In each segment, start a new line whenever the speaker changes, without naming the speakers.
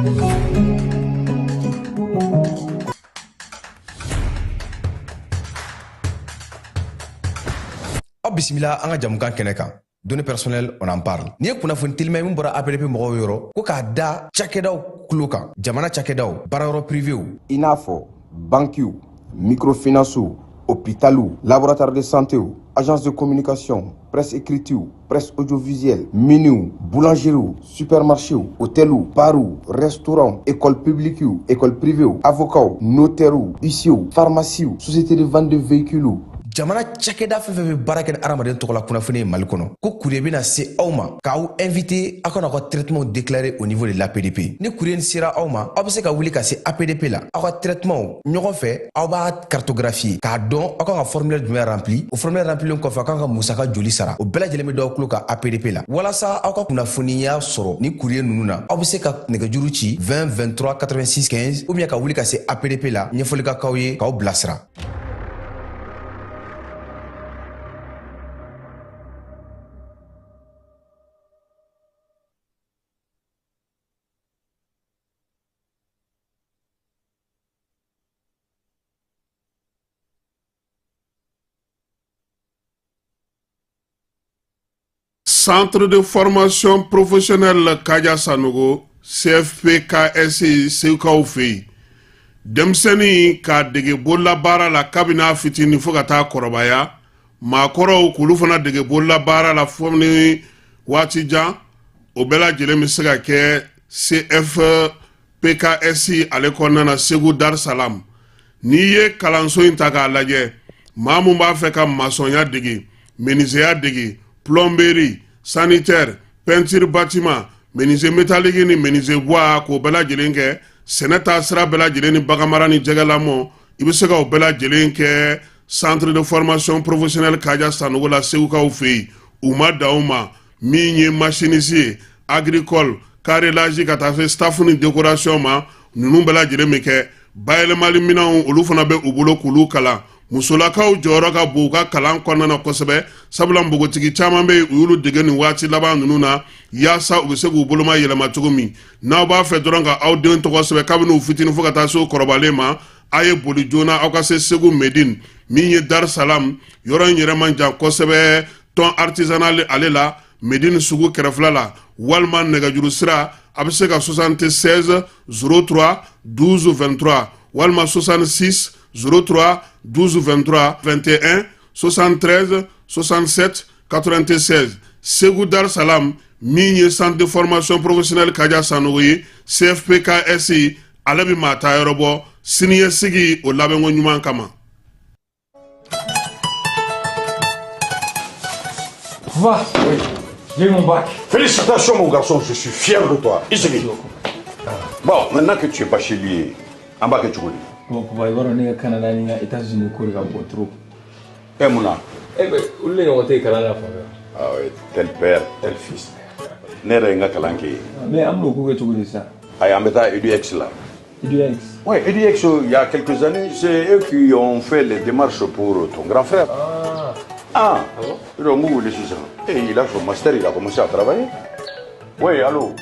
Aw bisimila an ka jamukan kɛnɛ kan, Données personnelles, on en parle. Nin ye kunnafoni telima min bɔra APDP mɔgɔw yɔrɔ ko k'a da cakɛdaw tulo kan, jamana cakɛdaw, baarayɔrɔ privéw, i n'a fɔ bankiw, microfinancew, hôpitaliw, laboratoire de santéw, agence de communication, presse écritew, presse audiovisuelle, miniw, boulangeriew, supermarchéw, hôteliw, barw, restaurant, école publiquew, école privéw, avocats, notairew, huissierw, pharmaciew, société de vente de véhicules, jamana cakɛda fɛn fɛn bɛ baara kɛ ni hadamaden tɔgɔ la kunnafoni ye Mali kɔnɔ, ko courrier bɛna se aw ma k'aw invité aw ka n'aw ka traitement déclarer au niveau de l'APDP. Ni courrier nin sera aw ma, aw bɛ se ka wuli ka se APDP la, aw ka traitement ɲɔgɔn fɛ, aw b'a cartographier k'a dɔn aw kan ka formulaire jumɛn rempli. O formulaire remplilen kɔfɛ, aw kan ka musaka joli sara, o bɛɛ lajɛlen bɛ d'aw tulo kan APDP la. Walasa aw ka kunnafoniya sɔrɔ ni courrier ninnu na, aw bɛ se ka nɛgɛjuru ci 20 23 86 15 ou bien ka wuli ka se APDP la, ɲɛfɔli ka k'aw ye k'aw bilasira.
Centre de formation professionnelle Kaja Sanogo, CFPKS, Segukaw fɛ yen, denmisɛnnin k'a dege bololabaara la kabini a fitinin fo ka taa kɔrɔbaya, maakɔrɔw k'olu fana dege bololabaara la fo ni waati jan, o bɛɛ lajɛlen bɛ se ka kɛ CFPKS ale kɔnɔna na Segu Dar Salam. N'i ye kalanso in ta k'a lajɛ, maa mun b'a fɛ ka masɔnya dege, menuisier dege, plomberie, sanitaire, peinture bâtiment, menuisier métallique ni menuisier bois, k'o bɛɛ lajɛlen kɛ, sɛnɛ taa sira bɛɛ lajɛlen ni baganmara ni jɛgɛlamɔ, i bɛ se ka o bɛɛ lajɛlen kɛ centre de formation professionnelle Kaja Sanogo la Segukaw fɛ yen. U ma dan o ma, min ye machiniste ye, agricole, carrelage, ka taa se staff ni décoration ma, ninnu bɛɛ lajɛlen bɛ kɛ. Bayɛlɛmali minɛnw, olu fana bɛ u bolo k'olu kalan. Musolakaw jɔyɔrɔ ka bon u ka kalan kɔnɔna na kosɛbɛ, sabula npogotigi caman bɛ yen, u y'olu dege nin waati laban ninnu na yaasa u bɛ se k'u boloma yɛlɛma cogo min. N'aw b'a fɛ dɔrɔn ka aw den tɔgɔ sɛbɛn kabini u fitinin fo ka taa se u kɔrɔbalen ma, a ye boli joona aw ka se Segu Medine min ye Dar Salam. Yɔrɔ in yɛrɛ man jan kosɛbɛ tɔn artisanal ale la, Medine sugu kɛrɛfɛla la, walima nɛgɛjuru sira, a bɛ se ka 76 03 12 23 walima 66 03 12 23 21 73 67 96. Segu Dar Salam min ye centre de formation professionnelle Kaja Sanogo ye, CFPKS, ale bɛ maa ta yɔrɔ bɔ siniɲɛsigi o labɛnko ɲuman kama.
Va. Oui. J'ai eu mon bac.
Félicitations, mon garçon, je suis fier de toi. Isigi. Bon, maintenant que tu es bachelier, an b'a kɛ cogo di?
Bon, papa, i b'a dɔn ne ka Canada ni n ka États-Unis ko de ka bon trop.
E mun na?
Eh ben, olu de ɲɔgɔn tɛ yen kalan na fan fɛ.
Ah oui, tel père, tel fils. Ne yɛrɛ ye n ka kalan kɛ yen.
Mais an bɛn'o ko kɛ cogo di sisan?
Ayi, an bɛ taa EduX la.
EduX?
Oui, EduX, il y a quelques années, c'est eux qui ont fait les démarches pour ton grand frère.
Ah.
Ah,
Ah bon?
Donc, vous voulez ça. Et il a son master, il a commencé à travailler. Oui, allô?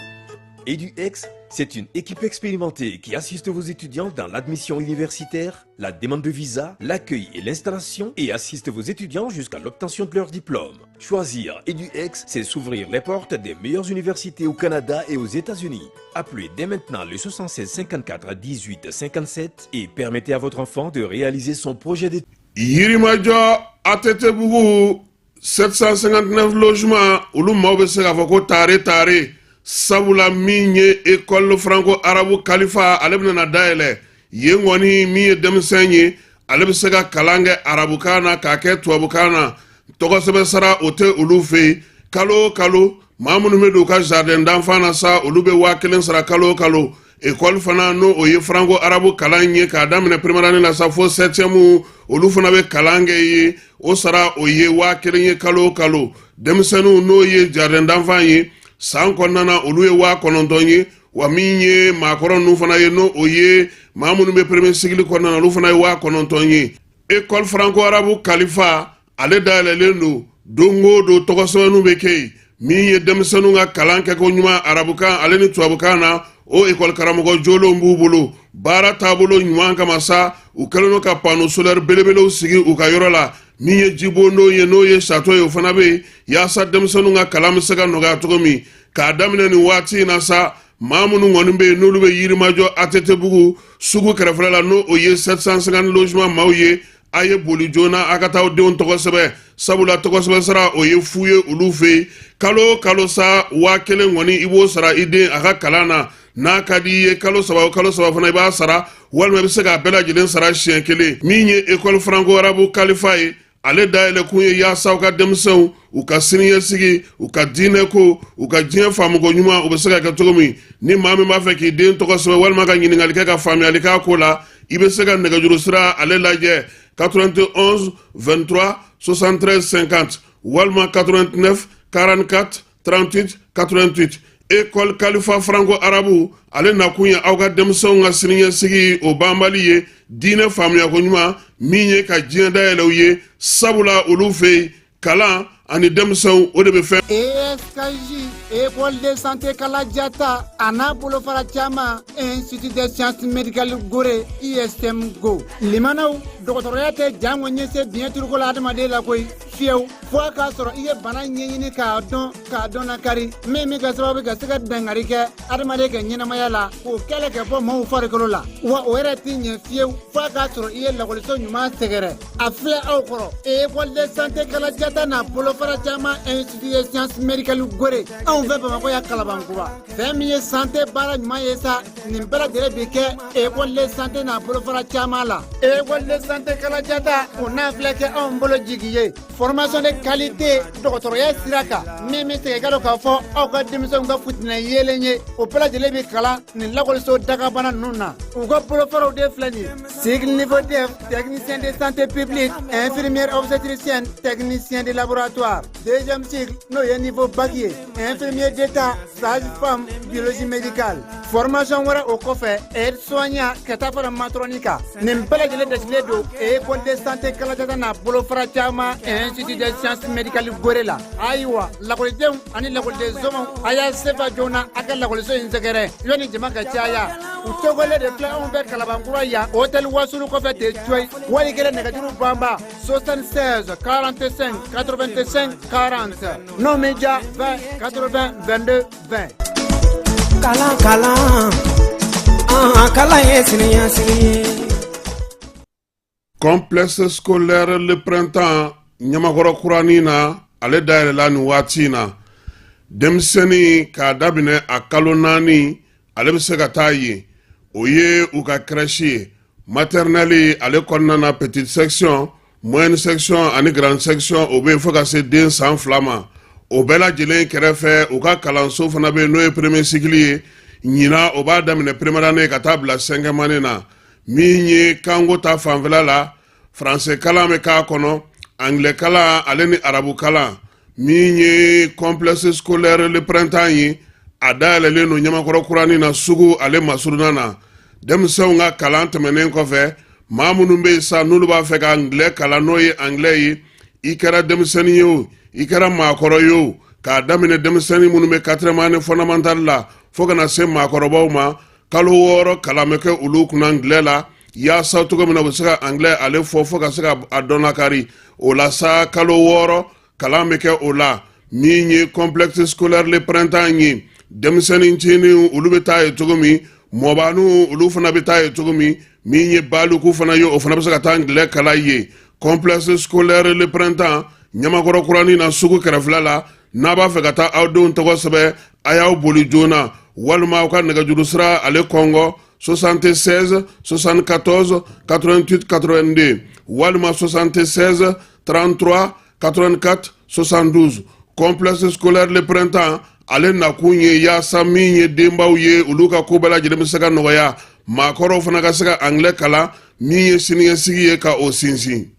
EduX, c'est une équipe expérimentée qui assiste vos étudiants dans l'admission universitaire, la demande de visa, l'accueil et l'installation et assiste vos étudiants jusqu'à l'obtention de leur diplôme. Choisir EduX, c'est s'ouvrir les portes des meilleures universités au Canada et aux États-Unis. Appelez dès maintenant le 76 54 18 57 et permettez à votre enfant de réaliser son projet d'études.
Yirimajɔ ATT-bugu 759 logement, olu maaw bɛ se k'a fɔ ko taare taare, sabula min ye école franco arabe Kalifa, ale bɛna na dayɛlɛ yen kɔni. Min ye denmisɛn ye, ale bɛ se ka kalan kɛ arabukan na k'a kɛ tubabukan na. Tɔgɔ sɛbɛn sara o tɛ olu fɛ yen. Kalo o kalo, maa minnu bɛ don u ka jardin d'enfant na sa, olu bɛ 1000 sara kalo o kalo. École fana, n'o o ye franco arabe kalan ye k'a daminɛ première année la sa fo septième, olu fana bɛ kalan kɛ ye, o sara o ye 1000 ye kalo o kalo. Denmisɛnninw, n'o ye jardin d'enfant ye, san kɔnɔna na, olu ye 9000 ye. Wa min ye maakɔrɔ ninnu fana ye, n'o o ye maa minnu bɛ premier cycle kɔnɔna na, olu fana ye 9000 ye. École franco arabe Kalifa, ale dayɛlɛlen don don o don, tɔgɔ sɛbɛnniw bɛ kɛ yen. Min ye denmisɛnninw ka kalan kɛko ɲuman arabukan ale ni tubabukan na, O ekɔli karamɔgɔ jolenw b'u bolo baara taabolo ɲuman kama sa. U kɛlen don ka panneau solaire belebelew sigi u ka yɔrɔ la. Min ye jibondon ye, n'o ye château ye, o fana bɛ yen yaasa denmisɛnninw ka kalan bɛ se ka nɔgɔya cogo min. K'a daminɛ nin waati in na sa, maa minnu kɔni bɛ yen n'olu bɛ Yirimajɔ ATT-bugu sugu kɛrɛfɛla la, n'o o ye 750 logement maaw ye, a ye boli joona a ka taa aw denw tɔgɔ sɛbɛn, sabula tɔgɔ sɛbɛn sara o ye fu ye olu fɛ yen. Kalo o kalo sa, 1000 kɔni i b'o sara i den a ka kalan na. N'a ka di i ye, kalo 3 o kalo 3 fana i b'a sara, walima i bɛ se k'a bɛɛ lajɛlen sara siɲɛ kelen. Min ye école franco arabe Kalifa ye, ale dayɛlɛkun ye yaasa u ka denmisɛnw u ka siniɲɛsigi, u ka diinɛko, u ka diɲɛ faamuko ɲuman, u bɛ se ka kɛ cogo min. Ni maa min b'a fɛ k'i den tɔgɔ sɛbɛn walima ka ɲininkali kɛ ka faamuyali k'a ko la, i bɛ se ka nɛgɛjuru sira ale lajɛ: 91 23 73 50 walima 89 44 38 88. École Kalifa franco arabe, ale nakun ye aw ka denmisɛnw ka siniɲɛsigi o banbali ye, diinɛ faamuyako ɲuman min ye ka diɲɛ dayɛlɛ u ye, sabula olu fɛ yen kalan ani denmisɛnw o de bɛ fɛn.
ESKJ, École de santé Kalajata, a n'a bolofara caman, Institut des sciences médicales Gore, ISM Go. Limanaw, dɔgɔtɔrɔya tɛ jango ɲɛse biɲɛ turuko la adamaden la koyi, fiyewu, fo a k'a sɔrɔ i ye bana ɲɛɲini k'a dɔn, k'a dɔn nakari min bɛ kɛ sababu ka se ka dankari kɛ adamaden ka ɲɛnamaya la, k'o kɛlɛ kɛ bɔ maaw farikolo la. Wa o yɛrɛ tɛ ɲɛ fiyewu fo a k'a sɔrɔ i ye lakɔliso ɲuman sɛgɛrɛ. A filɛ aw kɔrɔ, École de santé Kalajata n'a bolofara caman, Institut des sciences médicales Gore, anw fɛ Bamakɔ yan Kalabankura. Fɛn min ye santé baara ɲuman ye sa, nin bɛɛ lajɛlen bi kɛ École de santé n'a bolofara caman la. École de santé Kalajata, o n'a filɛ kɛ anw bolo jigi ye, formation de qualité dɔgɔtɔrɔya sira kan, min bɛ segin ka dɔn k'a fɔ aw ka denmisɛnw ka futinɛ yeelen ye, o bɛɛ lajɛlen bɛ kalan nin lakɔliso dagabana ninnu na. U ka bolofaraw de filɛ nin ye: cycle niveau DEF, technicien de santé publique, infirmière obstétricienne, technicien de laboratoire; deuxième cycle, n'o ye niveau bac ye, infirmier d'état, sage-femme, biologie médicale. Formation wɛrɛ o kɔfɛ, aide soignant, ka taa fara matron kan. Nin bɛɛ lajɛlen dasilen don École de santé Kalajata n'a bolofara caman, Institut des sciences médicales Gore la. Ayiwa, lakɔlidenw ani lakɔliden somɔgɔw, a y'a sefa joona a ka lakɔliso in sɛgɛrɛ yanni jama ka caya. U tɔgɔlen de filɛ anw fɛ Kalabankura yan, hôtel Wasulu kɔfɛ ten coyi. Wali kelen nɛgɛjuru banba: 76 45 85 40. N'o min ja, 20 80 22 20.
Kalan, kalan, an kalan ye siniɲɛsigi ye.
Complexe scolaire Le Printemps Ɲamakɔrɔ kuranin na, ale dayɛlɛla nin waati in na. Denmisɛnnin k'a daminɛ a kalo 4, ale bɛ se ka taa yen. O ye u ka crèche ye. Maternelle ale kɔnɔna na, petite section, moyenne section ani grande section, o bɛ yen fo ka se den san 2 ma. O bɛɛ lajɛlen kɛrɛfɛ, u ka kalanso fana bɛ yen, n'o ye premier cycle ye. Ɲinan o b'a daminɛ première année ka taa bila cinquième année na. Min ye kanko ta fanfɛla la, français kalan bɛ k'a kɔnɔ, anglais kalan ale ni arabu kalan. Min ye complexe scolaire Le Printemps ye, a dayɛlɛlen don Ɲamakɔrɔ kuranin na, sugu ale masurunna na. Denmisɛnw ka kalan tɛmɛnen kɔfɛ, maa minnu bɛ yen sa n'olu b'a fɛ ka anglais kalan, n'o ye anglais ye, i kɛra denmisɛnnin ye o, i kɛra maakɔrɔ ye o, k'a daminɛ denmisɛnnin minnu bɛ quatrième année fondamentale la fo ka na se maakɔrɔbaw ma, kalo 6 kalan bɛ kɛ olu kunna anglais la, yaasa cogo min na u bɛ se ka anglais ale fɔ fo ka se ka a dɔn lakari. O la sa, kalo 6 kalan bɛ kɛ o la. Min ye complexe scolaire Le Printemps ye, denmisɛnnin ncinin olu bɛ taa ye cogo min, mɔbaniw olu fana bɛ taa ye cogo min, min ye baliku fana ye, o fana bɛ se ka taa anglais kalan ye. Complexe scolaire Le Printemps Ɲamakɔrɔ kuranin na, sugu kɛrɛfɛla la. N'a b'a fɛ ka taa aw denw tɔgɔ sɛbɛn, a y'aw boli joona walima aw ka nɛgɛjuru sira ale kɔngɔ: 76 74 88 82 walima 76 33 84 72. Complexe scolaire Le Printemps, ale nakun ye yaasa min ye denbaw ye, olu ka ko bɛɛ lajɛlen bɛ se ka nɔgɔya, maakɔrɔw fana ka se ka anglais kalan, min ye siniɲɛsigi ye ka o sinsin.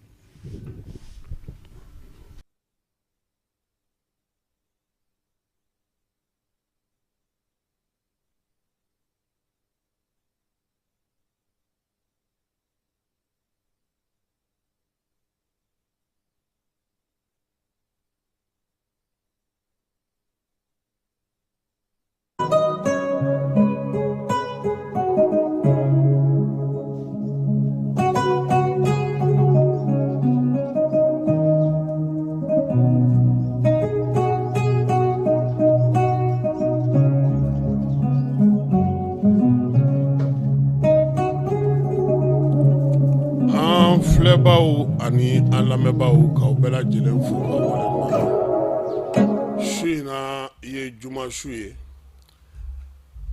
filɛbaaw ani an lamɛnbaaw, k'aw bɛɛ lajɛlen fo k'aw waleɲuman dɔn. Su in na ye juma su ye,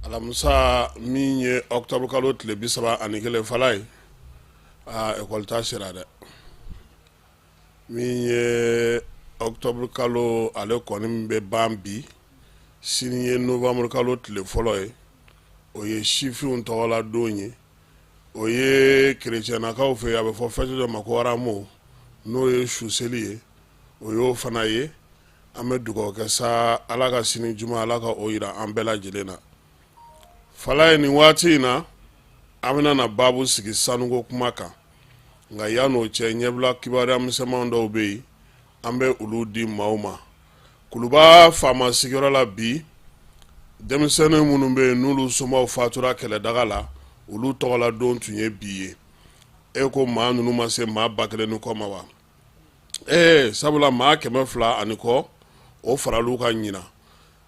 alamisa min ye octobre kalo tile 31. Falaye, aa, ekɔli ta sera dɛ. Min ye octobre kalo, ale kɔni bɛ ban bi. Sini ye novembre kalo tile fɔlɔ ye, o ye sifinw tɔgɔla don ye. O ye kerecɛnnakaw fɛ, a bɛ fɔ fɛti dɔ ma ko Rameau, n'o ye suseli ye, o y'o fana ye. An bɛ dugawu kɛ sa, Ala ka sini juma, Ala ka o jira an bɛɛ lajɛlen na. Falaye, nin waati in na, an bɛna na baabu sigi sanuko kuma kan. Nka yan'o cɛ, ɲɛbila kibaruya misɛnman dɔw bɛ yen, an bɛ olu di maaw ma. Kuluba faama sigiyɔrɔ la bi, denmisɛnnin minnu bɛ yen n'olu somaw fatura kɛlɛdaga la, olu tɔgɔla don tun ye bi ye. E ko maa ninnu ma se maa 1000 ni kɔ ma wa? Ee, sabula maa 200 ani kɔ o faral'u kan ɲinan.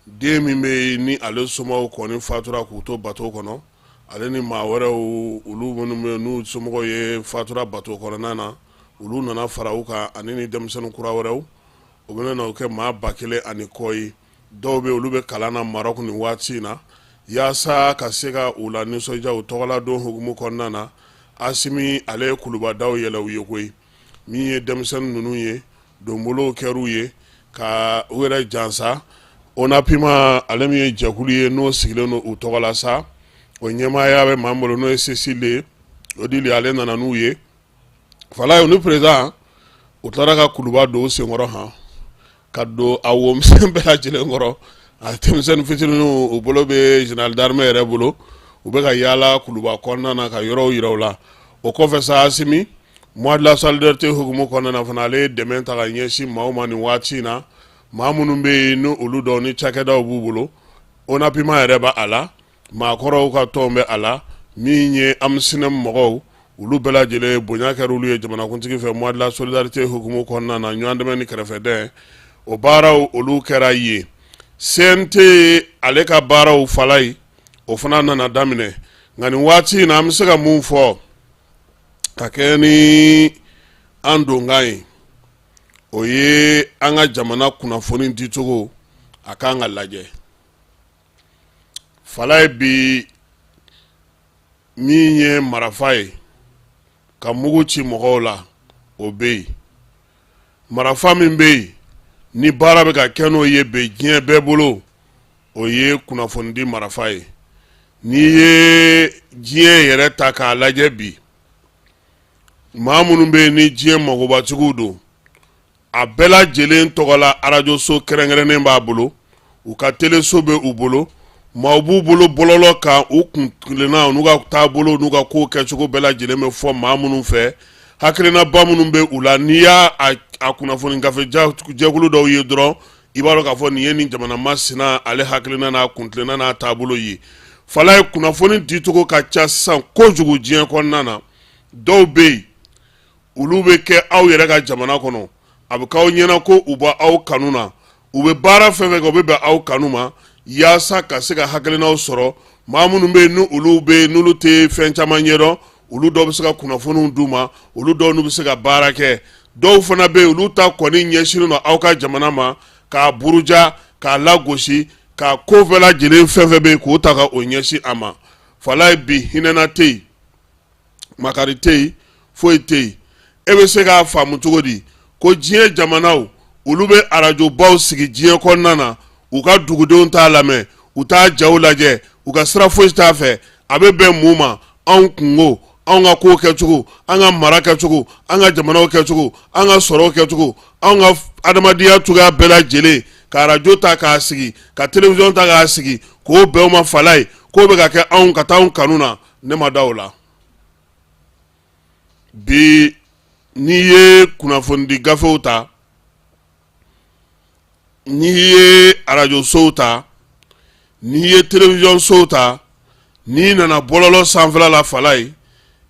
Den min bɛ yen ni ale somaw kɔni fatura k'u to bato kɔnɔ, ale ni maa wɛrɛw, olu minnu bɛ yen n'u somɔgɔw ye fatura bato kɔnɔna na, olu nana fara u kan ani ni denmisɛnnin kura wɛrɛw, o bɛna na o kɛ maa 1000 ani kɔ ye. Dɔw bɛ, olu bɛ kalan na Maroc nin waati in na. Yaasa ka se ka u la nisɔndiya u tɔgɔla don hukumu kɔnɔna na, Asimi ale ye kulubadaw yɛlɛ u ye koyi. Min ye denmisɛnnin ninnu ye, donbolow kɛr'u ye ka u yɛrɛ jansa. ONAPIMA, ale min ye jɛkulu ye n'o sigilen don u tɔgɔ la sa, o ɲɛmaaya bɛ maa bolo n'o ye Cécile Odile, ale nana n'u ye. Falaye, ni président u taara ka kuluba don u senkɔrɔ han ka don a womisɛn bɛɛ lajɛlen kɔrɔ. A denmisɛnnin fitininw, u bolo bɛ général d'armée yɛrɛ bolo, u bɛ ka yaala kuluba kɔnɔna na ka yɔrɔw yira u la. O kɔfɛ sa, Asimi, mois de la solidarité hukumu kɔnɔna na fana, ale ye dɛmɛ ta ka ɲɛsin maaw ma nin waati in na, maa minnu bɛ yen ni olu dɔw ni cakɛdaw b'u bolo. ONAPIMA yɛrɛ b'a la, maakɔrɔw ka tɔn bɛ a la, min ye AMSINEM mɔgɔw, olu bɛɛ lajɛlen bonya kɛra olu ye jamanakuntigi fɛ mois de la solidarité hukumu kɔnɔna na. Ɲɔgɔn dɛmɛ ni kɛrɛfɛdɛn, o baaraw olu kɛra yen. CNT ale ka baaraw, Falaye, o fana nana daminɛ. Nka nin waati in na, an bɛ se ka mun fɔ ka kɛ ni an donkan ye? O ye an ka jamana kunnafoni dicogo, a kan ka lajɛ. Falaye, bi min ye marafa ye ka mugu ci mɔgɔw la, o bɛ yen. Marafa min bɛ yen ni baara bɛ ka kɛ n'o ye bi diɲɛ bɛɛ bolo, o ye kunnafonidi marafa ye. N'i ye diɲɛ yɛrɛ ta k'a lajɛ bi, maa minnu bɛ yen ni diɲɛ magobatigiw don, a bɛɛ lajɛlen tɔgɔ la arajoso kɛrɛnkɛrɛnnen b'a bolo, u ka teleso bɛ u bolo, maaw b'u bolo bɔlɔlɔ kan, u kuntilenna n'u ka taabolo n'u ka kow kɛcogo bɛɛ lajɛlen bɛ fɔ maa minnu fɛ, hakilinaba minnu bɛ u la. N'i y'a a kunnafoni gafe jɛkulu dɔw ye dɔrɔn, i b'a dɔn k'a fɔ nin ye nin jamana masina ale hakilina n'a kuntilenna n'a taabolo ye. Falaye, kunnafoni dicogo ka ca sisan kojugu diɲɛ kɔnɔna na. Dɔw bɛ yen, olu bɛ kɛ aw yɛrɛ ka jamana kɔnɔ, a bɛ k'aw ɲɛna ko u bɛ aw kanu na, u bɛ baara fɛn fɛn kɛ, u bɛ bɛn aw kanu ma yaasa ka se ka hakilinaw sɔrɔ. Maa minnu bɛ yen ni olu bɛ yen n'olu tɛ fɛn caman ɲɛdɔn, olu dɔw bɛ se ka kunnafoniw d'u ma, olu dɔw n'u bɛ se ka baara kɛ. Dɔw fana bɛ yen, olu ta kɔni ɲɛsinnen don aw ka jamana ma, k'a buruja, k'a lagosi, k'a ko bɛɛ lajɛlen fɛn fɛn bɛ yen k'o ta ka o ɲɛsin a ma. Falaye, bi hinɛna tɛ yen, makari tɛ yen, foyi tɛ yen. E bɛ se k'a faamu cogo di ko diɲɛ jamanaw, olu bɛ arajobaw sigi diɲɛ kɔnɔna na, u ka dugudenw t'a lamɛn, u t'a jaw lajɛ, u ka sira foyi t'a fɛ? A bɛ bɛn mun ma? Anw kunko, anw ka kow kɛcogo, an ka mara kɛcogo, an ka jamanaw kɛcogo, an ka sɔrɔw kɛcogo, anw ka adamadenya cogoya bɛɛ lajɛlen, ka arajo ta k'a sigi, ka télévision ta k'a sigi, k'o bɛn o ma. Falaye, k'o bɛ ka kɛ anw ka taa anw kanu na, ne ma da o la. Bi n'i ye kunnafonidi gafew ta, n'i ye arajosow ta, n'i ye télévision sow ta, n'i nana bɔlɔlɔ sanfɛla la, Falaye,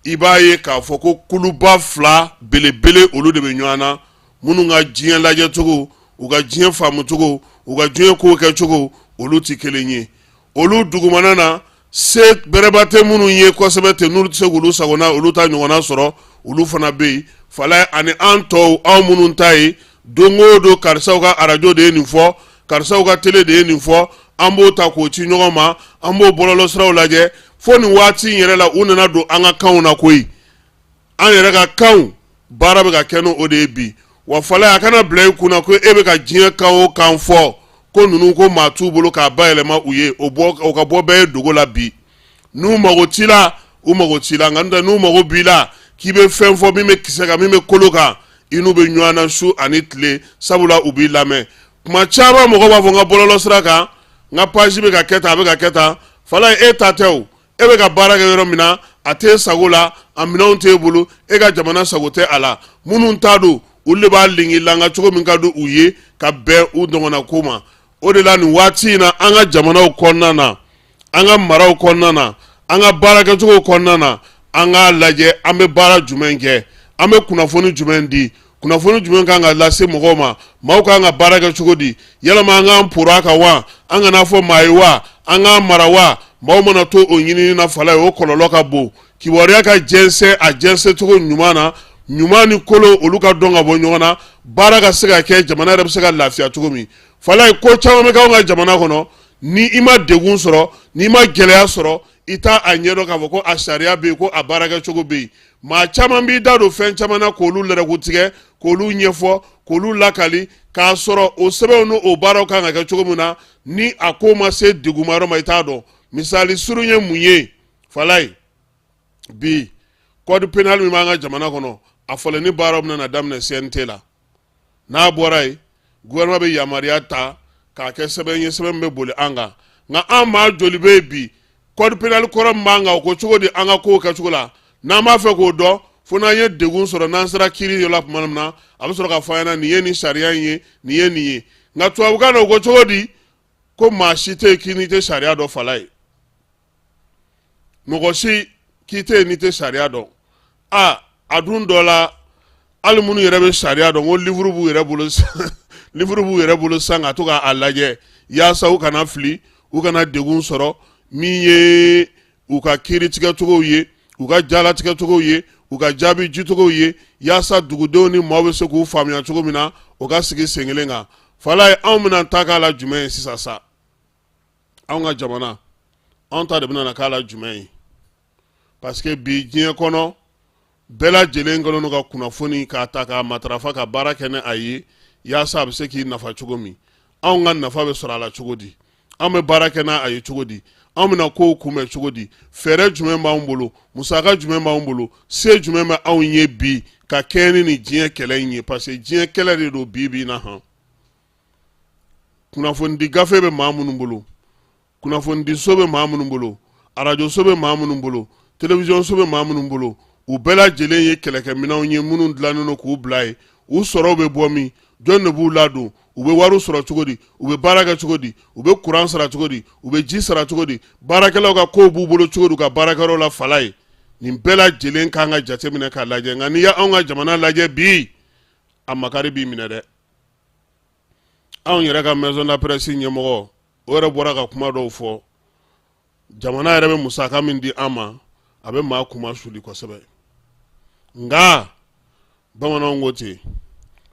i b'a ye k'a fɔ ko kuluba fila belebele, olu de bɛ ɲɔgɔn na, minnu ka diɲɛ lajɛcogo, u ka diɲɛ faamucogo, u ka diɲɛ kow kɛcogo, olu tɛ kelen ye. Olu dugumana na, Se bɛrɛba tɛ minnu ye kosɛbɛ ten, n'olu tɛ se k'olu sagona olu ta ɲɔgɔnna sɔrɔ, olu fana bɛ yen. Falaye, ani an tɔw, anw minnu ta ye don o don karisaw ka arajo de ye nin fɔ, karisaw ka tele de ye nin fɔ, an b'o ta k'o ci ɲɔgɔn ma, an b'o bɔlɔlɔsiraw lajɛ. Fo nin waati in yɛrɛ la, u nana don an ka kanw na koyi. An yɛrɛ ka kanw baara bɛ ka kɛ n'o de ye bi. Wa Falaye, a kana bila i kunna ko e bɛ ka diɲɛ kan o kan fɔ ko ninnu ko maa t'u bolo k'a bayɛlɛma u ye, o ka bɔ bɛɛ ye dogo la bi. N'u mago t'i la, u mago t'i la, nka n'o tɛ n'u mago b'i la k'i bɛ fɛn fɔ min bɛ kisɛ kan, min bɛ kolo kan, i n'u bɛ ɲɔgɔn na su ani tile, sabula u b'i lamɛn. Kuma caman mɔgɔ b'a fɔ n ka bɔlɔlɔ sira kan, n ka page bɛ ka kɛ tan, a bɛ ka kɛ tan. Falaye, e ta tɛ o. E bɛ ka baara kɛ yɔrɔ min na, a t'e sago la, a minɛnw t'e bolo, e ka jamana sago tɛ a la. Minnu ta don, olu de b'a lingi langa cogo min ka di u ye ka bɛn u dɔgɔnna ko ma. O de la nin waati in na, an ka jamanaw kɔnɔna na, an ka maraw kɔnɔna na, an ka baarakɛcogo kɔnɔna na, an k'a lajɛ an bɛ baara jumɛn kɛ, an bɛ kunnafoni jumɛn di, kunnafoni jumɛn kan ka lase mɔgɔw ma, maaw kan ka baara kɛ cogo di, yalama an k'an poron a kan wa, an kana fɔ maa ye wa, an k'an mara wa. Maaw mana to o ɲinini na, Falaye, o kɔlɔlɔ ka bon. Kibaruya ka jɛnsɛn a jɛnsɛncogo ɲuman na, ɲuman ni kolon olu ka dɔn ka bɔ ɲɔgɔn na, baara ka se ka kɛ, jamana yɛrɛ bɛ se ka lafiya cogo min. Falaye, ko caman bɛ kɛ anw ka jamana kɔnɔ, ni i ma degun sɔrɔ, n'i ma gɛlɛya sɔrɔ, i t'a a ɲɛdɔn k'a fɔ ko a sariya bɛ yen, ko a baarakɛcogo bɛ yen. Maa caman b'i da don fɛn caman na k'olu lɛrɛku tigɛ, k'olu ɲɛfɔ, k'olu lakali, k'a sɔrɔ o sɛbɛnw n'o baaraw kan ka kɛ cogo min na, ni a ko ma se degunma yɔrɔ ma, i t'a dɔn. Misali surun ye mun ye, Falaye? Bi code pénal min b'an ka jamana kɔnɔ, a falenni baaraw bɛna daminɛ CNT la. N'a bɔra yen, gouvernement bɛ yamaruya ta k'a kɛ sɛbɛn ye, sɛbɛn min bɛ boli an kan. Nka an maa joli bɛ yen bi, code pénal kɔrɔ min b'an kan, o ko cogo di an ka kow kɛcogo la? N'an b'a fɛ k'o dɔn, fo n'an ye degun sɔrɔ, n'an sera kiiri yɔrɔ la tuma min na, a bɛ sɔrɔ ka fɔ an ɲɛna nin ye nin sariya in ye, nin ye nin ye. Nka tubabukan na, o ko cogo di ko maa si tɛ yen k'i n'i tɛ sariya dɔn? Falaye, mɔgɔ si k'i tɛ yen n'i tɛ sariya dɔn. A a dun dɔ la, hali minnu yɛrɛ bɛ sariya dɔn, ko livre b'u yɛrɛ bolo, livre b'u yɛrɛ bolo sisan ka to k'a lajɛ yaasa u kana fili, u kana degun sɔrɔ min ye u ka kiiri tigɛcogow ye, u ka jalatigɛcogow ye, u ka jaabi jicogow ye, yaasa dugudenw ni maaw bɛ se k'u faamuya cogo min na, o ka sigi sen kelen kan. Falaye, anw bɛna ta k'a la jumɛn ye sisan sa? Anw ka jamana, anw ta de bɛna k'a la jumɛn ye? Parce que bi diɲɛ kɔnɔ, bɛɛ lajɛlen kɛlen don ka kunnafoni k'a ta k'a matarafa ka baara kɛ ni a ye yaasa a bɛ se k'i nafa cogo min. Anw ka nafa bɛ sɔrɔ a la cogo di? An bɛ baara kɛ n'a ye cogo di? Anw bɛna kow kunbɛn cogo di? Fɛɛrɛ jumɛn b'anw bolo? Musaka jumɛn b'anw bolo? Se jumɛn bɛ anw ye bi ka kɛɲɛ ni nin diɲɛ kɛlɛ in ye? Parce que diɲɛ kɛlɛ de don bi bi in na. Han, kunnafonidi gafe bɛ maa minnu bolo, kunnafonidiso bɛ maa minnu bolo, arajoso bɛ maa minnu bolo, télévisionso bɛ maa minnu bolo, u bɛɛ lajɛlen ye kɛlɛkɛminɛnw ye minnu dilannen don k'u bila yen. U sɔrɔw bɛ bɔ min? Jɔn de b'u ladon? U bɛ wari sɔrɔ cogo di? U bɛ baara kɛ cogo di? U bɛ kuran sara cogo di? U bɛ ji sara cogo di? Baarakɛlaw ka kow b'u bolo cogo di u ka baarakɛyɔrɔ la? Falaye, nin bɛɛ lajɛlen kan ka jateminɛ k'a lajɛ. Nka n'i y'anw ka jamana lajɛ bi, a makari b'i minɛ dɛ. Anw yɛrɛ ka maison de la presse ɲɛmɔgɔ, o yɛrɛ bɔra ka kuma dɔw fɔ. Jamana yɛrɛ bɛ musaka min di an ma, a bɛ maa kuma suli kosɛbɛ. Nka bamananw ko ten,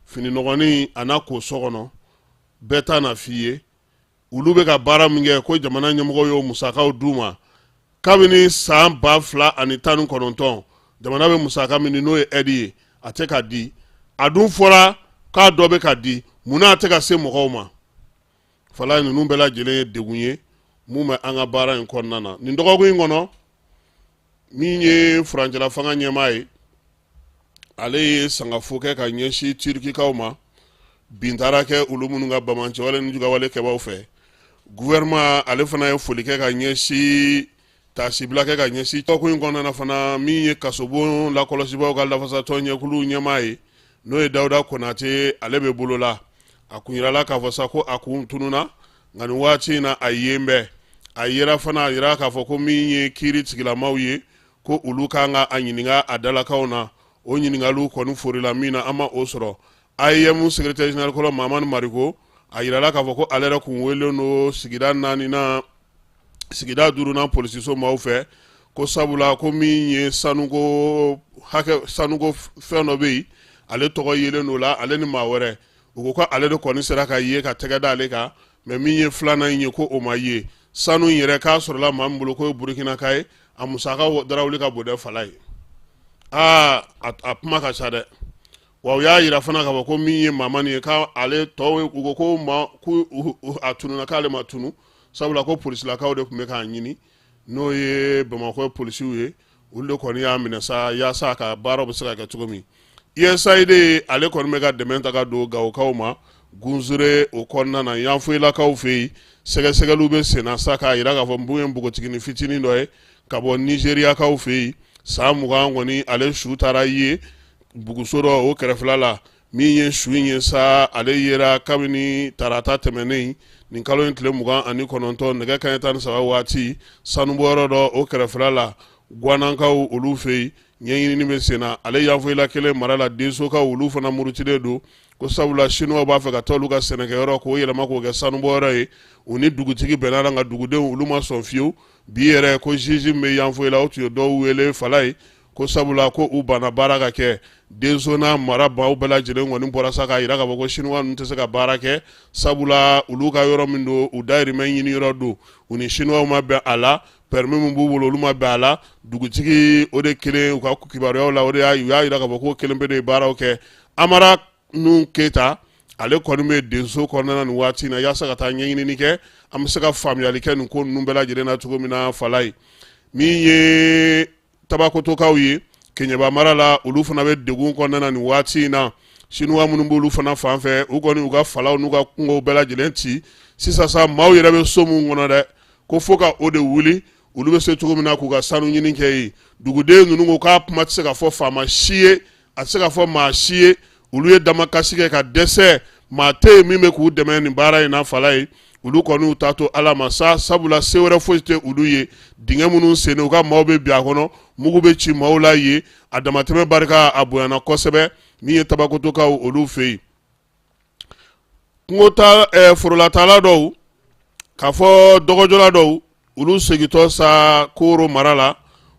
fini nɔgɔnin a n'a ko so kɔnɔ, bɛɛ t'a na f'i ye. Olu bɛ ka baara min kɛ, ko jamana ɲɛmɔgɔ y'o musakaw d'u ma kabini san 2019. Jamana bɛ musaka min di, n'o ye aide ye, a tɛ ka di. A dun fɔra k'a dɔ bɛ ka di, munna a tɛ ka se mɔgɔw ma? Falaye, ninnu bɛɛ lajɛlen ye degun ye mun bɛ an ka baara in kɔnɔna na nin dɔgɔkun in kɔnɔ. Min ye furancɛla fanga ɲɛmaa ye, ale ye sangafo kɛ ka ɲɛsin Turikikaw ma, bin taara kɛ olu minnu ka banbaanciwale ni jugawale kɛbaw fɛ. Gouvernement, ale fana ye foli kɛ ka ɲɛsin, taasibila kɛ ka ɲɛsin. Dɔgɔkun in kɔnɔna na fana, min ye kasobon lakɔlɔsibaaw ka lafasatɔn ɲɛkulu ɲɛmaa ye, n'o ye Dawuda Konate, ale bɛ bolo la. A kun yirala k'a fɔ sa ko a kun tununa, nka nin waati in na, a yen bɛ a yera fana. A yira k'a fɔ ko min ye kiiri tigilamaw ye, ko olu kan ka a ɲininka a dalakanw na. O ɲininkaliw kɔni forila min na, an ma o sɔrɔ. AEEM secrétaire général kɔrɔ Mamani Mariko, a yirala k'a fɔ ko ale yɛrɛ kun welelen don sigida naaninan. Sigida duurunan polisiso maaw fɛ, ko sabula ko min ye sanuko hakɛ, sanuko fɛn dɔ bɛ yen, ale tɔgɔ yelen don la, ale ni maa wɛrɛ. U ko ko ale de kɔni sera ka ye ka tɛgɛ da ale kan, mais min ye filanan in ye, ko o ma ye. Sanu in yɛrɛ k'a sɔrɔla maa min bolo, k'o ye Burukinaka ye. A musaka darawuli ka bon dɛ, fala ye. Aa, a kuma ka ca dɛ. Wa u y'a yira fana k'a fɔ ko min ye Mamani ye, k'ale tɔw, u ko ko ma ko a tununa, k'ale ma tunu, sabula ko polisilakaw de tun bɛ k'a ɲini, n'o ye Bamakɔ polisiw ye. Olu de kɔni y'a minɛ sa, yaasa ka baaraw bɛ se ka kɛ cogo min. USAID ale kɔni bɛ ka dɛmɛ ta ka don Gawokaw ma Gunzure o kɔnɔna na. Yanfoyilakaw fɛ yen, sɛgɛsɛgɛliw bɛ senna sa k'a jira k'a fɔ mun ye npogotiginin fitinin dɔ ye ka bɔ Nizeriyakaw fɛ yen, san 20 kɔni, ale su taara ye buguso dɔ o kɛrɛfɛla la. Min ye su in ye sa, ale yera kabini tarata tɛmɛnen, nin kalo in tile 29, nɛgɛ kanɲɛ 13 waati, sanubɔyɔrɔ dɔ o kɛrɛfɛla la, Guwanankaw olu fɛ yen. Ɲɛɲinini bɛ senna. Ale Yanfoyila kelen mara la, Densokaw olu fana murutilen don, ko sabula Sinuwaw b'a fɛ ka taa olu ka sɛnɛkɛyɔrɔ k'o yɛlɛma k'o kɛ sanubɔyɔrɔ ye. U ni dugutigi bɛnna la, nka dugudenw olu ma sɔn fiyewu. Bi yɛrɛ, ko juge min bɛ Yanfoyila, o tun ye dɔw wele fala ye, ko sabula ko u banna baara ka kɛ. Denso n'a mara maaw bɛɛ lajɛlen kɔni bɔra sa k'a jira k'a fɔ ko Sinuwa ninnu tɛ se ka baara kɛ, sabula olu ka yɔrɔ min don, u dayirimɛ ɲini yɔrɔ don. U ni Sinuwaw ma bɛn a la, permis min b'u bolo, olu ma bɛn a la. Dugutigi o de kelen, u ka kibaruyaw la, o de y'a u y'a jira k'a fɔ ko kelen pe de ye baaraw kɛ. Amara Nuhu Keyita, ale kɔni bɛ Denso kɔnɔna na nin waati in na, yaasa ka taa ɲɛɲinini kɛ, an bɛ se ka faamuyali kɛ nin ko ninnu bɛɛ lajɛlen na cogo min na. Fala ye min ye Tabakotokaw ye Keɲeba mara la, olu fana bɛ degun kɔnɔna na nin waati in na. Sinuwa minnu b'olu fana fan fɛ, u kɔni u ka falaw n'u ka kungow bɛɛ lajɛlen ci sisan sa. Maaw yɛrɛ bɛ so min kɔnɔ dɛ, ko fo ka o de wuli, olu bɛ se cogo min na k'u ka sanu ɲini kɛ yen. Duguden ninnu ko k'a kuma tɛ se ka fɔ faama si ye, a tɛ se ka fɔ maa si ye. Olu ye damakasi kɛ ka dɛsɛ, maa tɛ yen min bɛ k'u dɛmɛ nin baara in na. Fala ye, olu kɔni y'u ta to Ala ma sa, sabula se wɛrɛ foyi tɛ olu ye. Dingɛ minnu sen, u ka maaw bɛ bin a kɔnɔ, mugu bɛ ci maaw la yen. A damatɛmɛ barika a bonyana kosɛbɛ. Min ye Tabakotokaw olu fɛ yen, kungo ta forolataala dɔw k'a fɔ dɔgɔjɔla dɔw, olu segintɔ sa Koro mara la,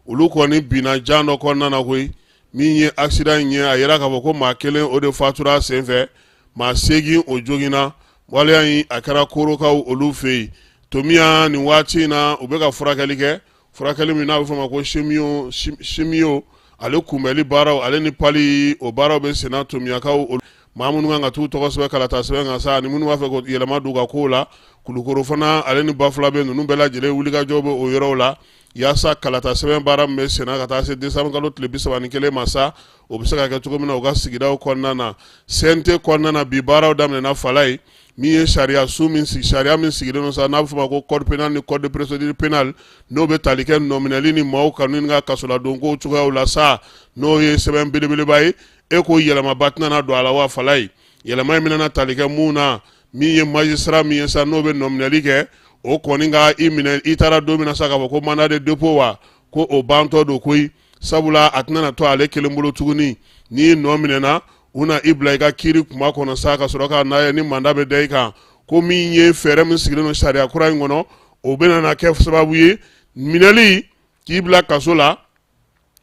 olu kɔni binna jan dɔ kɔnɔna na koyi. Min ye accident in ye, a yira k'a fɔ ko maa kelen o de fatura a senfɛ, maa 8 o joginna. Waleya in a kɛra Korokaw olu fɛ yen Tomiya nin waati in na. U bɛ ka furakɛli kɛ, furakɛli min n'a bɛ fɔ ma ko chimio, ale kunbɛli baaraw, ale ni palu, o baaraw bɛ senna Tomiyakaw. Maa minnu kan ka t'u tɔgɔ sɛbɛn kalata sɛbɛn kan sa, ani minnu b'a fɛ ko yɛlɛma don u ka kow la, Kulukoro fana, ale ni Bafulabe ninnu bɛɛ lajɛlen, wulikajɔ bɛ o yɔrɔw la, yaasa kalata sɛbɛn baara min bɛ senna ka taa se décembre kalo tile 31 ma sa, o bɛ se ka kɛ cogo min na u ka sigidaw kɔnɔna na. CNT kɔnɔna na, bi baaraw daminɛna. Fala ye min ye sariya sun min sigi, sariya min sigilen don sa, n'a bɛ fɔ ma ko code pénal ni code de procédure pénale, n'o bɛ tali kɛ nɔminɛli ni maaw kanu ka kasoladon ko cogoyaw la sa, n'o ye sɛbɛn belebeleba ye. E ko yɛlɛmaba tɛna na don a la wa? Fala ye, yɛlɛma in bɛna tali kɛ mun na? Min ye magistrat min ye sa, n'o bɛ nɔminɛli kɛ, o kɔni ka i minɛ i taara don min na sa, k'a fɔ ko mandat de dépôt wa, ko o bantɔ don koyi, sabula a tɛna to ale kelen bolo tuguni. N'i nɔ minɛna, u na i bila i ka kiiri kuma kɔnɔ sa, ka sɔrɔ ka n'a ye ni mandat bɛ da i kan. Ko min ye fɛɛrɛ min sigilen don sariya kura in kɔnɔ, o bɛna na kɛ sababu ye minɛli k'i bila kaso la,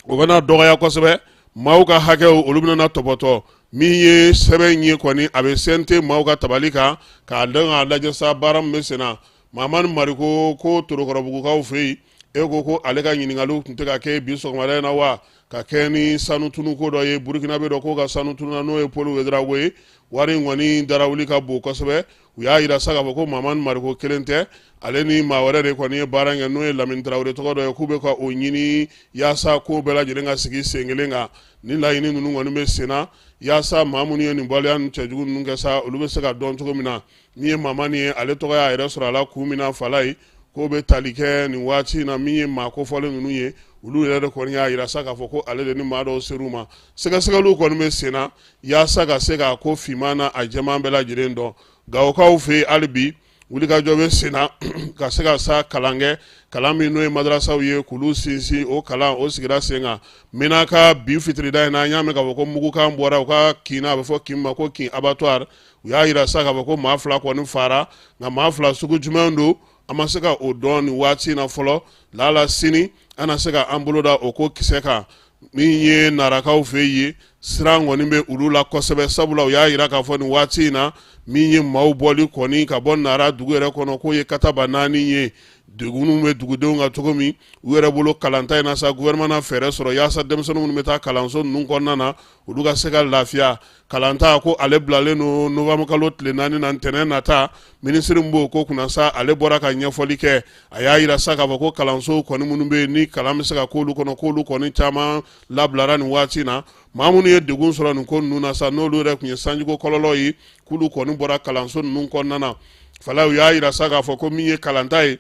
o bɛna dɔgɔya kosɛbɛ. Maaw ka hakɛw olu bɛna na tɔpɔtɔ. Min ye sɛbɛn in ye kɔni, a bɛ CNT maaw ka tabali kan k'a dɔn k'a lajɛ sa baara min bɛ senna. Mamani Mariko ko Torokɔrɔbugukaw fɛ yen, e ko ko ale ka ɲininkaliw tun tɛ ka kɛ bi sɔgɔmada in na wa, ka kɛ ni sanu tunuko dɔ ye, Burukinabe dɔ k'o ka sanu tununa, n'o ye Paul Ouedraogo ye. Wari in kɔni darawuli ka bon kosɛbɛ. U y'a yira sa k'a fɔ ko Mamani Mariko kelen tɛ, ale ni maa wɛrɛ de kɔni ye baara in kɛ, n'o ye Lamini Tarawele tɔgɔ dɔ ye, k'u bɛ ka o ɲini yaasa ko bɛɛ lajɛlen ka sigi sen kelen kan. Ni laɲini ninnu kɔni bɛ senna, yaasa maa minnu ye nin waleya ninnu cɛjugu ninnu kɛ sa, olu bɛ se ka dɔn cogo min na. Min ye Mamani ye, ale tɔgɔ y'a yɛrɛ sɔrɔ a la kun min na, fala ye, k'o bɛ tali kɛ nin waati in na. Min ye maa kofɔlen ninnu ye, olu yɛrɛ de kɔni y'a yira sa k'a fɔ ko ale de ni maa dɔw ser'u ma. Sɛgɛsɛgɛliw kɔni bɛ senna yaasa ka se k'a ko finman n'a a jɛman bɛɛ lajɛlen dɔn. Gawokaw fɛ yen, hali bi wulikajɔ bɛ senna ka se ka sa kalan kɛ, kalan min n'o ye madarasaw ye, k'olu sinsin. O kalan o sigira sen kan Menaka bi fitirida in na. An y'a mɛn k'a fɔ ko mugukan bɔra u ka kin na, a bɛ fɔ kin ma ko kin abattoir. U y'a yira sa k'a fɔ ko maa 2 kɔni fara, nka maa 2 sugu jumɛn don? An ma se ka o dɔn nin waati in na fɔlɔ. Lala sini an na se ka an bolo da o ko kisɛ kan. Min ye Narakaw fɛ yen, siran kɔni bɛ olu la kosɛbɛ, sabula u y'a jira k'a fɔ nin waati in na, min ye maaw bɔli kɔni ka bɔ Nara dugu yɛrɛ kɔnɔ, k'o ye kataba naani ye. Degun bɛ dugudenw kan cogo min u yɛrɛ bolo kalanta in na sa, gouvernement na fɛɛrɛ sɔrɔ yaasa denmisɛnnin minnu bɛ taa kalanso ninnu kɔnɔna na, olu ka se ka lafiya. Kalanta ko ale bilalen don novembre kalo tile 4 na, ntɛnɛn nata. Minisiri min b'o ko kunna sa, ale bɔra ka ɲɛfɔli kɛ. A y'a jira sa k'a fɔ ko kalansow kɔni minnu bɛ yen ni kalan bɛ se ka k'olu kɔnɔ, k'olu kɔni caman labilara nin waati in na. Maa minnu ye degun sɔrɔ nin ko ninnu na sa, n'olu yɛrɛ tun ye sanjiko kɔlɔlɔ ye, k'olu kɔni bɔra kalanso ninnu kɔnɔna na. Falaye, u y'a jira sa k'a fɔ ko min ye kalanta ye,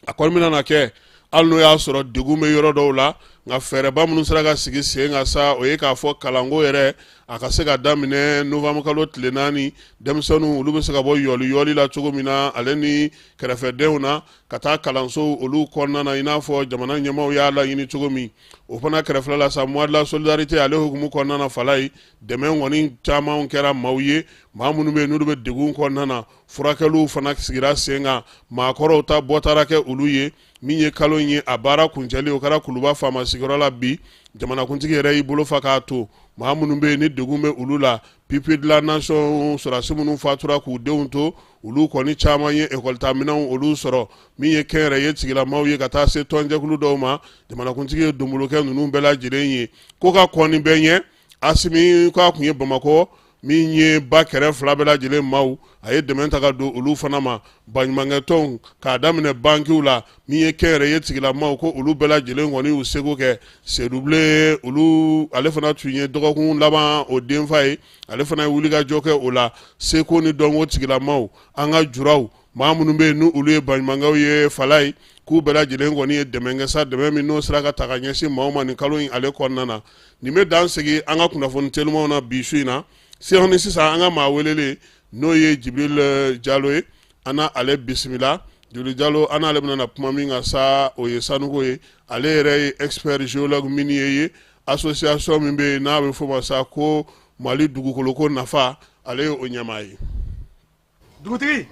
a kɔni bɛna na kɛ, hali n'o y'a sɔrɔ degun bɛ yɔrɔ dɔw la, nka fɛɛrɛba minnu sera ka sigi sen kan sa, o ye k'a fɔ kalanko yɛrɛ a ka se ka daminɛ novembre kalo tile 4. Denmisɛnninw olu bɛ se ka bɔ yɔli yɔli la cogo min na, ale ni kɛrɛfɛdenw na, ka taa kalanso olu kɔnɔna na, i n'a fɔ jamana ɲɛmaaw y'a laɲini cogo min. O fana kɛrɛfɛla la sa, mois de la solidarité ale hukumu kɔnɔna na, Falaye, dɛmɛ kɔni caman kɛra maaw ye, maa minnu bɛ yen n'olu bɛ degun kɔnɔna na. Furakɛliw fana sigira sen kan, maakɔrɔw ta bɔ taara kɛ olu ye. Min ye kalo in ye, a baara kuncɛli o kɛra Kuluba faama sigiyɔrɔ la bi. Jamanakuntigi yɛrɛ y'i bolo fa k'a to maa minnu bɛ yen ni degun bɛ olu la, pupilles de la nation, sɔrɔdasi minnu fatura k'u denw to, olu kɔni caman ye ekɔlitaminɛnw olu sɔrɔ. Min ye kɛnyɛrɛye tigilamaaw ye, ka taa se tɔnjɛkulu dɔw ma, jamanakuntigi ye donbolo kɛ ninnu bɛɛ lajɛlen ye. Ko ka kɔn nin bɛɛ ɲɛ, Asimi k'a tun ye Bamakɔ min ye ba kɛrɛ fila bɛɛ lajɛlen maaw, a ye dɛmɛ ta ka don olu fana ma. Baɲumankɛtɔnw, k'a daminɛ bankiw la, min ye kɛnyɛrɛye tigilamaaw, ko olu bɛɛ lajɛlen kɔni y'u seko kɛ. Sedubilen olu, ale fana tun ye dɔgɔkun laban o denfa ye, ale fana ye wulikajɔ kɛ o la. Seko ni dɔnko tigilamaaw, an ka juraw, maa minnu bɛ yen ni olu ye baɲumankɛw ye, Falaye, k'u bɛɛ lajɛlen kɔni ye dɛmɛ kɛ sa, dɛmɛ min n'o sera ka ta ka ɲɛsin maaw ma nin kalo in ale kɔnɔna na. Nin bɛ dan sigi an ka kunnafoni telimanw na bi su in na. Sini sisan, an ka maa welelen, n'o ye Jibril Jalo ye, an na ale bisimila. Jibril Jalo, an n'ale bɛna na kuma min kan sa, o ye sanuko ye. Ale yɛrɛ ye expert géologue minier ye. Association min bɛ yen n'a bɛ f'o ma sa ko Mali dugukoloko nafa, ale ye o ɲɛmaa ye.
Dugutigi,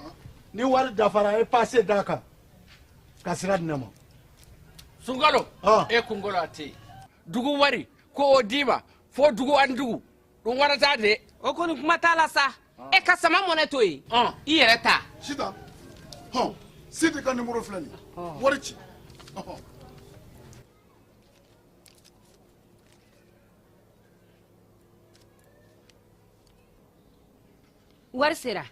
ni wari dafara, e pase d'a kan ka sira di ne ma.
Sunkalo, e kunkolo a tɛ yen. Dugu wari ko o d'i ma fo dugu ani dugu ɗum waɗata de.
O kɔni kuma t'a la sa. E ka sama mɔnɛ to yen, i yɛrɛ ta.
Sitan, hɔn, Sidi ka nimoro filɛ nin ye, wari ci.
Wari sera.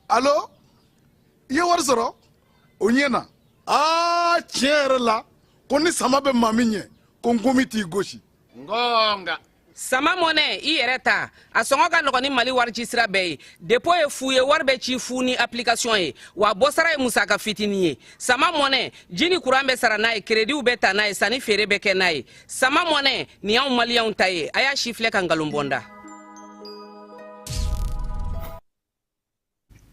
Alo, i ye wari sɔrɔ, o ɲɛna. Aa, tiɲɛ yɛrɛ la, ko ni sama bɛ maa min ɲɛ, ko nkomi t'i gosi.
Ngonga.
Sama mɔnɛ, i yɛrɛ ta, a sɔngɔ ka nɔgɔn ni Mali wari ci sira bɛɛ ye. Dépôt ye fu ye, wari bɛ ci fu ni application ye, wa bɔsara ye musaka fitinin ye. Sama mɔnɛ, ji ni kuran bɛ sara n'a ye, kerediw bɛ ta n'a ye, sanni feere bɛ kɛ n'a ye. Sama mɔnɛ nin y'anw maliyɛnw ta ye. A y'a si filɛ ka nkalon bɔ n da.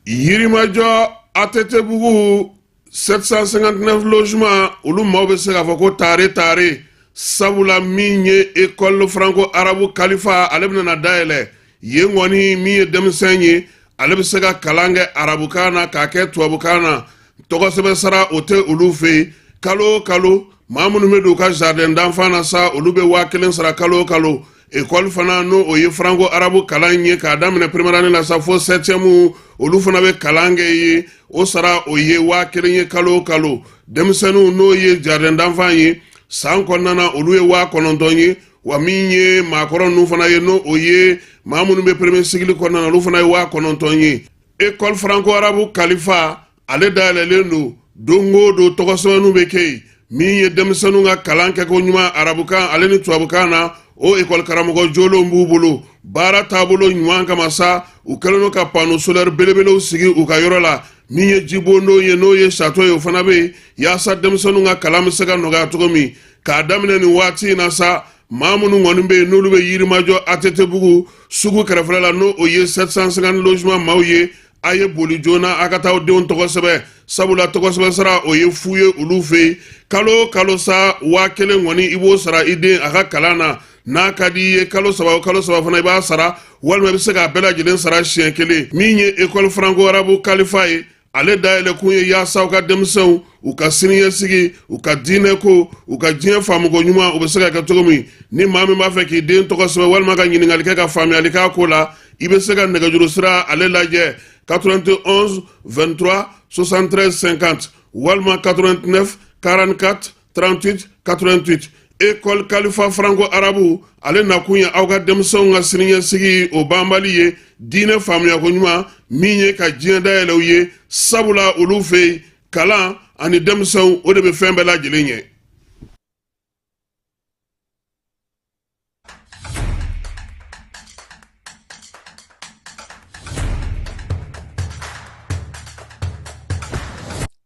Yirimajɔ ATT-bugu 759 logement, olu maaw bɛ se k'a fɔ ko tare tare, sabula min ye école franco arabe Kalifa, ale bɛna na dayɛlɛ yen kɔni. Min ye denmisɛn ye, ale bɛ se ka kalan kɛ arabukan na k'a kɛ tubabukan na. Tɔgɔsɛbɛn sara o tɛ olu fɛ yen. Kalo o kalo, maa minnu bɛ don u ka jardin d'enfant na sa, olu bɛ 1000 sara kalo o kalo. École fana, n'o o ye franco arabe kalan ye, k'a daminɛ première année la sa fo septième, olu fana bɛ kalan kɛ yen. O sara o ye 1000 ye kalo o kalo. Denmisɛnninw, n'o ye jardin d'enfant ye, san kɔnɔna na, olu ye 9000 ye. Wa min ye maakɔrɔ ninnu fana ye, n'o o ye maa minnu bɛ premier cycle kɔnɔna na, olu fana ye 9000 ye. École franco arabe Kalifa, ale dayɛlɛlen don don o don, tɔgɔsɛbɛnninw bɛ kɛ yen. Min ye denmisɛnninw ka kalan kɛko ɲuman arabukan ale ni tubabukan na, o ekɔli karamɔgɔ jolenw b'u bolo. Baara taabolo ɲuman kama sa, u kɛlen don ka panneau solaire belebelew sigi u ka yɔrɔ la. Min ye jibondon ye, n'o ye château ye, o fana bɛ yen yaasa denmisɛnninw ka kalan bɛ se ka nɔgɔya cogo min. K'a daminɛ nin waati in na sa, maa minnu kɔni bɛ yen n'olu bɛ Yirimajɔ ATT-bugu sugu kɛrɛfɛla la, n'o o ye 750 logement maaw ye, a ye boli joona a ka taa aw denw tɔgɔ sɛbɛn, sabula tɔgɔ sɛbɛn sara o ye fu ye olu fɛ yen. Kalo o kalo sa, 1000 kɔni i b'o sara i den a ka kalan na. N'a ka di i ye, kalo 3 o kalo 3 fana i b'a sara, walima i bɛ se k'a bɛɛ lajɛlen sara siɲɛ kelen. Min ye École Franco Arabe Kalifa ye, ale dayɛlɛkun ye yaasa u ka denmisɛnw u ka siniɲɛsigi, u ka diinɛko, u ka diɲɛ faamuko ɲuman, u bɛ se ka kɛ cogo min. Ni maa min b'a fɛ k'i den tɔgɔ sɛbɛn walima ka ɲininkali kɛ ka faamuyali k'a ko la, i bɛ se ka nɛgɛjuru sira ale lajɛ: 91 23 73 50 walima 89 44 38 88. École Kalifa Franco Arabu, ale nakun ye aw ka denmisɛnw ka siniɲɛsigi o banbali ye, diinɛ faamuyako ɲuman, min ye ka diɲɛ dayɛlɛ u ye, sabula olu fɛ yen, kalan ani denmisɛnw, o de bɛ fɛn bɛɛ lajɛlen ɲɛ.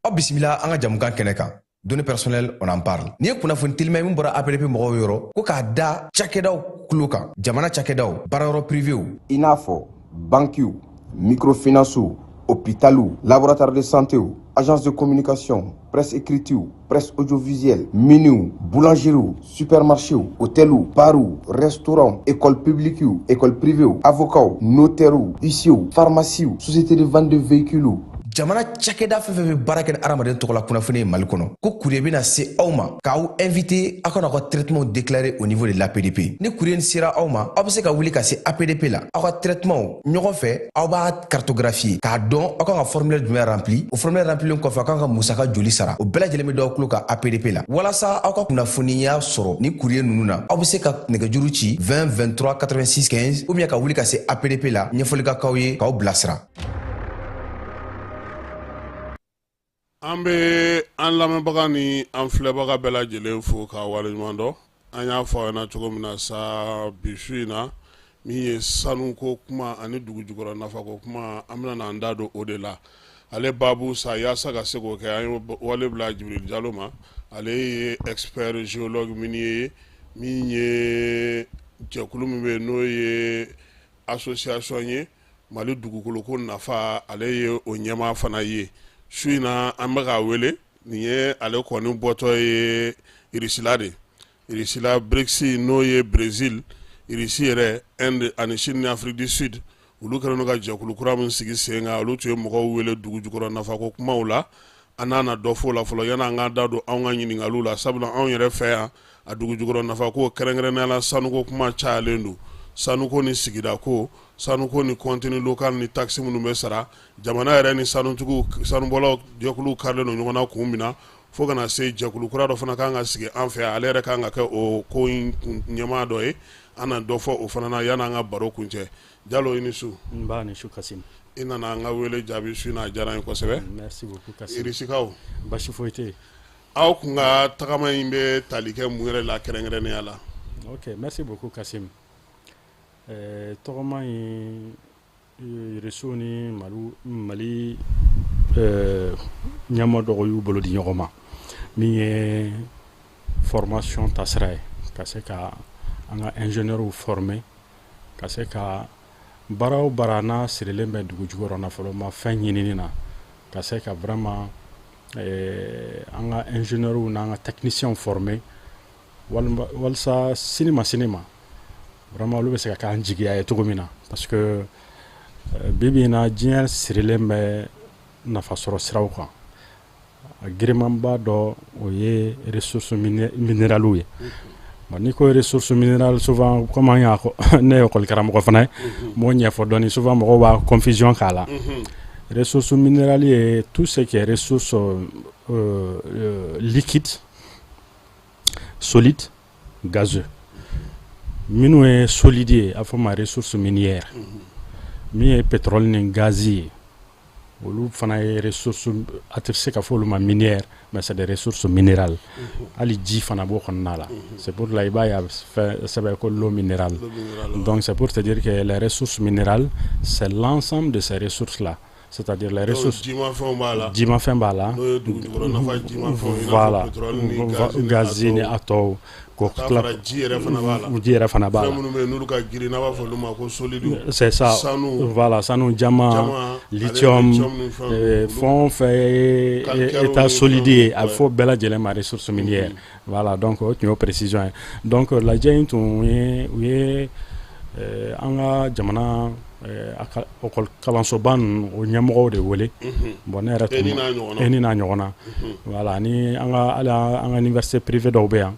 Aw bisimila an ka jamukan kɛnɛ kan, Données personnelles, on en parle. Nin ye kunnafoni telima ye min bɔra APDP mɔgɔw yɔrɔ, ko k'a da cakɛdaw tulo kan, jamana cakɛdaw, baarayɔrɔ privéw, i n'a fɔ bankiw, microfinancew, hôpitaliw, laboratoire de santéw, agence de communication, presse écritew, presse audiovisuelle, miniw, boulangeriew, supermarchéw, hôteliw, barw, restaurant, école publiquew, école privéw, avocats, notairew, huissierw, pharmaciew, société de vente de véhicules, jamana cakɛda fɛn fɛn bɛ baara kɛ ni hadamaden tɔgɔla kunnafoni ye Mali kɔnɔ, ko courrier bɛna se aw ma k'aw invité aw ka n'aw ka traitement déclarer au niveau de l'APDP. Ni courrier sera aw ma, aw bɛ se ka wuli ka se APDP la, aw ka traitement ɲɔgɔn fɛ, aw b'a cartographier k'a dɔn aw kan ka formulaire jumɛn rempli. O formulaire remplilen kɔfɛ, aw kan ka musaka joli sara, o bɛɛ lajɛlen bɛ d'aw tulo kan APDP la. Walasa aw ka kunnafoniya sɔrɔ ni courrier ninnu na, aw bɛ se ka nɛgɛjuru ci 20 23 86 15 ou bien ka wuli ka se APDP la, ɲɛfɔli ka k'aw ye k'aw bilasira.
An bɛ an lamɛnbaga ni an filɛbaga bɛɛ lajɛlen fo k'a waleɲuman dɔn. An y'a fɔ aw ɲɛna cogo min na sa, bi su in na, min ye sanuko kuma ani dugu jukɔrɔ nafako kuma, an bɛna an da don o de la. Ale baabu sa, yaasa ka se k'o kɛ, an ye wale bila Jibril Jalo ma. Ale ye expert géologue minier ye, min ye jɛkulu min bɛ yen, n'o ye association ye Mali dugukoloko nafa, ale ye o ɲɛmaa fana ye. Su in na, an bɛ k'a wele. Nin ye ale kɔni bɔtɔ ye Irisila de, Irisila BRICS, n'o ye Brésil, Irisi yɛrɛ, Inde ani Chine ni Afrique du Sud. Olu kɛlen don ka jɛkulu kura min sigi sen kan, olu tun ye mɔgɔw wele dugu jukɔrɔ nafako kumaw la. An n'a na dɔ fɔ o la fɔlɔ yanni an k'an da don anw ka ɲininkaliw la, sabula anw yɛrɛ fɛ yan, a dugu jukɔrɔ nafako, kɛrɛnkɛrɛnnenya la sanuko kuma cayalen don, sanuko ni sigidako, sanuko ni contenu local ni taxe minnu bɛ sara jamana yɛrɛ ni sanutigiw, sanubɔlaw jɛkuluw karilen don ɲɔgɔn na kun min na, fo ka na se jɛkulu kura dɔ fana kan ka sigi an fɛ yan, ale yɛrɛ kan ka kɛ o ko in ɲɛmaa dɔ ye. An na dɔ fɔ o fana na yanni an ka baro kuncɛ. Jalo, i ni su.
Nba, ni su Kasim.
I nana an ka wele jaabi su in na, a diyara an ye kosɛbɛ.
Merci beaucoup Kasim.
Irisikaw?
Basi foyi tɛ yen.
Aw kun ka tagama in bɛ tali kɛ mun yɛrɛ la kɛrɛnkɛrɛnnenya la?
Ok, merci beaucoup Kasim. Tɔgɔma in, Irisiw ni Mali ɲɛmaa dɔw y'u bolo di ɲɔgɔn ma, min ye formation taasira ye, ka se ka an ka ingénieurs former, ka se ka baara o baara n'a sirilen bɛ dugu jukɔrɔ nafolomafɛn ɲinini na, ka se ka vraiment an ka ingénieurs n'an ka techniciens former, walasa sini ma sini ma, vraiment olu bɛ se ka k'an jigiya ye cogo min na. Parce que bi bi in na, diɲɛ sirilen bɛ nafasɔrɔ siraw kan. A girimanba dɔ, o ye ressources minérales ye. Bon, n'i ko ressources minérales, souvent, comme an y'a ne ye école karamɔgɔ fana ye, n b'o ɲɛfɔ dɔɔni. Souvent mɔgɔw b'a confusion k'a la. Ressources minérales ye tout ce qui est ressources liquide, solide, gazeux. Minnu ye solide ye, a fɔ ma ressources minières. Min ye pétrole ni gaz ye, olu fana ye ressources, a tɛ se ka fɔ olu ma minière, mais c'est des ressources minérales. Hali ji fana b'o kɔnɔna la. C'est pour cela i b'a ye a bɛ fɛn sɛbɛn ko l'eau minérale. Donc c'est pour te dire que les ressources minérales, c'est l'ensemble de ces ressources là. C'est-à-dire les ressources.
Jimafɛnw b'a la.
Jimafɛn b'a la.
N'o ye dugujukɔrɔ nafa jimafɛnw ye.
Voilà.
Pétrole ni gaz ni
Gaz ni a tɔw. K'o
Ka fara ji yɛrɛ fana b'a la.
Ji yɛrɛ fana b'a la.
Fɛn minnu bɛ yen n'olu ka girin n'an b'a fɔ olu ma ko solide.
C'est ça.
Sanu.
Voilà, sanu, diamant, lithium, fɛn o fɛn ye état solide ye, a bɛ fɔ bɛɛ lajɛlen ma ressource minière. Voilà, donc o tun y'o précision ye. Donc lajɛ in tun ye u ye an ka jamana école kalansoba ninnu o ɲɛmɔgɔw de wele. Bon, ne yɛrɛ tun
ENI
n'a ɲɔgɔnna. Voilà, ani an ka hali an ka université privée dɔw bɛ yan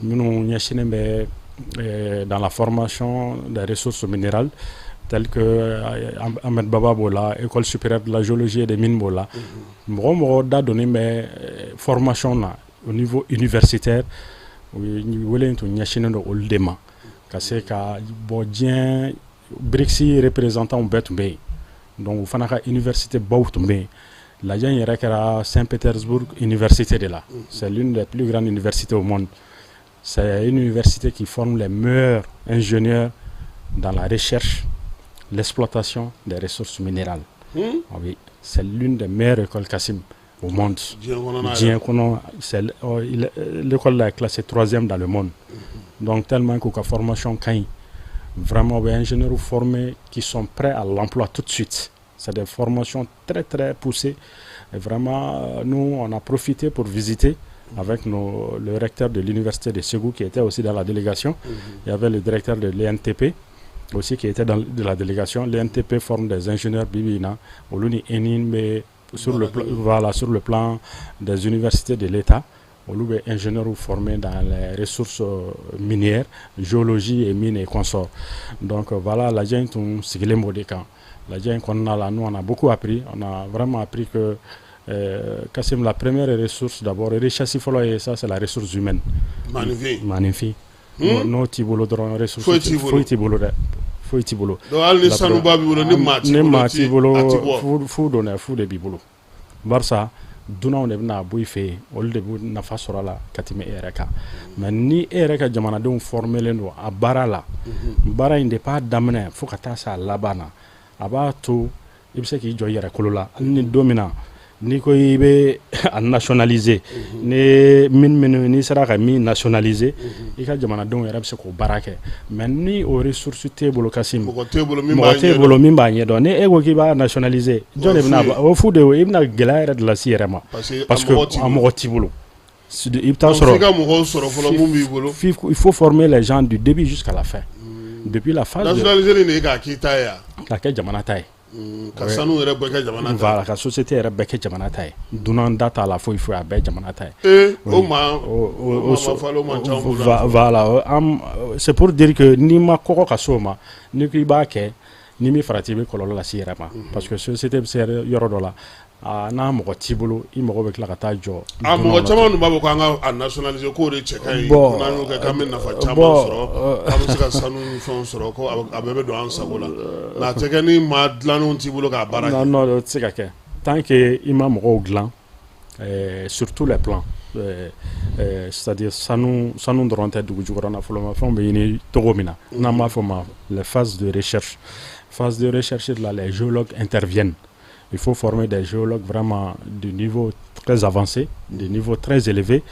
minnu ɲɛsinnen bɛ dans la formation des ressources minérales, telles que Ahmed Baba b'o la, école supérieure de la géologie et des mines b'o la. Mɔgɔ o mɔgɔ da donnen bɛ formation na au niveau universitaire, u ye wele in tun ɲɛsinnen don olu de ma, ka se ka bɔ diɲɛ BRICS représentants bɛɛ tun bɛ yen. Donc u fana ka université baw tun bɛ yen. Lajɛ in yɛrɛ kɛra Saint-Pétersbourg université de la. C'est l'une des plus grandes universités au monde. C'est une université qui forme les meilleurs ingénieurs dans la recherche, l'exploitation des ressources minérales. Oui, c'est l'une des meilleures écoles, Kassim, au monde. Diɲɛ kɔnɔ, c'est l'école là est classée troisième dans le monde. Donc tellement qu'u ka formation ka ɲi. Vraiment, u bɛ ingénieurs formés qui sont prêts à l'emploi tout de suite. C'est des formations très très poussées. Et vraiment, nous, on a profité pour visiter avec le recteur de l'université de Ségou qui était aussi dans la délégation. Il y avait le directeur de l'ENTP aussi qui était dans de la délégation. L'ENTP forme des ingénieurs bibina, olu ni ENI bɛ sur le plan, voilà, sur le plan des universités de l'État. Olu bɛ ingénieurs formés dans les ressources minières, géologie et mines et consorts. Donc voilà, lajɛ in tun sigilen b'o de kan. Lajɛ in kɔnɔna la, nous, on a beaucoup appris. On a vraiment appris que Kassim, la première ressource d'abord, richesse fɔlɔ ye, ça c'est la ressource humaine.
Maninfin.
Maninfin. N'o t'i bolo dɔrɔn, ressource
foyi t'i bolo.
Foyi t'i bolo dɛ. Foyi t'i bolo.
Donc hali ni sanuba b'i bolo, ni maa t'i
ni
bolo,
maa t'i bolo,
a ti bɔ.
Fu fu don dɛ, fu de b'i bolo. Barisa dunanw de bɛna bɔ i fɛ yen, olu de bɛ nafa sɔrɔ a la ka tɛmɛ e yɛrɛ kan. Mais ni e yɛrɛ ka jamanadenw formelen don a baara la, baara in depuis a daminɛ fo ka taa se a laban na, a b'a to i bɛ se k'i jɔ i yɛrɛ kolo la. Hali ni don min na n'i ko i bɛ a nationaliser, ni min minnu n'i sera ka min nationaliser, i ka jamanadenw yɛrɛ bɛ se k'o baara kɛ. Mais ni o ressource t'e bolo, Kassim,
mɔgɔ t'e bolo min b'a
mɔgɔ t'e
ɲɛdɔn.
Bolo min b'a ɲɛdɔn, ni e ko k'i b'a nationaliser, jɔn de
O ye
bɛna
fu ye.
O fu de ye, i bɛna gɛlɛya yɛrɛ de lase i yɛrɛ ma.
Parce que
parce
a
que
mɔgɔ t'i
a
bolo.
mɔgɔ t'i bolo. I bɛ taa
Donc
sɔrɔ
f'i ka mɔgɔw sɔrɔ fɔlɔ mun b'i bolo.
Il faut former les gens du début jusqu'à la fin, depuis la phase de
Nationaliser nin de ye k'a k'i ta ye wa?
K'a kɛ jamana ta ye.
Ka sanu yɛrɛ bɛɛ kɛ jamana ta ye.
Voilà, ka société yɛrɛ bɛɛ kɛ jamana ta ye. Dunan da t'a la, foyi foyi, a bɛɛ ye jamana ta ye.
Ee, o maa
o
o maa ma falen, o man ca an bolo.
Voilà, c'est pour dire que n'i ma kɔgɔ ka s'o ma, n'i ko i b'a kɛ, n'i m'i farati, i bɛ kɔlɔlɔ lase i yɛrɛ ma, parce que société bɛ se yɔrɔ dɔ la, aa, n'a mɔgɔ t'i bolo, i mago bɛ tila ka taa jɔ
A
dunanw
mɔgɔ
na.
Caman dun b'a fɔ k'an ka a nationaliser, k'o de cɛ ka ɲi.
Bon,
ko n'an y'o kɛ k'an bɛ nafa caman
bon,
sɔrɔ, k'an bɛ se ka sanu ni fɛnw sɔrɔ, ko a bɛɛ bɛ don an sago la, nka a tɛ kɛ ni maa dilannenw t'i bolo k'a baara
Non,
kɛ.
non, o tɛ se ka kɛ tant que i ma mɔgɔw dilan sur tous les plans, c'est-à-dire sanu dɔrɔn tɛ, dugu jukɔrɔ nafolomafɛnw bɛ ɲini cogo min na, n'an b'a fɔ ma les phases de recherche. Phase de recherche là, les géologues interviennent. Il faut former des géologues vraiment du niveau très avancé, de niveau très élevé,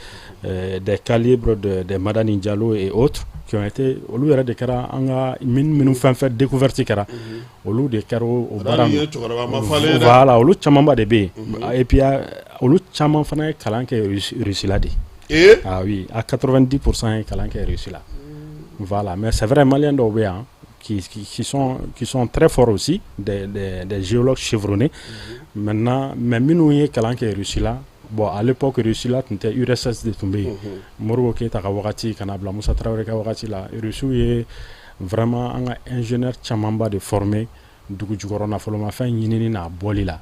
des calibres de Madani Diallo et autres qui ont été, olu yɛrɛ de kɛra an ka mine minnu fɛn fɛn découverte kɛra, olu de kɛra o baara
Madani ye cɛkɔrɔba ma falen dɛ.
Voilà, olu camanba de bɛ yen. Et puis olu caman fana ye kalan kɛ Russie la de.
Ee.
Ah oui, à 90% ye kalan kɛ Russie la. Voilà, mais c'est vrai, malien dɔw bɛ yan qui sont très forts aussi, des géologues chevronnés. Maintenant, mais minnu ye kalan kɛ Russie la, bon, à l'époque, Russie la tun tɛ, URSS de tun bɛ yen. Modibo Keyita ka wagati ka na bila Musa Tarawele ka wagati la, Russiw ye vraiment an ka ingénieur camanba de former dugu jukɔrɔ nafolomafɛn ɲinini n'a bɔli la.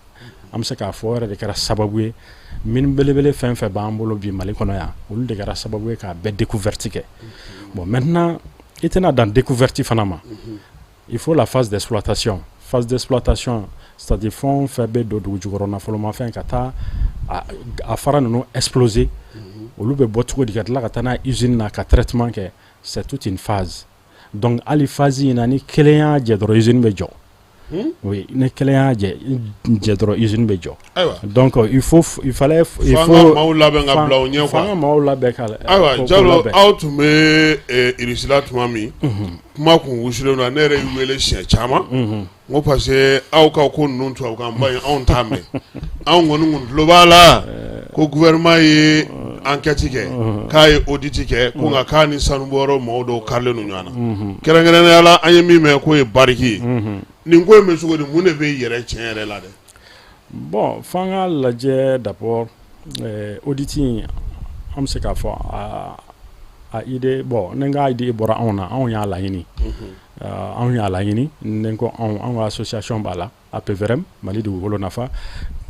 An bɛ se k'a fɔ o yɛrɛ de kɛra sababu ye, mine belebele fɛn fɛn b'an bolo bi Mali kɔnɔ yan, olu de kɛra sababu ye k'a bɛɛ découverte kɛ. Bon, maintenant, i tɛna dan découverte fana ma, il faut la phase d'exploitation. Phase d'exploitation, c'est-à-dire fɛn o fɛn bɛ don dugu jukɔrɔ nafolomafɛn, ka taa a fara ninnu exploser, olu bɛ bɔ cogo di, ka tila ka taa n'a ye usine na ka traitement kɛ, c'est toute une phase. Donc hali phase in na, ni kelen y'a jɛ dɔrɔn, usine bɛ jɔ. Oui, ni kelen y'a jɛ dɔrɔn usine bɛ jɔ. Donc il faut il fallait
il faut f'an ka maaw labɛn ka bila u ɲɛ quoi.
F'an ka maaw labɛn ka.
Ayiwa Jalo, aw tun bɛ Irisi la tuma min, kuma kun wusulen don, ne yɛrɛ y'i wele siɲɛ caman. N ko parce que aw ka ko ninnu tubabukan ba in, anw t'a mɛn. Anw kɔni kun tulo b'a la ko gouvernement ye enquête kɛ, k'a ye audit kɛ, ko nka k'a ni sanubɔyɔrɔ mɔgɔw dɔw karilen don ɲɔgɔn na. Kɛrɛnkɛrɛnnenya la, an ye min mɛn k'o ye Barrick ye. Nin ko in bɛ cogo di? Mun de bɛ yɛrɛ tiɲɛ yɛrɛ la dɛ?
Bon, f'an k'a lajɛ d'abord audit in, an bɛ se k'a fɔ a idée, bon, ni n ka idée bɔra anw na, anw y'a laɲini. Anw y'a laɲini, ni ko anw, anw ka association b'a la, APVRM, Mali dugukolo nafa,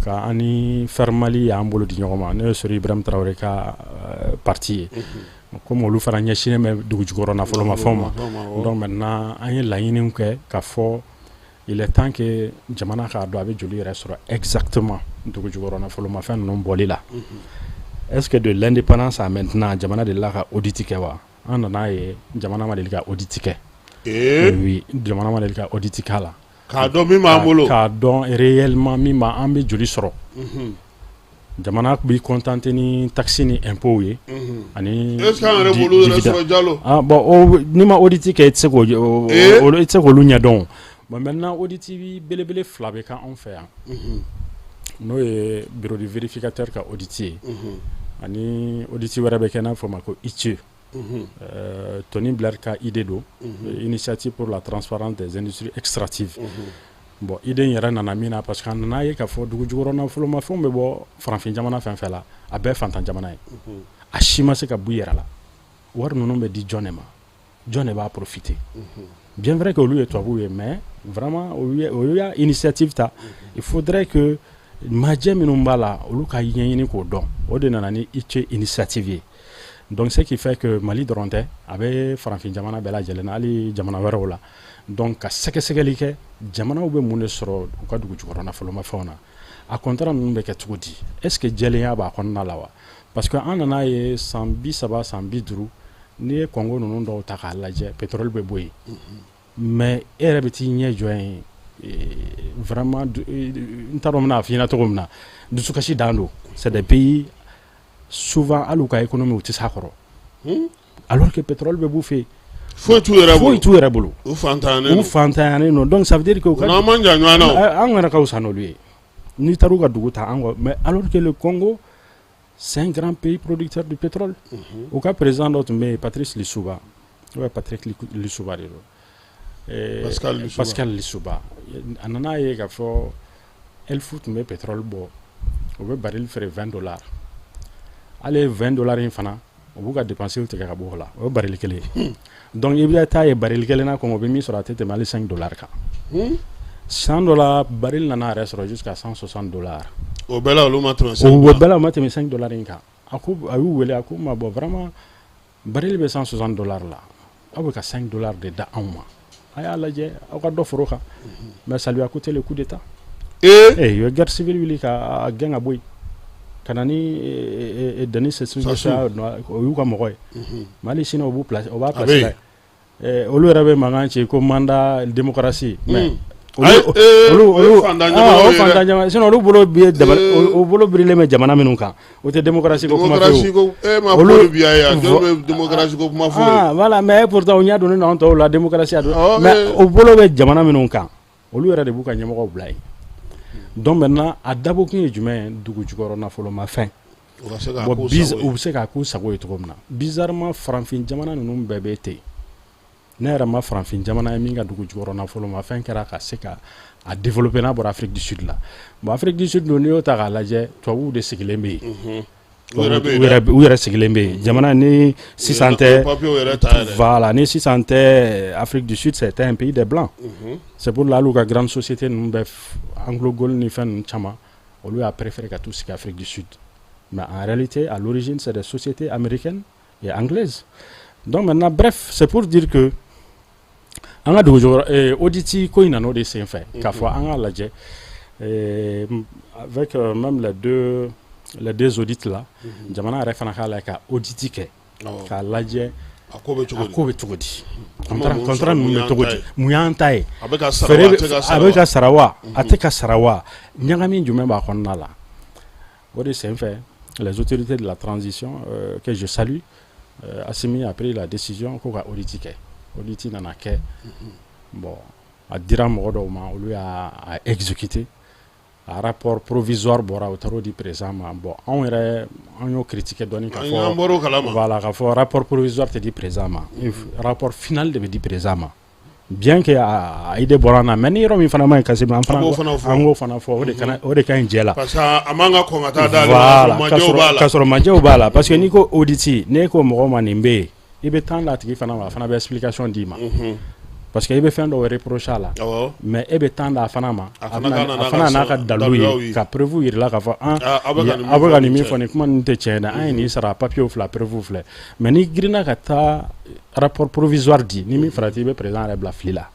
ka an ni Fermali y'an bolo di ɲɔgɔn ma, n'o ye Sori Ibrahim Traoré ka parti ye. Komi olu fana ɲɛsinnen bɛ dugu jukɔrɔ nafolomafɛnw ma. Donc maintenant an ye laɲiniw kɛ k'a fɔ il est temps que jamana k'a dɔn a bɛ joli yɛrɛ sɔrɔ exactement dugu jukɔrɔ nafolomafɛn ninnu bɔli la. Est-ce que de l'indépendance à maintenant, jamana delila ka audit kɛ wa? An nana ye jamana ma deli ka audit kɛ. Oui, jamana ma deli ka audit k'a la.
K'a dɔn min b'an bolo.
K'a dɔn réellement min b'an, an bɛ joli sɔrɔ. Jamana b'i contenter ni taxe ni impôt ye. Ani
est-ce que an yɛrɛ b'olu yɛrɛ sɔrɔ Jalo?
Ah bon, n'i ma audit kɛ, i tɛ se k'o i tɛ se k'olu ɲɛdɔn. Bon, maintenant audit belebele fila bɛ kɛ anw fɛ yan. N'o ye bureau de vérificateur ka audit ye. Ani audit wɛrɛ bɛ kɛ n'a bɛ fɔ o ma ko ITIE. Tony Blair ka idée don. Initiative pour la transparence des industries extractives. Bon, idée in yɛrɛ nana min na, parce que a nana ye k'a fɔ dugu jukɔrɔ nafolomafɛnw bɛ bɔ farafin jamana fɛn fɛn la, a bɛɛ fantan jamana ye. A si ma se ka bɔ i yɛrɛ la. Wari ninnu bɛ di jɔn de ma? Jɔn de b'a profiter? Bien vrai que olu ye tubabuw ye, mais vraiment olu y'a initiative ta. Il faudrait que majɛ minnu b'a la, olu ka ɲɛɲini k'o dɔn. O de nana ni ITIE initiative ye. Donc ce qui fait que Mali dɔrɔn tɛ, a bɛ farafin jamana bɛɛ lajɛlen na, hali jamana wɛrɛw la. Donc ka sɛgɛsɛgɛli kɛ, jamanaw bɛ mun de sɔrɔ u ka dugu jukɔrɔ nafolomafɛnw na? A contrat ninnu bɛ kɛ cogo di? Est ce que jɛlenya b'a kɔnɔna la wa? Parce que an nana ye san 30, san 50, n'i ye Congo ninnu dɔw ta k'a lajɛ, pétrole bɛ bɔ yen. Mais e yɛrɛ bɛ t'i ɲɛ jɔ yen, vraiment n t'a dɔn n bɛna f'i ɲɛna cogo min na, dusukasi dan don. C'est des pays, souvent hali u ka économie u tɛ s'a kɔrɔ. Alors que pétrole bɛ b'u fɛ yen.
Foyi t'u yɛrɛ bolo.
Foyi t'u yɛrɛ bolo.
U fantanyalen don.
U fantanyalen don. Donc ça veut dire que u ka
n'an man jan ɲɔgɔn na o.
An yɛrɛ ka fisa n'olu ye. N'i taara u ka dugu ta an kɔ, mais alors que le Congo, c'est un grand pays producteur de pétrole. U ka président dɔ tun bɛ yen, Patrice Lissouba, ou bien Patrick Lissouba de don.
Pascal Lissouba.
Pascal Lissouba. A nana ye k'a fɔ Elf tun bɛ pétrole bɔ, u bɛ baril feere 20 dollars. Ale ye 20 dollars in fana, u b'u ka dépenses tigɛ ka bɔ o la, o ye baril kelen ye. Donc i bɛ taa ye baril kelen na kɔni, u bɛ min sɔrɔ, a tɛ tɛmɛ hali 5 dollars kan. San dɔ la, baril nana yɛrɛ sɔrɔ jusqu'à 160 dollars.
O bɛɛ la olu ma tɛmɛ
O bɛɛ la u ma tɛmɛ 5 dollars in kan. A ko, a y'u wele, a ko ma: bon, vraiment, baril bɛ 160 dollars la, aw bɛ ka 5 dollars de da anw ma, a y'a lajɛ aw ka dɔ foro kan. Mais ça lui a coûté le coup d'état. Eh, u ye guerre civile wuli ka gɛn ka bɔ yen, ka na ni Denis Sassou Nguesso, o y'u ka mɔgɔ ye. Mais hali sini o b'u place, o b'a place la. Olu yɛrɛ bɛ mankan ci ko mandat démocratie, mais olu
o
fantan jamana, sinon olu bolo bi o bolo birilen bɛ jamana minnu kan, o tɛ démocratie ko kuma
fɛ. Démocratie ko e ma Paul Biya ye, jɔn bɛ démocratie ko kuma fɔ?
Ah voilà, mais pourtant u ɲɛ donnen don an tɔw la démocratie a don, mais o bolo bɛ jamana minnu kan, olu yɛrɛ de b'u ka ɲɛmɔgɔw bila yen. Donc maintenant a dabɔkun ye jumɛn ye? Dugu jukɔrɔ nafolomafɛn, bon, u bɛ se k'a k'u sago ye cogo min na. Bizarrement, farafin jamana ninnu bɛɛ bɛ ten. Ne yɛrɛ ma farafin jamana ye min ka dugu jukɔrɔ nafolomafɛn kɛra ka se ka a développer n'a bɔra Afrique du Sud la. Bon, Afrique du Sud dun, n'i y'o ta k'a lajɛ, tubabuw de sigilen bɛ yen. U yɛrɛ sigilen bɛ yen. Jamana ni sisan tɛ, voilà, ni sisan tɛ, Afrique du Sud, c'était un pays des blancs. C'est pour cela hali u ka grande société ninnu bɛɛ, AngloGold ni fɛn ninnu caman, olu y'a préféré ka t'u sigi Afrique du Sud. Mais en réalité, à l'origine, c'est des sociétés américaines et anglaises. Donc maintenant, bref, c'est pour dire que an ka dugu jukɔrɔ audit ko in nana o de senfɛ, k'a fɔ an k'a lajɛ avec même les deux audits là, jamana yɛrɛ fana k'a lajɛ ka audit kɛ k'a lajɛ.
A ko bɛ cogo
di? A ko bɛ cogo di? Contrat ninnu bɛ cogo di? Mun y'an ta ye?
A bɛ ka sara wa, a tɛ ka sara wa?
A bɛ ka sara wa, a tɛ ka sara wa? Ɲagami jumɛn b'a kɔnɔna la? O de senfɛ, les autorités de la transition que je salue, Assimi a pris la décision ko ka audit kɛ. Audit nana kɛ. Bon, a dira mɔgɔ dɔw ma, olu y'a exécuté. A rapport provisoire bɔra, u taar'o di président ma. Bon, anw yɛrɛ, an y'o critiquer dɔɔni ka fɔ
An bɔr'o kalama.
Voilà, ka fɔ rapport provisoire tɛ di président ma, rapport final de bɛ di président ma. Bien que a idée bɔra an na, mais ni yɔrɔ min fana ma ɲi, Kassim, an fana
An b'o fana fɔ.
an k'o fana fɔ. O de kana, o de ka ɲi jɛ la.
Parce que a man ka kɔn ka taa d'ale ma,
Voilà,
k'a sɔrɔ manjɛw b'a la.
K'a sɔrɔ manjɛw b'a la, parce que n'i ko audit, n'e ko mɔgɔ ma nin bɛ yen, i bɛ temps d'a tigi fana ma, a fana bɛ explication d'i ma. Parce que i bɛ fɛn dɔw reprocher a la, mais e bɛ temps d'a fana ma,
A fana ka na
a
n'a
fana
ka
n'a ka dalu
daluyaw
ye,
ye.
ka preuve yir'i la k'a fɔ an
Ah, aw bɛ ka nin min
aw bɛ ka
fɔ
nin
nin
min
tɛ.
fɔ, nin kuma ninnu tɛ tiɲɛ ye dɛ, an ye nin sara, papier filɛ, preuve filɛ. Mais n'i girinna ka taa rapport provisoire di, ni min farati, i bɛ président yɛrɛ bila fili la.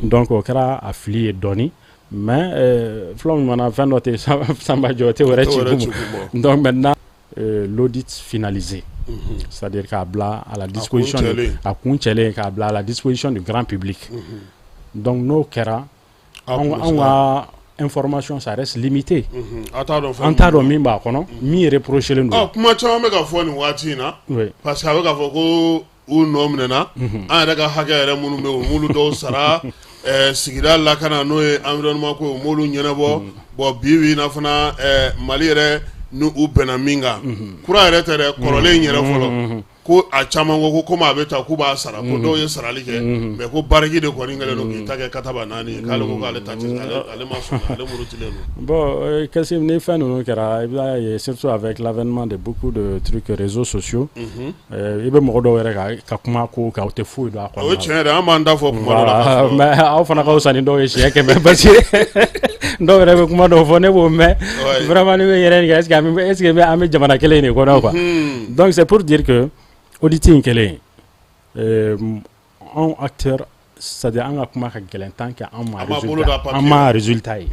Donc o kɛra a fili ye dɔɔni, mais fulaw ɲuman fɛn dɔ tɛ sanba jɔ, o tɛ wɛrɛ ci
wɛrɛ
kun
ci
bɔ.
kun bɔ.
Donc maintenant, l'audit finalisé, c'est-à-dire k'a bila à la disposition
kuncɛlen.
A kuncɛlen, k'a bila à la disposition du grand public. Donc n'o kɛra,
A
anw
kun bɛ se
anw ka information, ça reste limité.
A t'a dɔn fɛn
An
min
t'a dɔn min b'a kɔnɔ, min reproché len don.
Ɔ, kuma caman bɛ ka fɔ nin waati in na, parce que a bɛ ka fɔ ko u nɔ minɛna an yɛrɛ ka hakɛ yɛrɛ minnu bɛ yen, u m'olu dɔw sara, sigida lakana, n'o ye environnement ko ye, u m'olu ɲɛnabɔ. Bon, bi bi in na fana, Mali yɛrɛ ni u bɛnna min kan, kura yɛrɛ tɛ dɛ, kɔrɔlen in yɛrɛ fɔlɔ, ko a caman ko komi a bɛ ta k'u b'a sara, ko dɔw ye sarali kɛ, mais ko bariki de kɔni kɛlen don k'i ta kɛ kataba naani ye, k'ale ko k'ale ta tɛ, ale ma sɔn, ale murutilen don.
Bon, Kassim, ni fɛn ninnu kɛra, i b'a ye, surtout avec l'avènement de beaucoup de trucs réseaux sociaux, i bɛ mɔgɔ dɔw yɛrɛ ka kuma ko kan, o tɛ foyi dɔn a kɔnɔna
O ye
la.
tiɲɛ yɛrɛ, an b'an da fɔ kuma dɔ la k'a
Voilà,
sɔrɔ
mais aw fana ka fisa ni dɔw ye siɲɛ 100, parce que dɔw yɛrɛ bɛ kuma dɔw fɔ, ne b'o mɛn, vraiment ne bɛ n yɛrɛ ɲininka, est ce que an bɛ jamana kelen in de kɔnɔ, quoi. Donc c'est pour dire que audit in kɛlen, anw acteur, c'est à dire an ka kuma ka gɛlɛn tant que an ma
An m'a bolo da
résultat,
papier
an ma résultat ye.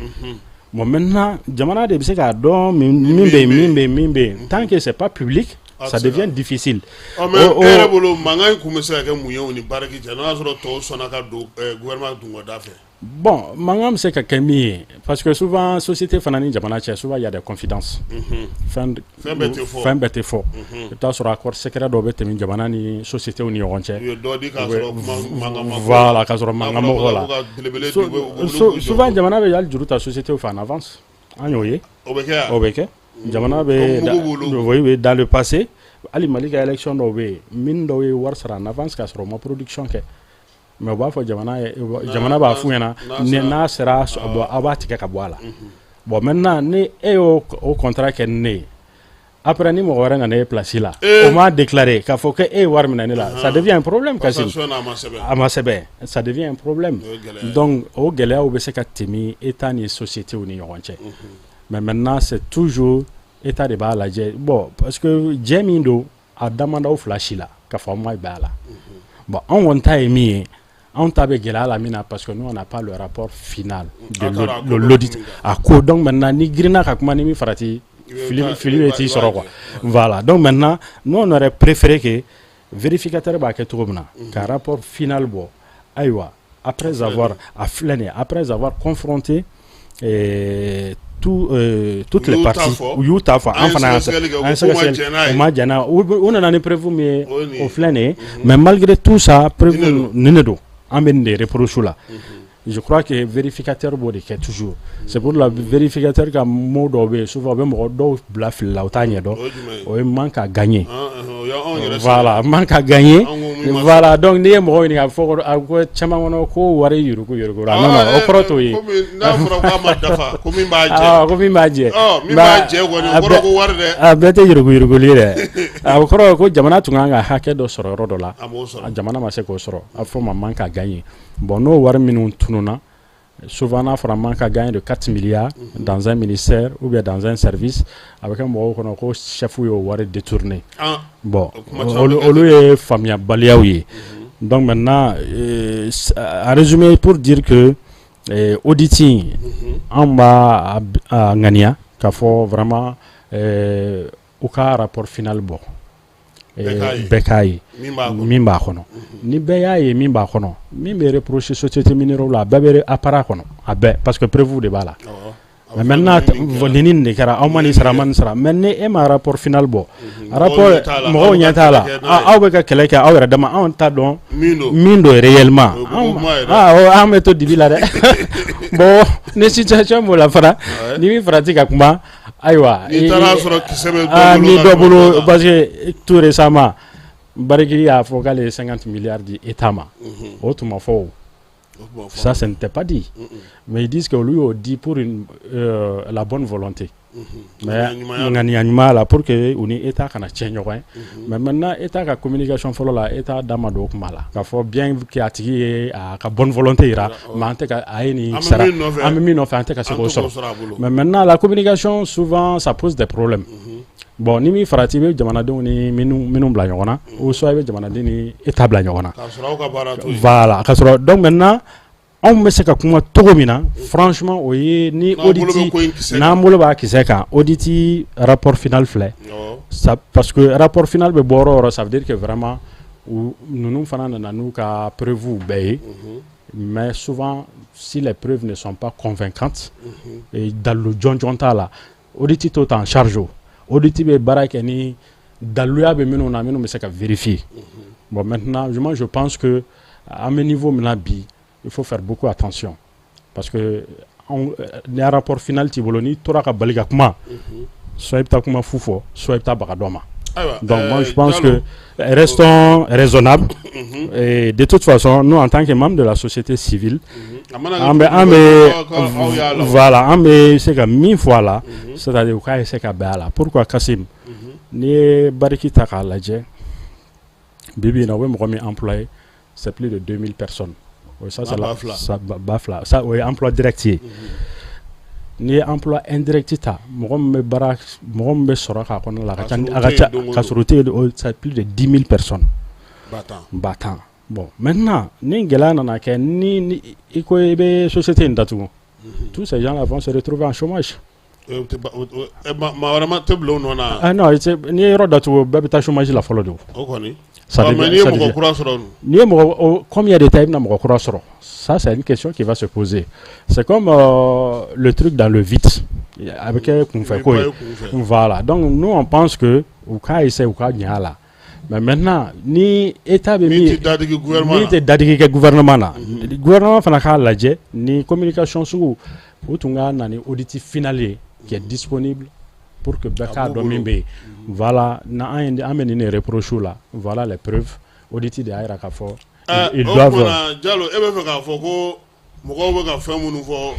Bon, maintenant, jamana de bɛ se k'a dɔn min bɛ yen, min bɛ yen, min bɛ yen. Tant que c'est pas public,
Ah,
ça
c'est
devient difficile.
Ɔ, mais e yɛrɛ bolo, mankan in kun bɛ se ka kɛ mun ye o ni bariki cɛ, n'o y'a sɔrɔ tɔw sɔnna ka don gouvernement dungɔda fɛ?
Bon, mankan bɛ se ka kɛ min ye, parce que souvent société fana ni jamana cɛ, souvent il y a des confidences. Fɛn
Fɛn bɛɛ tɛ fɔ.
Fɛn bɛɛ tɛ fɔ. I bɛ taa sɔrɔ accord secret dɔw bɛ tɛmɛ jamana ni sociétés ni ɲɔgɔn cɛ.
U ye dɔ di k'a sɔrɔ kuma mankan ma fɔ.
Voilà, k'a sɔrɔ
N'a
mankan
fɔra
ma
ko
fɔ la.
ka belebele di, u bɛ wuli k'u jɔ.
Souvent jamana bɛ hali juru ta société fɛ en avance. An y'o ye.
O bɛ kɛ yan?
O bɛ kɛ. Jamana bɛ
Ko mugu b'olu.
Oui, dans le passé, hali Mali ka élection dɔw bɛ yen, min dɔw ye wari sara en avance k'a sɔrɔ u ma production kɛ. Mais u b'a fɔ jamana ye, jamana b'a f'u ɲɛna
n'a
ni
sera-
n'a sera, bon, aw b'a tigɛ ka bɔ a la. Bon, maintenant, ni e y'o o contrat kɛ ni ne ye, après ni mɔgɔ wɛrɛ nana e place la, o m'a déclaré k'a fɔ ko e ye wari minɛ ne la, ça devient un problème, Kassim.
Passation n'a ma sɛbɛn.
A ma sɛbɛn, ça devient un problème.
O ye gɛlɛya ye.
Donc o gɛlɛyaw bɛ se ka tɛmɛ État ni société ni ɲɔgɔn cɛ. Mais maintenant, c'est toujours État de b'a lajɛ. Bon, parce que jɛ min don, a da man d'aw fila si la k'a fɔ aw ma bɛn a la. Bon, anw kɔni ta ye min ye, anw ta bɛ gɛlɛya la min na, parce que nous, on n'a pas le rapport final de
Aw t'a dɔn a ko bɛ
l'audit
kun min kan.
A ko, donc maintenant, ni girinna ka kuma ni min farati,
I bɛ
fili fili bɛ t'i
i b'a
sɔrɔ, quoi.
jɛ.
Voilà, donc maintenant, nous, on aurait préféré que vérificateur b'a kɛ cogo min na, ka rapport final bɔ, ayiwa, après avoir a filɛ nin ye, après avoir confronté toutes
U
les
y'u ta
parties,
fɔ.
U y'u ta fɔ,
An
an
ye
fana y'a
sɛgɛsɛgɛli kɛ,
an ye
u ko k'u ma
sɛgɛsɛgɛli
jɛn n'a ye.
u ma jɛn n'a ye, u nana ni preuve min ye,
O ye nin
o
ye.
filɛ nin ye, mais malgré tout ça, preuve
Nin de don.
Nin de don, an bɛ nin de reproche la. Je crois que vérificateur b'o de kɛ toujours. C'est pour la vérificateur ka mot dɔw bɛ yen, souvent u bɛ mɔgɔ dɔw bila fili la, u t'a ɲɛdɔn.
O ye jumɛn ye?
O ye manque à gagner.
Ah, o y'anw yɛrɛ
Voilà,
sɛgɛn.
manque à gagner.
An ko min ma
Voilà, donc n'i ye mɔgɔw ɲininka, fɔ ko a ko caman kɔnɔ ko wari yuruku yurukura. Non, non, o kɔrɔ t'o ye.
Komi n'a fɔra k'a ma dafa, ko min b'a jɛ.
Ah, ko min b'a jɛ.
Ɔ, min b'a jɛ kɔni, o kɔrɔ ko wari dɛ.
A bɛɛ tɛ yuruku yurukuli ye dɛ. A o kɔrɔ ye ko jamana tun kan ka hakɛ dɔ sɔrɔ yɔrɔ dɔ la.
A m'o sɔrɔ.
A jamana ma se k'o sɔrɔ. A fɔ ma manque à gagner. Bon, n'o wari minnu tununa, souvent n'a fɔra manque à gagner de 4 milliards dans un ministère ou bien dans un service, a bɛ kɛ mɔgɔw kɔnɔ ko chef y'o wari détourné.
Ah,
Bon,
o kuma caman
olu
bɛ kɛ
olu ye faamuyabaliyaw ye. Donc maintenant, en résumé, pour dire que audit in, an b'a a ŋaniya k'a fɔ vraiment u ka rapport final bɔ. Bɛɛ k'a ye min b'a kɔnɔ. Ni bɛɛ y'a ye min b'a kɔnɔ, min bɛ reprocher société minière la, a bɛɛ bɛ appareil kɔnɔ, a bɛɛ, parce que preuve de b'a la. Mais maintenant, nin de kɛra, aw ma nin sara, ma nin sara. Mais ni e ma rapport final bɔ, rapport mɔgɔw ɲɛ t'a la, aw bɛ ka kɛlɛ kɛ aw yɛrɛ dama, anw t'a dɔn min don réellement, an bɛ to dibi la dɛ. Bon, ni situation b'o la fana, ni min farati ka kuma, ayiwa,
n'i taara sɔrɔ kisɛ bɛ
ni dɔ bolo, parce que tout récemment Barrick y'a fɔ k'ale ye 50 milliards di État ma. O tun ma fɔ o. Ça, ce n'était pas dit. Mais ils disent que lui a dit pour la bonne volonté. Mais ŋaniya ɲuman la, pour que u ni État kana tiɲɛ ɲɔgɔn ye. Mais maintenant, État ka communication fɔlɔ la, État da ma don o kuma la. K'a fɔ bien que a tigi ye a ka bonne volonté yira, mais an tɛ ka a ye nin sara, an bɛ min nɔfɛ, an tɛ ka se k'o sɔrɔ. Mais maintenant, la communication, souvent, ça pose des problèmes. Bon, ni min farati, i bɛ jamanadenw ni minnu bila ɲɔgɔn na, ou soit i bɛ jamanaden ni État bila ɲɔgɔn na. Voilà, ka sɔrɔ. Donc maintenant, anw bɛ se ka kuma cogo min na, franchement, o ye ni audit, n'an bolo b'a kisɛ kan, audit rapport final filɛ, parce que rapport final bɛ bɔ yɔrɔ o yɔrɔ, ça veut dire que vraiment ninnu fana nana n'u ka preuves bɛɛ ye. Mais souvent, si les preuves ne sont pas convaincantes, dalilu jɔnjɔn t'a la, audit t'o ta en charge. O audit bɛ baara kɛ ni daluya bɛ minnu na, minnu bɛ se ka vérifier. Bon, maintenant, moi je pense que an bɛ niveau min na bi, il faut faire beaucoup attention, parce que ni rapport final t'i bolo, n'i tora ka bali ka kuma, soit i bɛ taa kuma fu fɔ, soit i bɛ taa baga dɔ ma. Donc moi je pense que restons raisonnables. Et de toute façon, nous, en tant que membres de la société civile, an bɛ voilà, an bɛ se ka min fɔ a la, c'est-à-dire u k'a essayer ka bɛn a la. Pourquoi, Kassim? N'i ye Barrick ta k'a lajɛ bi bi in na, u bɛ mɔgɔ min employé, c'est plus de 2000 personnes. Ça, c'est la 2000, ça, o ye emploi direct ye. N'i ye emploi indirect ta, mɔgɔ min bɛ baara, mɔgɔ min bɛ sɔrɔ k'a kɔnɔ la, a ka ca, a ka ca ka sɔrɔ o tɛ yen, c'est plus de 10 000 personnes, 10 000. Bon, maintenant, ni gɛlɛya nana kɛ, ni i ko i bɛ société in datugu, tous ces gens là vont se retrouver en chômage.
Maa wɛrɛ ma tɛ bila o nɔ na.
Ah non, n'i ye yɔrɔ datugu, bɛɛ bɛ taa chômage la fɔlɔ de.
O kɔni. Mais n'i ye mɔgɔ kura sɔrɔ dun?
N'i ye mɔgɔ, combien de temps i bɛna mɔgɔ kura sɔrɔ? Ça, c'est une question qui va se poser. C'est comme le truc dans le vide, a bɛ kɛ kunfɛ ko ye. Voilà, donc nous on pense que u k'a essayer, u ka ɲɛ a la. Mais maintenant, ni État bɛ
min
min tɛ dadigi kɛ gouvernement na, gouvernement fana k'a lajɛ ni communication sugu, u tun ka na ni audit final ye qui est disponible pour que bɛɛ k'a dɔn min bɛ yen. Voilà, n'an an bɛ nin de reproche la, voilà les preuves, audit de y'a jira k'a fɔ.
Ils doivent. O tuma Jalo, e bɛ fɛ k'a fɔ ko mɔgɔw bɛ ka fɛn minnu fɔ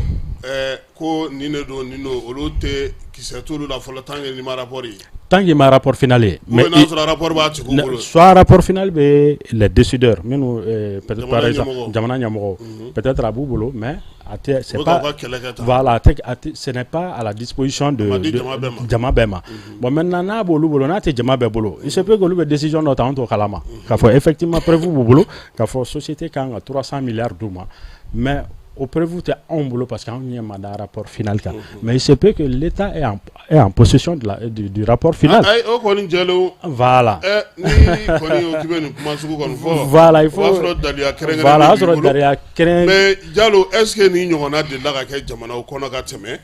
ko nin de don, nin don, olu tɛ kisɛ t'olu la fɔlɔ tant que ni ma rapport ye.
Tant qu'il ma rapport final ye.
Mais n'a sɔrɔ rapport b'a tigiw bolo.
Soit rapport final bɛ les décideurs minnu, peut-être par exemple jamana ɲɛmɔgɔw, peut-être a b'u bolo, mais a tɛ, c'est pas, voilà, a tɛ, ce n'est pas à la disposition de jama bɛɛ ma. Bon, maintenant, n'a b'olu bolo, n'a tɛ jama bɛɛ bolo, il se peut que olu bɛ décision dɔ ta, an t'o kalama, k'a fɔ effectivement preuve b'u bolo k'a fɔ société kan ka 300 milliards d'u ma, mais o preuve tɛ anw bolo parce que anw ɲɛ ma da rapport final kan. Mais il se peut que l'État est en possession du rapport final.
Ayi, o kɔni jɛlen.
Voilà.
Ni kɔni o k'i bɛ nin kuma sugu kɔni fɔ.
Voilà, il faut.
O b'a sɔrɔ daluya kɛrɛnkɛrɛnnen.
Voilà, o y'a sɔrɔ daluya kɛrɛn.
Mais Jalo, est ce que nin ɲɔgɔnna delila ka kɛ jamanaw kɔnɔ ka tɛmɛ?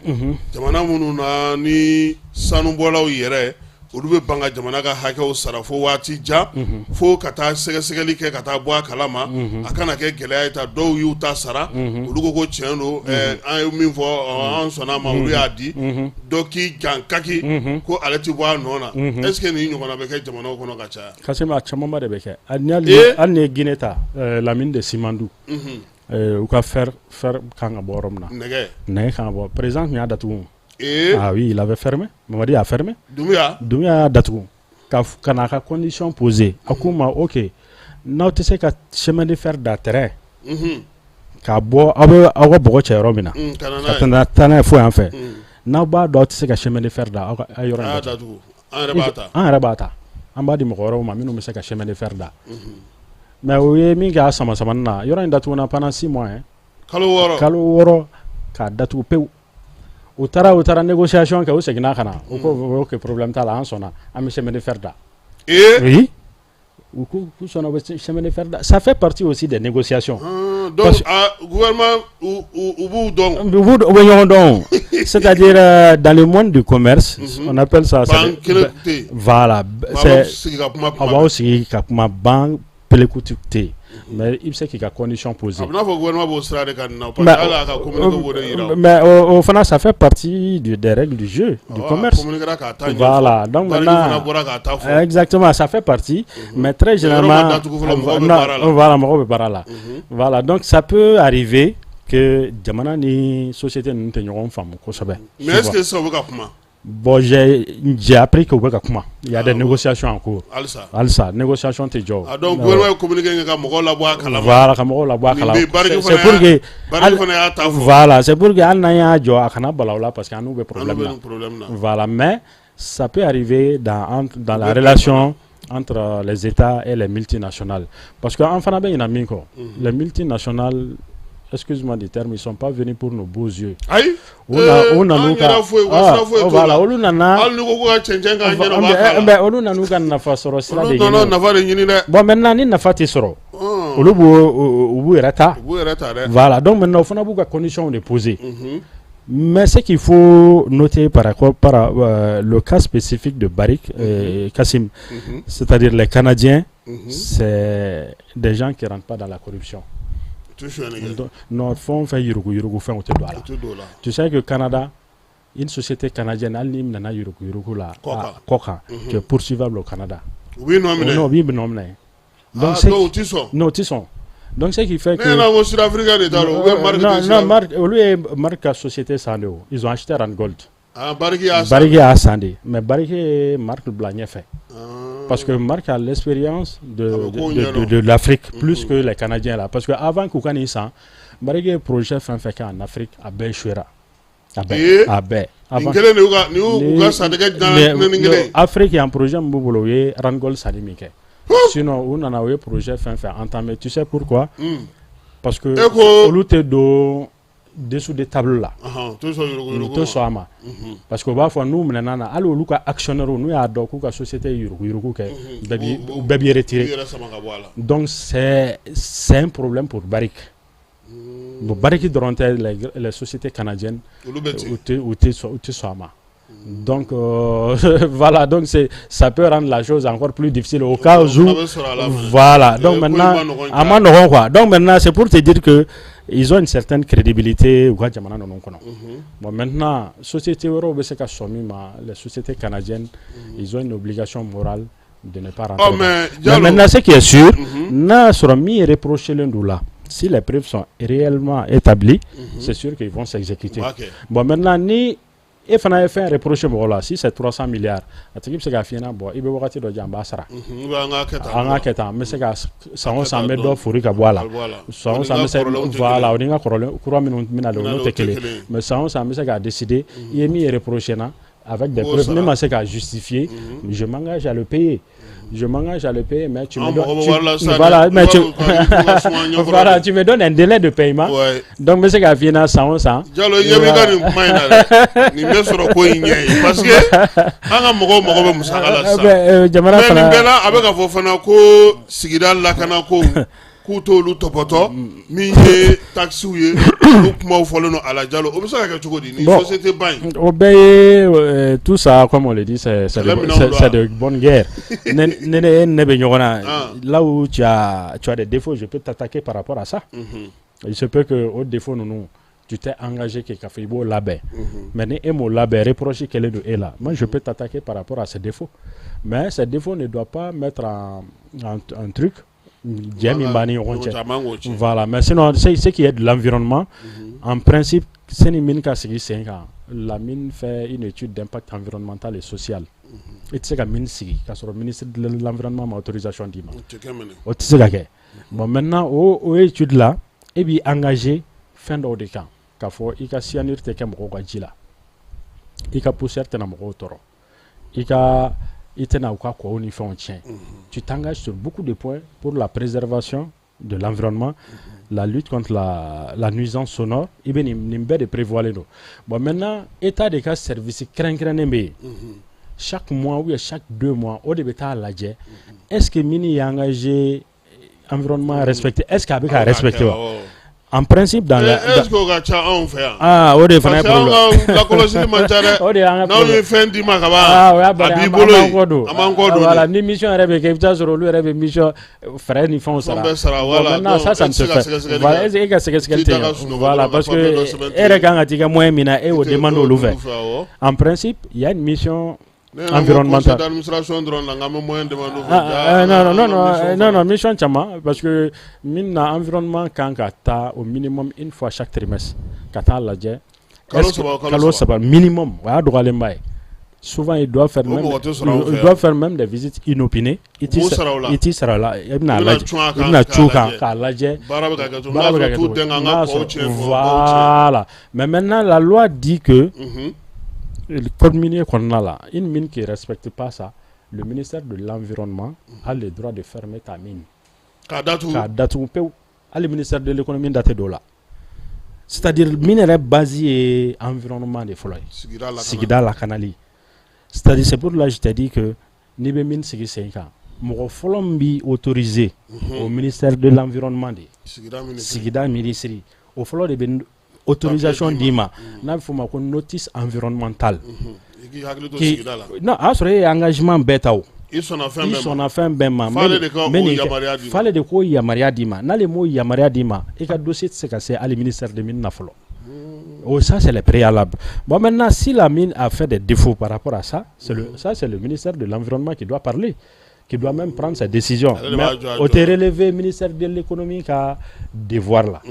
Jamana minnu na ni sanubɔlaw yɛrɛ, olu bɛ ban ka jamana ka hakɛw sara fo waati jan, fo ka taa sɛgɛsɛgɛli kɛ ka taa bɔ a kalama, a kana kɛ gɛlɛya ye ta, dɔw y'u ta sara, olu ko ko tiɲɛ don, an ye min fɔ, an sɔnna a ma, olu y'a di, dɔ k'i jan kaki ko ale ti bɔ a nɔ na. Est ce que nin ɲɔgɔnna bɛ kɛ jamanaw kɔnɔ ka caya?
Kassim, a camanba de bɛ kɛ. Hali ni ye Guinée ta, la mine de Simandou, u ka fer kan ka bɔ yɔrɔ min na.
Nɛgɛ.
Nɛgɛ kan ka bɔ, président tun y'a datugu. Ah oui, il avait fermé. Mamadi a fermé.
Doumbouya.
Doumbouya y'a datugu. Ka n'a ka condition posée. A k'u ma, ok, n'aw tɛ se ka chemin de fer da terrain k'a bɔ, aw bɛ aw ka bɔgɔ cɛ yɔrɔ min na, ka taa n'a ye fo yan fɛ, n'aw b'a dɔn aw tɛ se ka chemin de fer da aw ka yɔrɔ in
datugu, an yɛrɛ b'a ta.
An yɛrɛ b'a ta. An b'a di mɔgɔ wɛrɛw ma minnu bɛ se ka chemin de fer da. Mais o ye min kɛ a sama samani na, yɔrɔ in datuguna pendant 6 mois.
Kalo 6.
Kalo 6 k'a datugu pewu. U taara négociation kɛ, u seginna ka na, u ko ok, problème t'a la, an sɔnna, an bɛ chemin de fer da. Oui. U k'u sɔnna, u bɛ chemin de fer da. Ça fait partie aussi des négociations.
Donc gouvernement, u b'u dɔn.
U bɛ ɲɔgɔn dɔn. C'est-à-dire dans le monde du commerce, on appelle ça.
Ban kelen tɛ yen.
Voilà.
C'est sigi ka kuma.
A b'aw sigi ka kuma, ban pelekuti tɛ yen. Mais i bɛ se k'i ka condition poser.
A bɛ n'a fɔ gouvernement b'o sira de kan nin na, parce que hali a ka communiqué b'o de yira.
Mais au fana, ça fait partie des règles du jeu, du commerce. Voilà. Donc maintenant, exactement, ça fait partie. Mais très généralement, voilà, mɔgɔw bɛ baara la. Voilà, donc ça peut arriver que jamana ni société ninnu tɛ ɲɔgɔn faamu kosɛbɛ.
Mais est-ce que sisan u bɛ ka kuma?
Bon, j'ai appris que u bɛ ka kuma. Il y a des négociations en cours.
Halisa.
Halisa, négociation tɛ jɔ.
Ah, donc gouvernement ye communiqué kɛ ka mɔgɔw labɔ a kalama.
Voilà, ka mɔgɔw labɔ a kalama. C'est pour que
Barrick fana y'a ta fɔ.
Voilà, c'est pour que hali n'an y'a jɔ, a kana bala u la, parce que an n'u bɛ problème na. Voilà, mais ça peut arriver dans la relation entre les États et les multinationales. Parce que an fana bɛ ɲinɛ min kɔ, les multinationales, excuse-moi du terme, ils sont pas venus pour nos beaux yeux.
Ayi.
U nan'u ka, voilà, olu nana.
Hali n'i ko ko ka cɛncɛn k'a ɲɛ, u b'a k'a la.
Mais olu nan'u ka nafa sɔrɔ sira de ɲini.
Olu nana nafa de ɲini dɛ.
Bon, maintenant ni nafa tɛ sɔrɔ, olu b'u u b'u yɛrɛ ta.
U b'u yɛrɛ ta dɛ.
Voilà, donc maintenant o fana b'u ka conditions de poser. Mais ce qu'il faut noter par rapport par le cas spécifique de Barrick, Kassim, c'est-à-dire les Canadiens, c'est des gens qui rentrent pas dans la corruption. Non, fɛn o fɛn yurugu yurugu fɛn, o tɛ don a la. Tu sais que Canada, une société canadienne, hali n'i nana yurugu yurugu la kɔ kan, tu es poursuivable au Canada.
U b'i nɔ minɛ.
Non, u b'i nɔ minɛ.
Donc ah, u ti sɔn.
Non, u ti sɔn. Donc ce qui fait que.
Ne ɲɛna ko Sud-Afrique de ta don, ou bien Barrick.
Non, non, Barrick, olu ye Barrick ka société san de o. Ils ont acheté Randgold.
Ah, Barrick y'a san.
Barrick y'a san de, mais Barrick ye Barrick bila ɲɛfɛ. Parce que Barrick a l'expérience de l'Afrique plus que les Canadiens là. Parce que avant k'u ka nin san, Barrick ye projet fɛn fɛn kɛ en Afrique, a bɛɛ échouera. A bɛɛ. A bɛɛ.
Nin kelen de y'u ka, nin y'u ka santigɛ nin kelen.
Afrique yan, projet min b'u bolo, u ye Randgold sanni min kɛ. Sinon u nana, u ye projet fɛn fɛn entamé. Tu sais pourquoi? Parce que olu tɛ don dessous de table la.
U
tɛ sɔn a ma. Parce que u b'a fɔ n'u minɛna na, hali olu ka actionnaire, n'u y'a dɔn k'u ka société ye yurugu-yurugu kɛ, bɛɛ b'i retirer. Donc c'est un problème pour Barrick. Bon, Barrick dɔrɔn tɛ, les sociétés canadiennes, u tɛ sɔn a ma. Donc voilà, donc c'est ça peut rendre la chose encore plus difficile au cas où, voilà, donc maintenant a ma nɔgɔn quoi. Donc maintenant, c'est pour te dire que ils ont une certaine crédibilité u ka jamana ninnu kɔnɔ. Bon, maintenant, société wɛrɛw bɛ se ka sɔn min ma, les sociétés canadiennes, ils ont une obligation morale de ne pas rentrer.
Oh, mais,
mais maintenant, ce qui est sûr, n'a y'a sɔrɔ min reproché len don la, si les preuves sont réellement établies, c'est sûr qu'ils vont s'exécuter. Bon, maintenant, ni e fana ye fɛn reproché mɔgɔ la, si c'est 300 milliards, a tigi bɛ se k'a f'i ɲɛna, bon, i bɛ wagati dɔ di, an b'a sara, an k'a kɛ tan, n bɛ se ka san o san n bɛ dɔ fori ka bɔ a la, san o san n bɛ se, voilà, o ni n ka kɔrɔlen kura minnu bɛna don, olu tɛ kelen, mais san o san n bɛ se k'a décider, i ye min reproché na, avec des preuves, ne ma se k'a justifier, je m'engage à le payer. Je m'engage à le payer, mais tu me donnes, voilà, mais tu, voilà, tu me donnes un délai de paiement. Donc, n bɛ se k'a f'i ɲɛna san o san.
Jalo, i ɲɛ b'i ka nin kuma in na dɛ, nin bɛ sɔrɔ ko in ɲɛ ye, parce que an ka mɔgɔw mago bɛ musaka la sisan.
Jamana
mais nin bɛɛ la, a bɛ ka fɔ fana ko sigida lakana ko k'u t'olu tɔpɔtɔ, min ye taxes ye, olu kumaw fɔlen don a la. Jalo, o bɛ se ka kɛ cogo di ni société ba in?
O bɛɛ ye, tout ça, comme on le dit, c'est de bonne guerre. Ne bɛ ɲɔgɔn na, là où tu as des défauts, je peux t'attaquer par rapport à ça. Il se peut que o défaut ninnu, tu t'es engagé k'a fɔ i b'o labɛn, mais ni e m'o labɛn, reproche kɛlen don e la, moi je peux t'attaquer par rapport à ces défauts, mais ces défauts ne doivent pas mettre en truc jɛ min b'an ni ɲɔgɔn cɛ. Voilà. Mais sinon, ce qui est de l'environnement, en principe, sani mine ka sigi sen kan, la mine fait une étude d'impact environnemental et social. I tɛ se ka mine sigi k'a sɔrɔ ministre de l'Environnement ma autorisation d'i ma, o tɛ se ka kɛ. Bon, maintenant, o étude la, e b'i engagé fɛn dɔw de kan, k'a fɔ i ka cyanure tɛ kɛ mɔgɔw ka ji la, i ka poussière tɛna mɔgɔw tɔɔrɔ, i ka i tɛna u ka kɔw ni fɛnw tiɲɛ. Tu t'engages sur beaucoup de points pour la préservation de l'environnement, la lutte contre la nuisance sonore, i bɛ nin bɛɛ de prévoilen don. Bon, maintenant, état de ka service kɛrɛnkɛrɛnnen bɛ yen. Chaque mois ou bien chaque 2 mois, o de bɛ taa lajɛ, est ce que mine ye engagé environnement respecté, est ce que a bɛ ka respecté wa? En principe, dans la
Est ce que o ka ca anw fɛ yan?
Ah, o de fana ye
problème. Parce que anw ka lakɔlɔsili man ca dɛ.
O de y'an ka
N'anw ye fɛn d'i ma ka ban,
ah, o y'a
a
bannen,
b'i
an
bolo
b'an
yen.
kɔ don.
An b'an kɔ don.
Voilà, ni mission yɛrɛ bɛ kɛ, i bɛ taa sɔrɔ olu yɛrɛ bɛ mission frais ni fɛnw sara.
Fɛn bɛɛ sara,
Bon,
voilà.
maintenant,
Donc,
ça, ça
e
ne
tɛ
se
se ka
fait.
sɛgɛsɛgɛli
Voilà,
kɛ.
est-ce que e ka sɛgɛsɛgɛli
T'i
tɛ
da ka
ɲɛ?
sunɔgɔ
Voilà,
dɔrɔn ka
parce que
papier dɔ sɛbɛn.
E yɛrɛ kan ka t'i ka moyen min na, e y'o
I tɛ
demande olu fɛ.
olu fɛ, awɔ.
En principe, il y a une mission
Ne yɛrɛ ko conseil
environnementale.
d'administration dɔrɔn la, n k'an bɛ moyen demande u fɛ.
Ah,
Ja,
ah, non, non,
an
non,
ka
non,
mission
non,
fana.
non, mission caman, parce que min na environnement kan ka taa au minimum une fois chaque trimestre ka taa lajɛ.
Kalo
Est-ce que-
3, kalo
kalo
3.
3 minimum, o y'a dɔgɔyalenba ye. Souvent, ils doivent faire
O
même,
mɔgɔ tɛ sɔrɔ anw fɛ
ils
yan.
doivent faire même des visites inopinées. I t'i
U b'u sara o la.
I t'i sara o la, i bɛna
I bɛna
lajɛ,
cun a
i
kan
bɛna
k'a
cun kan
lajɛ.
k'a lajɛ.
Baara bɛ ka kɛ cogo min.
Baara
N'a
bɛ ka
sɔrɔ
kɛ
t'u
cogo
dɛn k'an
min.
ka
N'a
kɔw
sɔrɔ
tiɲɛ, k'o baw tiɲɛ.
Voilà. Mais maintenant, la loi dit que le code minier kɔnɔna la, une mine qui ne respecte pas ça, le ministère de l'Environnement a le droit de fermer ta mine.
K'a datugu.
K'a datugu pewu. Hali ministère de l'Économie da tɛ don o la. C'est-à-dire, mine yɛrɛ base ye environnement de fɔlɔ ye.
Sigida lakana.
Sigida lakanali. C'est-à-dire, c'est pour cela que je t'ai dit que n'i bɛ mine sigi sen kan, mɔgɔ fɔlɔ min b'i autorisé au ministère de l'Environnement de ye.
Sigida ministre.
Sigida ministre. O fɔlɔ de bɛ autorisation d'i ma, n'a bɛ f'o ma ko notice environnementale.
I k'i hakili to sigida la.
Non, a y'a sɔrɔ e ye engagement bɛɛ ta o.
I sɔnna fɛn
I
bɛɛ ma.
sɔnna fɛn bɛɛ ma.
F'ale de ka
N bɛ
o
nin kɛ.
yamaruya d'i ma.
F'ale de k'o yamaruya d'i ma. N'ale m'o yamaruya d'i ma, i ka dossier tɛ se ka se hali ministère de mine na fɔlɔ. Oh, ça, c'est le préalable. Bon, maintenant, si la mine a fait des défauts par rapport à ça, ça, c'est le ministère de l'Environnement qui doit parler, qui doit même prendre sa décision.
Ale de
Mais
b'a jɔ a
o
jɔ
tɛ
la.
relever ministère de l'Économie ka devoir là.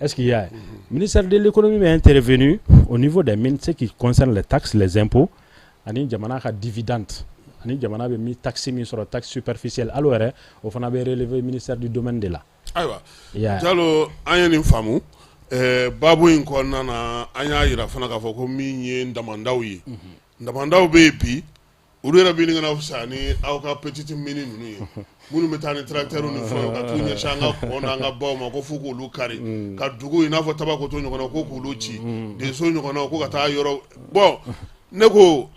Est-ce qu'il y a ministère de l'Économie est intervenu au niveau des mines, ce qui concerne les taxes, les impôts, ani jamana ka dividende, ani jamana bɛ min taxe min sɔrɔ, taxe superficielle, hali o yɛrɛ, o fana bɛ relever ministère du domaine de la.
Ayiwa.
I y'a ye.
Jalo, an ye nin faamu. Baabu in kɔnɔna na, an y'a yira fana k'a fɔ ko min ye damandaw ye, damandaw bɛ yen bi, olu yɛrɛ bɛ ɲini ka na fisaya ni aw ka petite mine ninnu ye, minnu bɛ taa ni tracteur ni fɛnw ka t'u ɲɛsin an ka kɔ n'an ka baw ma, ko f'u k'olu kari ka dugu i n'a fɔ Tabakoto ɲɔgɔnna, ko k'olu ci, Denso ɲɔgɔnna, ko ka taa yɔrɔ bɔn. Ne ko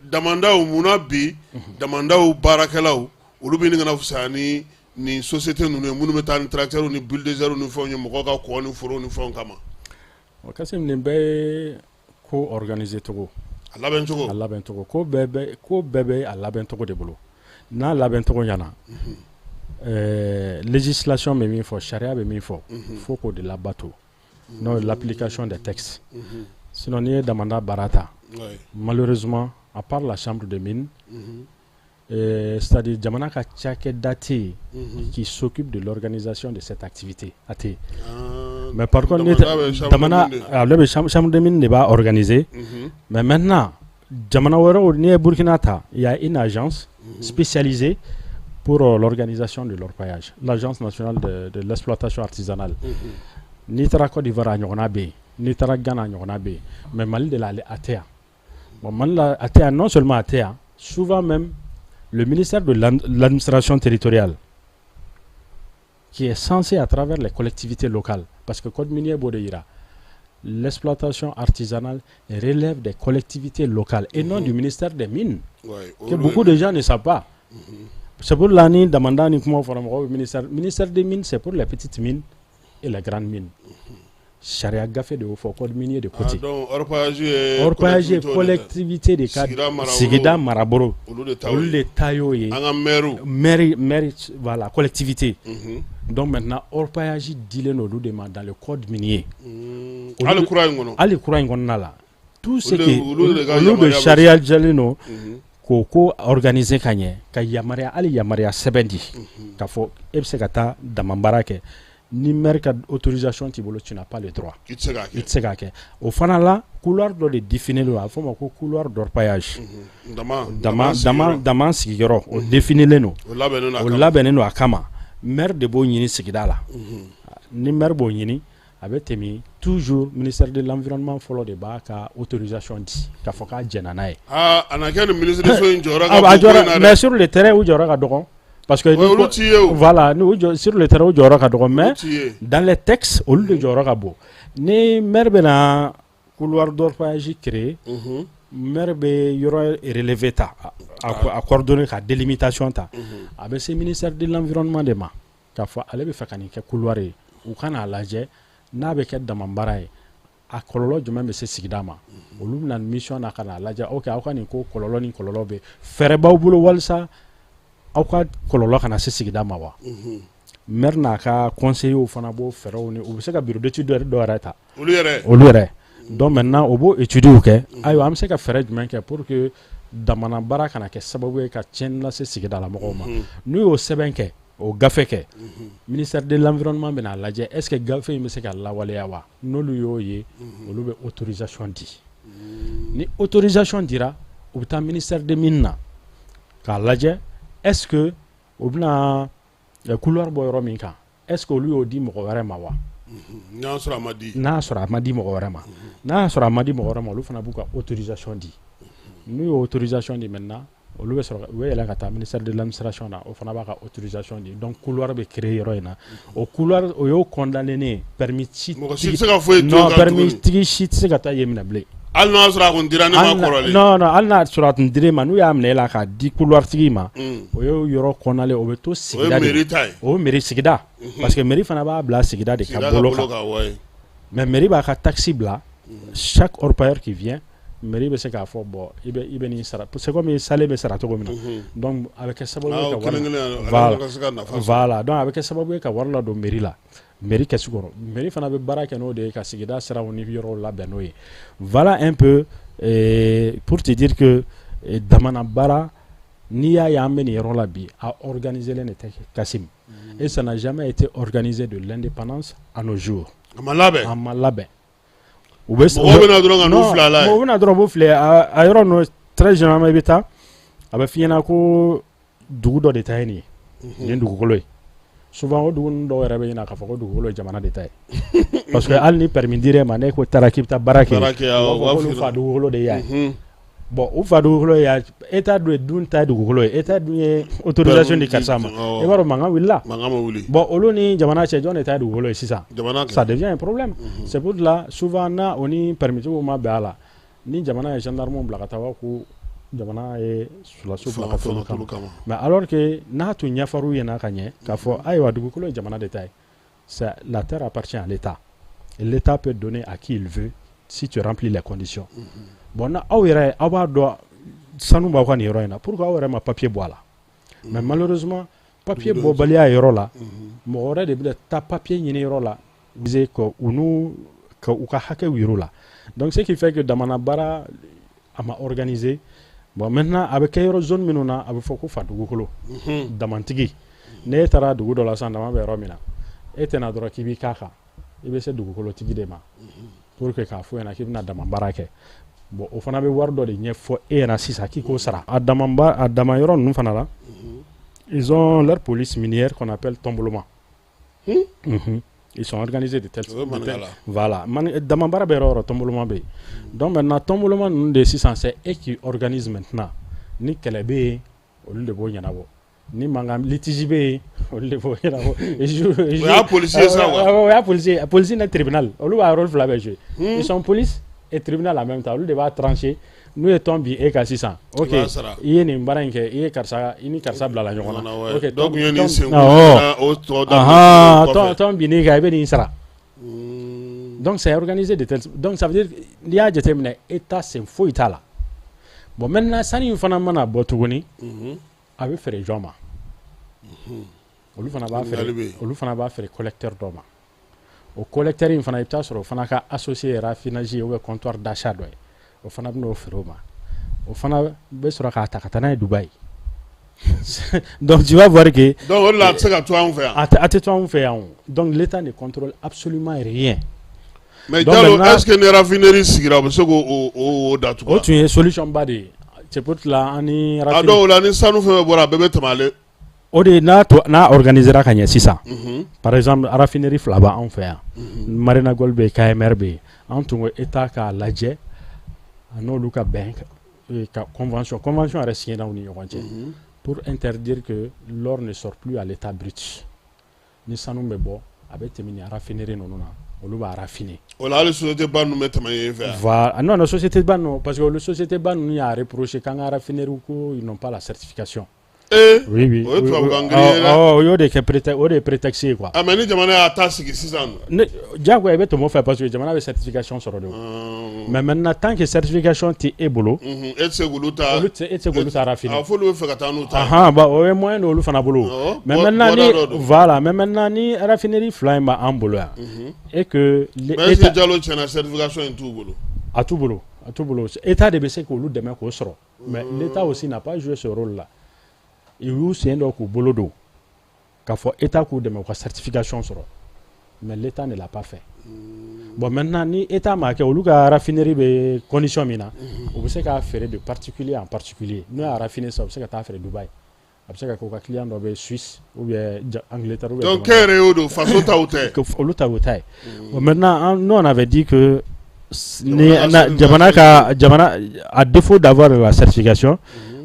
damandaw, munna bi damandaw baarakɛlaw, olu bɛ ɲini ka na fisaya ni nin société ninnu ye, minnu bɛ taa ni tracteur ni bulldozer ni fɛnw ye mɔgɔw ka kɔ ni foro ni fɛnw kama?
O Kasim, nin bɛɛ ye ko organiser cogo.
A labɛn cogo.
A labɛn cogo. Ko bɛɛ bɛ a labɛn cogo de bolo. N'a labɛn cogo ɲɛna, législation bɛ min fɔ, sariya bɛ min fɔ, fo k'o de labato, n'o ye l'application des textes. Sinon, n'i ye damanda baara ta, malheureusement, à part la chambre de mine, c'est-à-dire jamana ka cakɛda tɛ yen qui s'occupe de l'organisation de cette activité, a tɛ yen. Mais par contre, ni
Damanda bɛ chambre de
damanda
mine de.
Ale bɛ chambre de mine de b'a organiser. Mais maintenant, jamana wɛrɛw, n'i ye Burkina ta, il y a une agence spécialisée pour l'organisation de l'orpaillage, l'agence nationale de l'exploitation artisanale. N'i taara Côte d'Ivoire, a ɲɔgɔnna bɛ yen. N'i taara Ghana, a ɲɔgɔnna bɛ yen. Mais Mali de la, ale a tɛ yan. Bon, Mali la, a tɛ yan. Non seulement a tɛ yan, souvent même le ministère de l'Administration territoriale, qui est censé, à travers les collectivités locales, parce que code minier b'o de yira, l'exploitation artisanale relève des collectivités locales et non du ministère des Mines, que beaucoup de gens ne savent pas. C'est pour l'année damanda ni kuma fɔra mɔgɔw bɛ ministère des Mines, c'est pour les petites mines et les grandes mines. Sariya gafe de y'o fɔ, code minier de ko
Ah,
ten.
donc orpaillage ye
Orpaillage ye
collectivité
collectivité de ka
sigida marabolo,
sigida marabolo,
olu de ta
olu de ta y'o ye.
An ka maire.
Maire, voilà, collectivité. Donc maintenant, orpaillage dilen don olu de ma dans le code minier.
Hali kura in kɔnɔ.
Hali kura in kɔnɔna la, tout ce
Olu
qui
olu de ka
olu de
yamaruya bɛ
sariya jɛlen don k'o ko organiser ka ɲɛ, ka yamaruya, hali yamaruya sɛbɛn di k'a fɔ e bɛ se ka taa dama baara kɛ, ni maire ka autorisation t'i bolo, tu n'as pas le droit.
I tɛ se k'a kɛ.
I tɛ se k'a kɛ. O fana la, couloir dɔ de défini don, a bɛ fɔ o ma ko couloir d'orpaillage.
Dama
dama
dama
dama sigiyɔrɔ, o définilen don.
O labɛnnen don a
O
kama.
labɛnnen don a kama. Maire de b'o ɲini sigida la. Ni maire b'o ɲini, a bɛ tɛmɛ toujours ministère de l'Environnement fɔlɔ de b'a ka autorisation di k'a fɔ k'a jɛnna n'a ye.
Aa, a na kɛ ni minisiriso in jɔyɔrɔ ka
Ah,
bon
a
ko in
jɔyɔrɔ
na dɛ.
Mais sur le terrain, u jɔyɔrɔ ka dɔgɔ parce que
Ouais, olu t'i ye o.
Voilà, ni u jɔ sur le terrain, u jɔyɔrɔ ka dɔgɔ, mais
t'i ye.
dans les textes, olu de jɔyɔrɔ ka bon. Ni maire bɛna couloir d'orpaillage créer, Maire bɛ yɔrɔ relevé ta, a coordonné ka délimitation ta, a bɛ se ministère de l'Environnement de ma k'a fɔ ale bɛ fɛ ka nin kɛ couloir ye. U ka n'a lajɛ n'a bɛ kɛ dama baara ye, a kɔlɔlɔ jumɛn bɛ se sigida ma. Olu bɛna mission na ka n'a lajɛ. Ok, aw ka nin ko kɔlɔlɔ ni kɔlɔlɔ bɛ, fɛɛrɛ b'aw bolo walasa aw ka kɔlɔlɔ kana se sigida ma wa? Maire n'a ka conseillers fana b'o fɛɛrɛw ni u bɛ se ka bureau d'étude dɔ yɛrɛ ta.
Olu yɛrɛ.
Olu yɛrɛ. Donc maintenant, o b'o études kɛ. Ayiwa, an bɛ se ka fɛɛrɛ jumɛn kɛ pour que damana baara kana kɛ sababu ye ka tiɲɛni lase sigidala mɔgɔw ma? N'u y'o sɛbɛn kɛ, o gafe kɛ, ministère de l'Environnement bɛna lajɛ, est ce que gafe in bɛ se ka lawaleya wa? N'olu y'o ye, olu bɛ autorisation di. Ni autorisation dira, u bɛ taa ministère des Mines na k'a lajɛ, est ce que u bɛna couloir bɔ yɔrɔ min kan, est ce que olu y'o di mɔgɔ wɛrɛ ma wa?
N'a sɔrɔ a ma di.
N'a sɔrɔ a ma di mɔgɔ wɛrɛ ma, n'a y'a sɔrɔ a ma di mɔgɔ wɛrɛ ma, olu fana b'u ka autorisation di. N'u y'o autorisation di, maintenant olu bɛ sɔrɔ u bɛ yɛlɛ ka taa ministère de l'Administration na, o fana b'a ka autorisation di. Donc couloir bɛ créer yɔrɔ in na. O couloir, o y'o condamné ne permis si.
Mɔgɔ si tɛ se ka foyi to.
Non, permis tigi si tɛ se ka taa yen minɛ bilen.
Hali n'a sɔrɔ a kun dira ne ma kɔrɔlen.
Non, hali n'a sɔrɔ a tun dir'e ma, n'u y'a minɛ e la k'a di couloir tigi ma, o y'o yɔrɔ condamné, o bɛ to sigida de.
O ye mairie ta ye.
O ye mairie, sigida, parce que mairie fana b'a bila sigida de ka bolo kan. Mais mairie b'a ka taxe bila. Chaque orpailleur qui vient, mairie bɛ se k'a fɔ bon, i bɛ nin sara. C'est comme sale bɛ sara cogo min na. Donc a bɛ kɛ sababu ye ka wari, voilà, voilà, donc a bɛ kɛ sababu ye ka wari ladon mairie la, mairie kɛsu kɔrɔ. Mairie fana bɛ baara kɛ n'o de ye ka sigida siraw ni yɔrɔw labɛn n'o ye. Voilà un peu pour te dire que damana baara, n'i y'a ye an bɛ nin yɔrɔ la bi, a organisé len de tɛ, Kassim, et ça n'a jamais été organisé de l'indépendance à nos jours.
A ma labɛn.
A ma labɛn. U bɛ
mɔgɔw bɛ na dɔrɔn ka n'u filɛ a la ye.
Mɔgɔw bɛ na dɔrɔn u b'u filɛ a yɔrɔ ninnu. Très généralement, i bɛ taa, a bɛ f'i ɲɛna ko dugu dɔ de ta ye nin ye, nin dugukolo ye. Souvent o dugu ninnu dɔw yɛrɛ bɛ ɲinɛ k'a fɔ ko dugukolo ye jamana de ta ye, parce que hali ni permis dir'e ma, n'e ko taara k'i bɛ taa baara kɛ, u b'a fɔ k'olu fa dugukolo de y'a ye. Bon, u fa dugukolo ye, État dun ta ye dugukolo ye, État dun ye autorisation di karisa ma, i b'a dɔn mankan wulila.
Mankan ma wuli.
Bon, olu ni jamana cɛ, jɔn de ta ye dugukolo ye sisan? Ça devient un problème. C'est pour cela, souvent, n'a o ni permis tigiw ma bɛn a la, ni jamana ye gendarme bila ka taa, ko jamana ye sɔrɔdasiw bila ka t'olu kama. Mais alors que n'a tun ɲɛfɔr'u ɲɛna ka ɲɛ k'a fɔ ayiwa, dugukolo ye jamana de ta ye, c'est la terre appartient à l'État et l'État peut donner à qui il veut si tu remplis les conditions. Bon, na aw yɛrɛ, aw b'a dɔn sanu b'aw ka nin yɔrɔ in na, pourquoi aw yɛrɛ ma papier bɔ a la? Mais malheureusement, papier bɔbaliya yɔrɔ la, mɔgɔ wɛrɛ de bɛna taa papier ɲini yɔrɔ la ka u n'u ka u ka hakɛw yir'u la. Donc ce qui fait que damana baara a ma organisé. Bon, maintenant, a bɛ kɛ yɔrɔ zone minnu na, a bɛ fɔ ko fa dugukolo, damantigi. N'e taara dugu dɔ la sisan, dama bɛ yɔrɔ min na, e tɛna dɔrɔn k'i b'i k'a kan, i bɛ se dugukolotigi de ma pour que k'a fɔ ɲɛna k'i bɛna dama baara kɛ. Bon, o fana bɛ wari dɔ de ɲɛfɔ e ɲɛna sisan k'i k'o sara. A dama ba, a dama yɔrɔ ninnu fana la, ils ont leur police minière qu'on appelle tɔnboloma. Ils sont organisés de telle, de telle, voilà. Dama baara bɛ yɔrɔ o yɔrɔ, tɔnboloma bɛ yen. Donc maintenant, tɔnboloma ninnu de sisan, c'est eux qui organisent maintenant. Ni kɛlɛ bɛ yen, olu de b'o ɲɛnabɔ. Ni mankan, litige bɛ yen, olu de b'o ɲɛnabɔ.
O y'a policier sa quoi.
O y'a policier, policier ni tribunal, olu b'a rôle fila bɛɛ jouer. Ils sont police et tribunal en même temps. Olu de b'a trancher. N'u ye tɔn bin e kan sisan, ok, i ye nin baara in kɛ, i ye karisa, i ni karisa bilala ɲɔgɔn na, ok,
dɔw tun ye nin sen o tɔ.
Tɔn binn'i kan, i bɛ nin sara. Donc c'est organisé de tel, donc ça veut dire, n'i y'a jateminɛ, État sen foyi t'a la. Bon, maintenant, sanu in fana mana bɔ tuguni, a bɛ feere jɔn ma? Olu fana b'a feere, olu fana b'a feere collecteur dɔ ma. O collecteur in fana, i bɛ taa sɔrɔ o fana ka associé ye raffinage ye ou bien comptoir d'achat dɔ ye. O fana bɛ n'o feere o ma, o fana bɛ sɔrɔ k'a ta ka taa n'a ye Dubaï. Donc tu vas voir que
donc o de la a tɛ se ka to anw fɛ yan.
A tɛ to anw fɛ yan o. Donc l'État ne contrôle absolument rien.
Mais Jalo, est-ce que ni raffinerie sigira, u bɛ se k'o o datugu?
O tun ye solution ba de ye. C'est pour cela an ni
a dɔw la, ni sanu fɛn fɛn bɔra, a bɛɛ bɛ tɛmɛ ale.
O de n'a to n'a organisera ka ɲɛ sisan, par exemple, raffinerie fila b'anw fɛ yan, Marina Gold bɛ yen, KMR bɛ yen. An tun ko État k'a lajɛ, a n'olu ka bɛn ka convention yɛrɛ signé u ni ɲɔgɔn cɛ pour interdire que l'or ne sort plus à l'état brut. Ni sanu bɛ bɔ, a bɛ tɛmɛ ni raffinerie ninnu na. Olu b'a raffiner.
O la hali société ba ninnu bɛ tɛmɛ yen fɛ.
Voilà, non non, société ba ninnu, parce que olu société ba ninnu y'a reproché k'an ka raffinerie ko ils n'ont pas la certification.
Ee!
Oui.
O ye tubabukan girin ye dɛ.
O y'o de kɛ prétexte, o de ye prétexte ye quoi.
Ah, mais ni jamana y'a ta sigi sisan.
Ne diyagoya i bɛ tɛmɛ o fɛ parce que jamana bɛ certification sɔrɔ de o. Mais maintenant, tant que certification tɛ e bolo.
E tɛ se k'olu ta.
Olu tɛ, e tɛ se k'olu ta raffiner.
A f'olu bɛ fɛ ka taa n'u ta ye.
Ahan, bon, o ye moyen de olu fana bolo. Mais maintenant ni, voilà, mais maintenant ni raffinerie fila in b'an bolo yan. Et que.
Mais est ce que Jalo tiɲɛna certification in t'u bolo?
A t'u bolo, a t'u bolo. État de bɛ se k'olu dɛmɛ k'o sɔrɔ. Mais l'État aussi n'a pas joué ce rôle là. U y'u sen dɔ k'u bolo don k'a fɔ État k'u dɛmɛ u ka certification sɔrɔ. Mais l'État ne l'a pas fait. Bon, maintenant ni État m'a kɛ, olu ka raffinerie bɛ condition min na, u bɛ se k'a feere de particulier en particulier. N'u y'a raffiner sisan, u bɛ se ka taa feere Dubaï. A bɛ se ka kɛ u ka client dɔ bɛ Suisse ou bien Angleterre ou bien.
Donc kɛnyɛrɛye o don, faso taw tɛ.
Olu ta y'o ta ye. Bon, maintenant nous, on avait dit que ni jamana ka jamana, à défaut d'avoir la certification,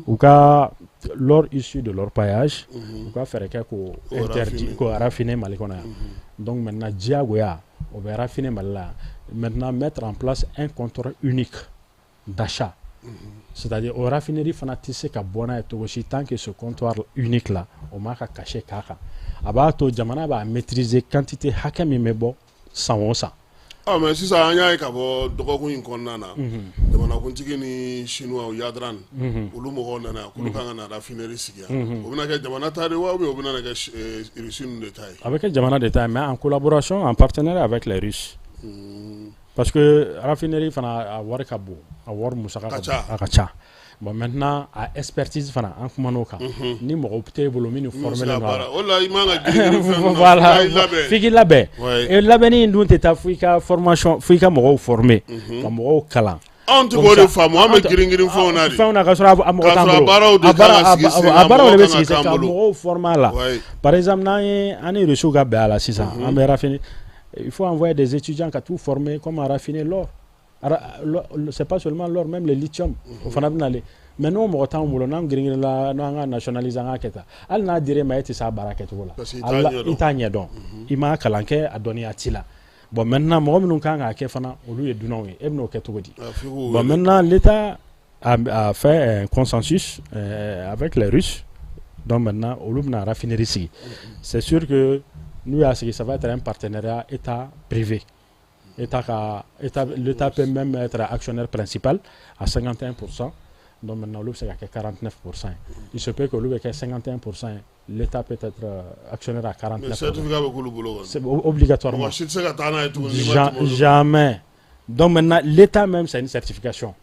u ka l'or issu de l'orpaillage, u ka fɛɛrɛ kɛ k'o interdit, k'o raffiner Mali kɔnɔ yan. Donc maintenant, diyagoya o bɛ raffiner Mali la. Maintenant, mettre en place un comptoir unique d'achat. C'est-à-dire o raffinerie fana tɛ se ka bɔ n'a ye cogo si tant que ce comptoir unique là, o m'a ka cachet k'a kan. A b'a to jamana b'a maîtriser quantité hakɛ min bɛ bɔ san o san.
Ah, mais sisan an y'a ye k'a fɔ dɔgɔkun in kɔnɔna na, jamanakuntigi ni chinois Yadran, olu mɔgɔw nana yan k'olu kan ka na raffinerie sigi yan. O bɛna kɛ jamana ta de wa, ou bien o bɛna kɛ Russie ninnu de ta ye?
A bɛ kɛ jamana de ta ye, mais en collaboration, en partenariat avec les Russes. Parce que raffinerie fana a wari ka bon, a wari musaka
ka ca,
a ka ca. Bon, maintenant a expertise fana, an kumana o kan. Ni mɔgɔ t'e bolo minnu formé len don a la.
O la i man ka girin fɛn ninnu na.
Voilà,
f'i ka i labɛn.
F'i k'i labɛn. Et labɛnni in dun tɛ taa fo i ka formation, fo i ka mɔgɔw former, ka mɔgɔw kalan.
Anw tɛ k'o de faamu, an bɛ girin girin fɛnw na de.
Fɛnw na ka sɔrɔ a mɔgɔ t'an bolo.
K'a sɔrɔ a baaraw de kan ka sigi sen kan,
a baaraw de bɛ
mɔgɔw
sigi sen
kan
kan,
ka k'an bolo.
mɔgɔw former a la. Par exemple, n'an ye an ni Russiw ka bɛn a la sisan, an bɛ raffiner. Il faut envoyer des étudiants ka t'u former comment raffiner l'or. C'est pas seulement l'or, même le lithium. O fana bɛ nalen. Mais n'o mɔgɔ t'anw bolo, n'an girin-girinla n'an ka nationaliser, an k'a kɛ tan, hali n'a dir'e ma, e tɛ s'a baara kɛcogo la.
Parce que i t'a ɲɛdɔn.
I t'a ɲɛdɔn. I m'a kalan kɛ, a dɔnniya t'i la. Bon, maintenant mɔgɔ minnu kan k'a kɛ fana, olu ye dunanw ye, e bɛn'o kɛ cogo di?
F'i k'u
Bon,
wele.
maintenant l'État a fait un consensus avec les Russes. Donc maintenant olu bɛna raffinerie sigi. C'est sûr que n'u y'a sigi, ça va être un partenariat État privé. État ka État, l'État peut même être actionnaire principal à 51%. Donc maintenant olu bɛ se ka kɛ 49% ye. Il se peut que olu bɛ kɛ 51% ye. L'État peut être actionnaire à 49%.
Mais certificat bɛ k'olu bolo kɔni.
C'est obligatoirement.
Mɔgɔ si tɛ se ka taa n'a ye tuguni n'i ma tɛmɛ olu.
Jamais. Donc maintenant l'État même, c'est une certification.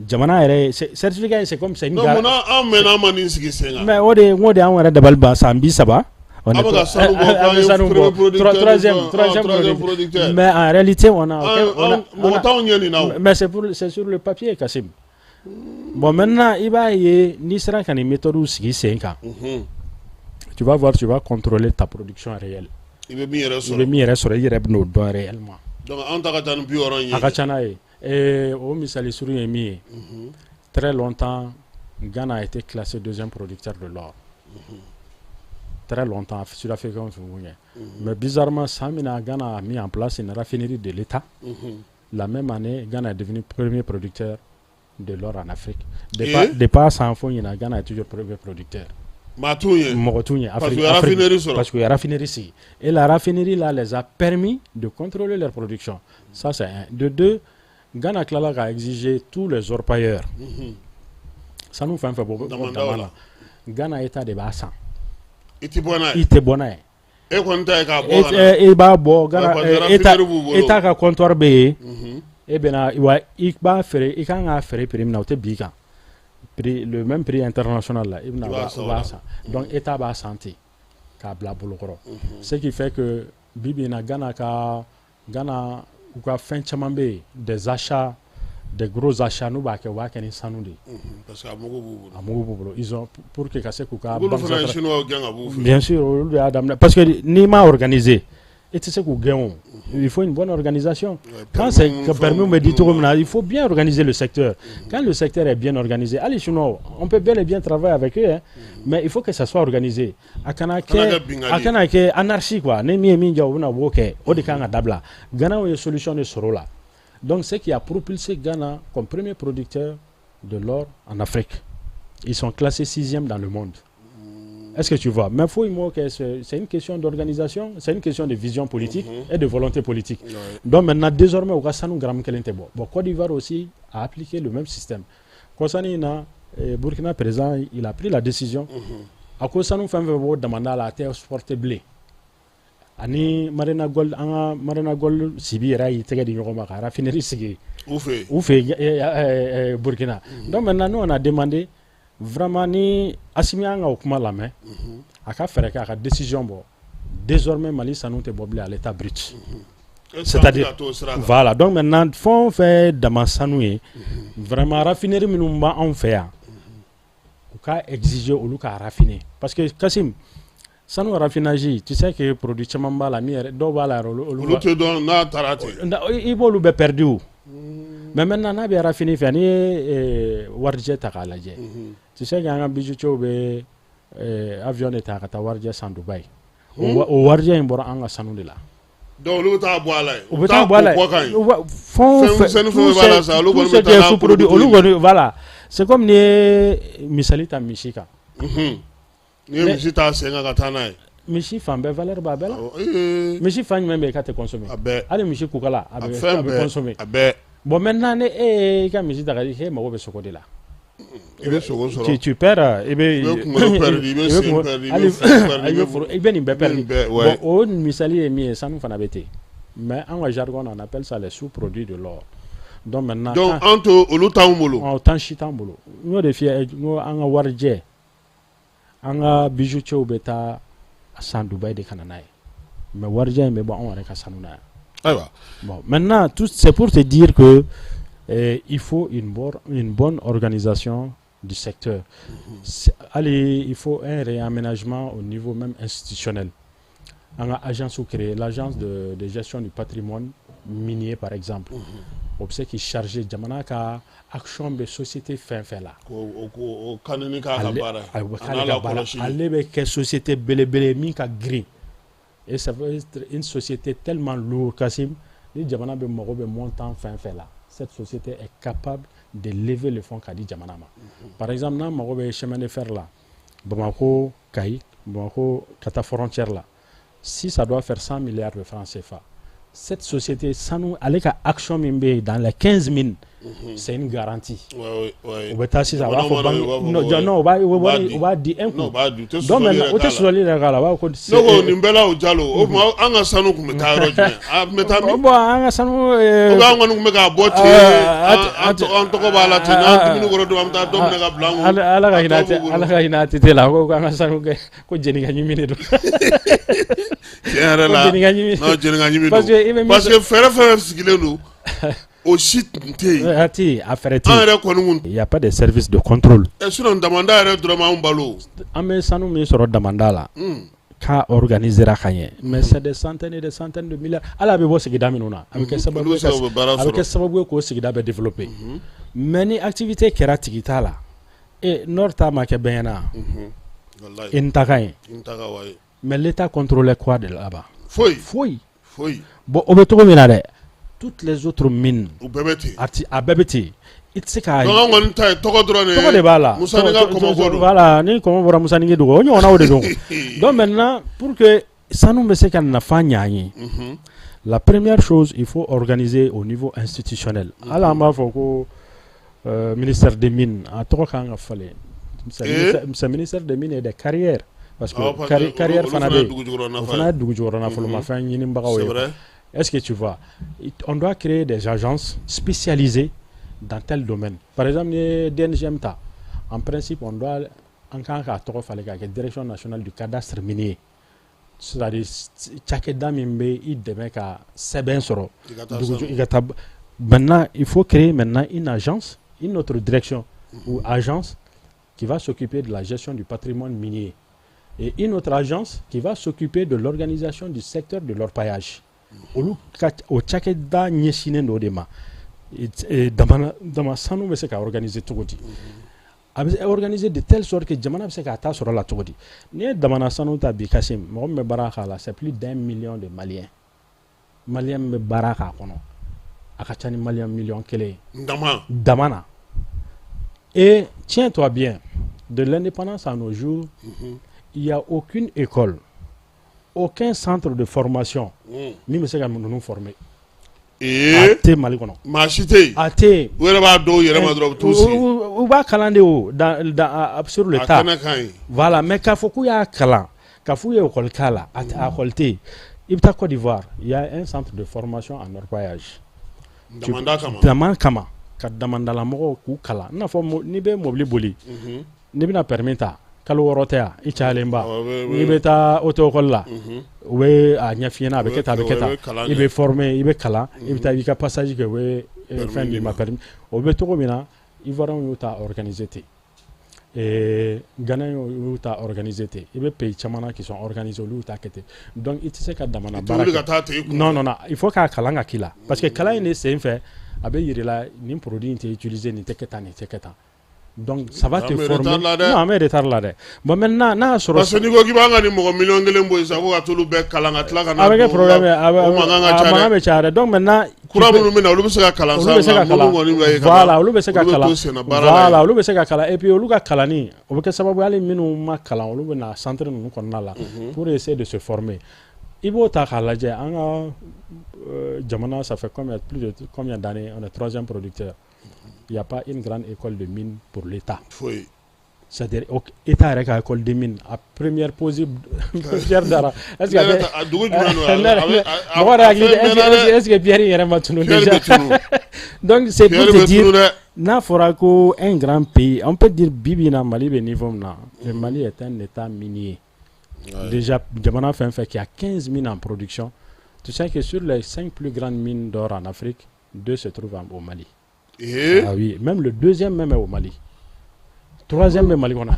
Jamana yɛrɛ certificat, c'est comme c'est une
Donc munna an mɛnna an ma nin sigi sen kan?
Mais o de n ko de y'anw yɛrɛ dabali ban san 30. On
An bɛ ka sanu bɔ,
an bɛ sanu
k'an ye
bɔ.
premier producteur,
Troisième
troisième producteur.
Mais en réalité, on a, on a,
Mɔgɔ t'anw ɲɛ nin na o.
Mais c'est sur le papier, Kassim. Bon, maintenant i b'a ye n'i sera ka nin méthode sigi sen kan, tu vas voir, tu vas contrôler ta production réelle.
I bɛ min yɛrɛ
I
sɔrɔ.
bɛ min yɛrɛ sɔrɔ, i yɛrɛ bɛ n'o dɔn réellement.
Donc an ta ka ca ni 60 in ye.
A ka ca n'a ye. O misali surun ye min ye, très longtemps Ghana a été classé deuxième producteur de l'or. Très longtemps, Sud-Africains tun b'u ɲɛ. Mais bizarrement, san min na Ghana a mis en place une raffinerie de l'État, la même année, Ghana est devenu premier producteur de l'or en Afrique. Depuis san fo ɲinan, Ghana est toujours premier producteur.
Maa t'u ɲɛ.
Mɔgɔ t'u ɲɛ.
Parce que u ye raffinerie sɔrɔ.
Parce que u ye raffinerie sigi. Et la raffinerie là les a permis de contrôler leur production. Ça, c'est un. De deux, Ghana tilala ka exiger tous les orpailleurs. Sanu fɛn fɛn bɔ
Damandaw
dama
la.
na, Ghana État de b'a san.
I ti bɔ n'a ye.
I tɛ bɔ n'a ye.
E kɔni ta ye k'a bɔ ka na.
E b'a bɔ Ghana
Parce que
État
raffinerie b'u bolo.
État ka comptoir bɛ yen. E bɛna wa i b'a feere, i kan k'a feere prix min na, o tɛ bin i kan. Prix, le même prix international là, i bɛna
I b'a
u
san o
b'a
la.
san. Donc État b'a san ten k'a bila bolokɔrɔ. Ce qui fait que bi bi in na, Ghana ka Ghana u ka fɛn caman bɛ yen, des achats, des gros achats n'u b'a kɛ, u b'a kɛ ni sanu de ye.
Parce que a mugu b'u bolo.
A mugu b'u bolo. Ils ont pour que ka se k'u ka
Olu
banque
fana ye
centrale
chinois gɛn ka b'u fɛ.
Bien sûr, olu de y'a daminɛ, parce que n'i m'a organisé, E tɛ se k'u gɛn o. Il faut une bonne organisation. Quand c'est que permis bɛ di cogo min na, il faut bien organiser le secteur. Quand le secteur est bien organisé, hali sinon on peut bel et bien travailler avec eux, hein, mais il faut que ça soit organisé. A kana kɛ, a kana kɛ anarchie quoi. Ni min ye min diya, u bɛna u b'o kɛ. O de kan ka dabila. Ghana ye solution de sɔrɔ o la. Donc ce qui a propulsé Ghana comme premier producteur de l'or en Afrique. Ils sont classés sixième dans le monde. Est-ce que tu vois? Mais faut que c'est une question d'organisation, c'est une question de vision politique et de volonté politique. Donc maintenant, désormais, u ka sanu gramme kelen tɛ bɔ. Bon, Côte d'Ivoire aussi a appliqué le même système. Kɔsani in na, Burkina président, il a pris la décision. A ko sanu fɛn fɛn bɔ damanda la, a tɛ exporter bilen. Ani Marina Gold, an ka Marina Gold Sibi yɛrɛ y'i tɛgɛ di ɲɔgɔn ma ka raffinerie sigi
u fɛ.
U fɛ Burkina. Donc maintenant, nous, on a demandé vraiment ni Assimi an ka o kuma lamɛn, a ka fɛɛrɛ kɛ a ka décision bɔ. Désormais, Mali sanu tɛ bɔ bilen à l'état brut. C'est-à-dire, voilà, donc maintenant, fɛn o fɛn ye dama sanu ye, vraiment raffinerie minnu b'anw fɛ yan, u ka exiger olu ka raffiner, parce que Kassim, sanu raffinage, tu sais que produit caman b'a la min yɛrɛ, dɔw b'a la yɛrɛ, olu
olu tɛ dɔn n'a taara ten.
I b'olu bɛɛ perdu o. Mais maintenant, n'a bɛ raffiner fɛ, n'i ye warijɛ ta k'a lajɛ, tu sais que an ka bijoutiers bɛ avion de ta ka taa warijɛ san Dubaï. O warijɛ in bɔra an ka sanu de la.
Donc olu bɛ taa bɔ a la yen.
U bɛ taa bɔ a la yen. Fɛn o fɛn,
fɛn b'a la sa, olu kɔni bɛ taa n'a
sous-produit, olu kɔni, voilà, c'est comme n'i ye misali ta misi kan.
N'i ye misi ta sen kan ka taa n'a ye.
Misi fan bɛɛ valeur b'a bɛɛ la. Misi fan jumɛn bɛ yen k'a tɛ consommer?
A bɛɛ.
Hali misi kukala, a bɛ consommer.
A bɛɛ.
Bon, maintenant, ni e y'i ka misi ta ka e mago bɛ sogo de la.
I bɛ sogo sɔrɔ.
Tu perds, i bɛ
I bɛ kunkolo perdu, i bɛ sen perdu, i bɛ furu perdu,
i bɛ furu, i bɛ nin bɛɛ perdu. Bon, o misali ye min ye, sanu fana bɛ ten. Mais an ka jargon, on appelle ça les sous-produits de l'or. Donc maintenant,
donc an to olu t'anw bolo.
O t'an si t'an bolo. N y'o de f'i ye, n ko an ka warijɛ, an ka bijoutiers bɛ taa san Dubaï de ka na n'a ye. Mais warijɛ in bɛ bɔ anw yɛrɛ ka sanu na yan.
Ayiwa.
Bon, maintenant, tout c'est pour te dire que il faut une bonne organisation du secteur. Allez, il faut un réaménagement au niveau même institutionnel. An ka agence créer, l'agence de gestion du patrimoine minier par exemple. O bɛ se k'i charger jamana ka action bɛ société fɛn fɛn la.
K'o kanuni k'a ka baara ye.
A ka baara, ale bɛ kɛ société belebele min ka girin. Et ça va être une société tellement lourde, Kassim, ni jamana bɛ mago bɛ montant fɛn fɛn la, cette société est capable de lever le fonds k'a di jamana ma. Par exemple, n'an mago bɛ chemin de fer la, Bamako Kayi, Bamako ka taa frontière la, si ça doit faire 100 milliards de francs CFA, cette société sanu, ale ka action min bɛ yen dans les 15 mines, c'est une garantie. U bɛ taa sisan, a b'a fɔ banque, non non, u b'a di un coup. Donc maintenant, o tɛ sɔsɔli yɛrɛ k'a la, u b'a fɔ ko.
Ne ko nin bɛɛ la, o Jalo, o tuma an ka sanu tun bɛ taa yɔrɔ jumɛn? A tun bɛ taa min?
Bon, an ka sanu.
Ou bien an kɔni tun bɛ k'a bɔ ten, an tɔgɔ b'a la ten, n'an dumuni kɔrɔ don, an bɛ taa dɔ minɛ ka bila an kun.
Ala ka hinɛ, Ala ka hinɛ ATT la, ko an ka sanu kɛ ko jɛnni ɲimi de don.
Tiɲɛ yɛrɛ la, non, jɛnni ɲimi don, parce que fɛɛrɛ fɛn fɛn sigilen don, o si tun tɛ yen.
A tɛ yen, a fɛɛrɛ tɛ yen.
An yɛrɛ kɔni kun.
Il y a pas de service de contrôle.
Ɛ, sinon damanda yɛrɛ dɔrɔn m'anw balo.
An bɛ sanu min sɔrɔ damanda la, k'a organiser ka ɲɛ, mais c'est des centaines et des centaines de milliards. Hali a bɛ bɔ sigida minnu na, a bɛ kɛ sababu ye k'o sigida bɛɛ développer. Mais ni activité kɛra, tigi t'a la, e nord ta ma kɛ bɛɛ ɲɛna, Intaka ye. Mais l'État contrôlait quoi de là-bas?
Foyi.
Foyi.
Foyi.
Bon, o bɛ cogo min na dɛ, toutes les autres mines.
U bɛɛ bɛ ten.
A bɛɛ bɛ ten. I tɛ se k'a.
Donc an kɔni ta ye tɔgɔ dɔrɔn de ye.
Tɔgɔ de b'a la.
Musa ka kɔmɔ ko don.
Voilà, ni kɔmɔ bɔra Musa dogo, o ɲɔgɔnnaw de don. Donc maintenant, pour que sanu bɛ se ka nafa ɲɛ an ye, la première chose, il faut organiser au niveau institutionnel. Hali an b'a fɔ ko ministère des mines, a tɔgɔ kan ka falen. C'est ministère des mines et des carrières. Parce que carrière fana bɛ yen, o fana ye dugujukɔrɔ nafolomafɛn ɲinibagaw ye. Est-ce que tu vois? On doit créer des agences spécialisées dans tel domaine. Par exemple, ni ye DNGM ta, en principe, on doit, an kan k'a tɔgɔ falen k'a kɛ Direction nationale du cadastre minier. C'est-à-dire cakɛda min bɛ i dɛmɛ ka sɛbɛn sɔrɔ. I ka taa. Maintenant, il faut créer maintenant une agence, une autre direction ou agence qui va s'occuper de la gestion du patrimoine minier. Et une autre agence qui va s'occuper de l'organisation du secteur de l'orpaillage. Olu ka o cakɛda ɲɛsinnen don o de ma. Dama sanu bɛ se ka organiser cogo di? A bɛ organiser de telle sorte que jamana bɛ se k'a ta sɔrɔ la cogo di? N'i ye damana sanu ta bi, Kasim, mɔgɔ min bɛ baara k'a la, c'est plus d'1 million de Maliens. Malien min bɛ baara k'a kɔnɔ, a ka ca ni Malien miliyɔn 1 ye.
Dama.
Dama na. Et tiens-toi bien, de l'indépendance à nos jours, il n'y a aucune école, aucun centre de formation min bɛ se ka ninnu former. A tɛ Mali kɔnɔ.
Maa si tɛ yen.
A tɛ yen.
U yɛrɛ b'a dɔw yɛrɛ ma dɔrɔn, u bɛ t'u sigi.
U b'a kalan de o dans sur le
A
tas.
kɛnɛ kan yen.
Voilà, mais k'a fɔ k'u y'a kalan, k'a fɔ k'u ye école k'a la, a école tɛ yen. I bɛ taa Côte d'Ivoire, il y a un centre de formation en orpaillage.
Damanda kama.
Dama kama, ka damandalamɔgɔw k'u kalan. I n'a fɔ n'i bɛ mobili boli, n'i bɛna permis ta, kalo 6 tɛ yan, i cayalenba. N'i bɛ taa auto école la, u bɛ a ɲɛf'i ɲɛna, a bɛ kɛ tan, a bɛ kɛ tan. I bɛ former, i bɛ kalan, i bɛ taa i b'i ka passage kɛ, u bɛ fɛn d'i ma, permis. O bɛ cogo min na, Ivoiriens y'u ta organiser ten. Ghanéens y'u ta organiser ten. I bɛ pays caman na qui sont organisés, olu y'u ta kɛ ten. Donc i tɛ se ka damana baara
kɛ. Ka taa ten i kun.
Non, non, non, il faut k'a kalan ka k'i la. Parce que kalan in de sen fɛ, a bɛ yir'i la nin produit in tɛ utiliser, nin tɛ kɛ tan, nin tɛ kɛ tan. Donc ça va te former. Non, an bɛ retard la dɛ. Bon, maintenant n'a y'a sɔrɔ.
Parce que n'i ko k'i b'an ka nin mɔgɔ miliyɔn 1 bɔ yen sisan ko ka t'olu bɛɛ kalan ka tila ka na.
A bɛ kɛ problème ye, a bɛ
o mankan ka ca
a
dɛ.
Mankan bɛ caya dɛ. Donc maintenant.
Kura minnu bɛ na, olu bɛ se ka kalan
olu
sa,
bɛ se ka
nka minnu
kalan.
kɔni bɛ yen ka
Voilà,
ban,
olu bɛ se ka
olu bɛ
kalan.
to senna baara la
Voilà,
yen.
Olu bɛ se ka kalan et puis olu ka kalanni, o bɛ kɛ sababu ye hali minnu ma kalan, olu bɛ na centre ninnu kɔnɔna la pour essayer de se former. I b'o ta k'a lajɛ, an ka jamana, ça fait combien, plus de combien d'années on est troisième producteur. Il n'y a pas une grande école de mine pour l'État.
Foyi.
C'est-à-dire État yɛrɛ ka école de mine, a première pose pierre dara. Est-ce que
Ne yɛrɛ ta- a dugu jumɛn don?
Ne mɔgɔ yɛrɛ hakili
A fɛn
est-ce
mɛnna dɛ.
que est-ce que pierre in yɛrɛ ma tunu
Pierre
déjà?
Bɛ tunu.
Donc c'est pour
Pierre
te
bɛ
dire,
tunu dɛ.
N'a fɔra ko un grand pays, on peut dire bi bi in na Mali bɛ niveau min na, le Mali est un État minier. Déjà, jamana fɛn fɛn qui a 15 mines en production, tu sais que sur les 5 plus grandes mines d'or en Afrique, deux se trouvent au Mali. Ah oui, même le deuxième même est au Mali. Troisième est Mali kɔnɔ.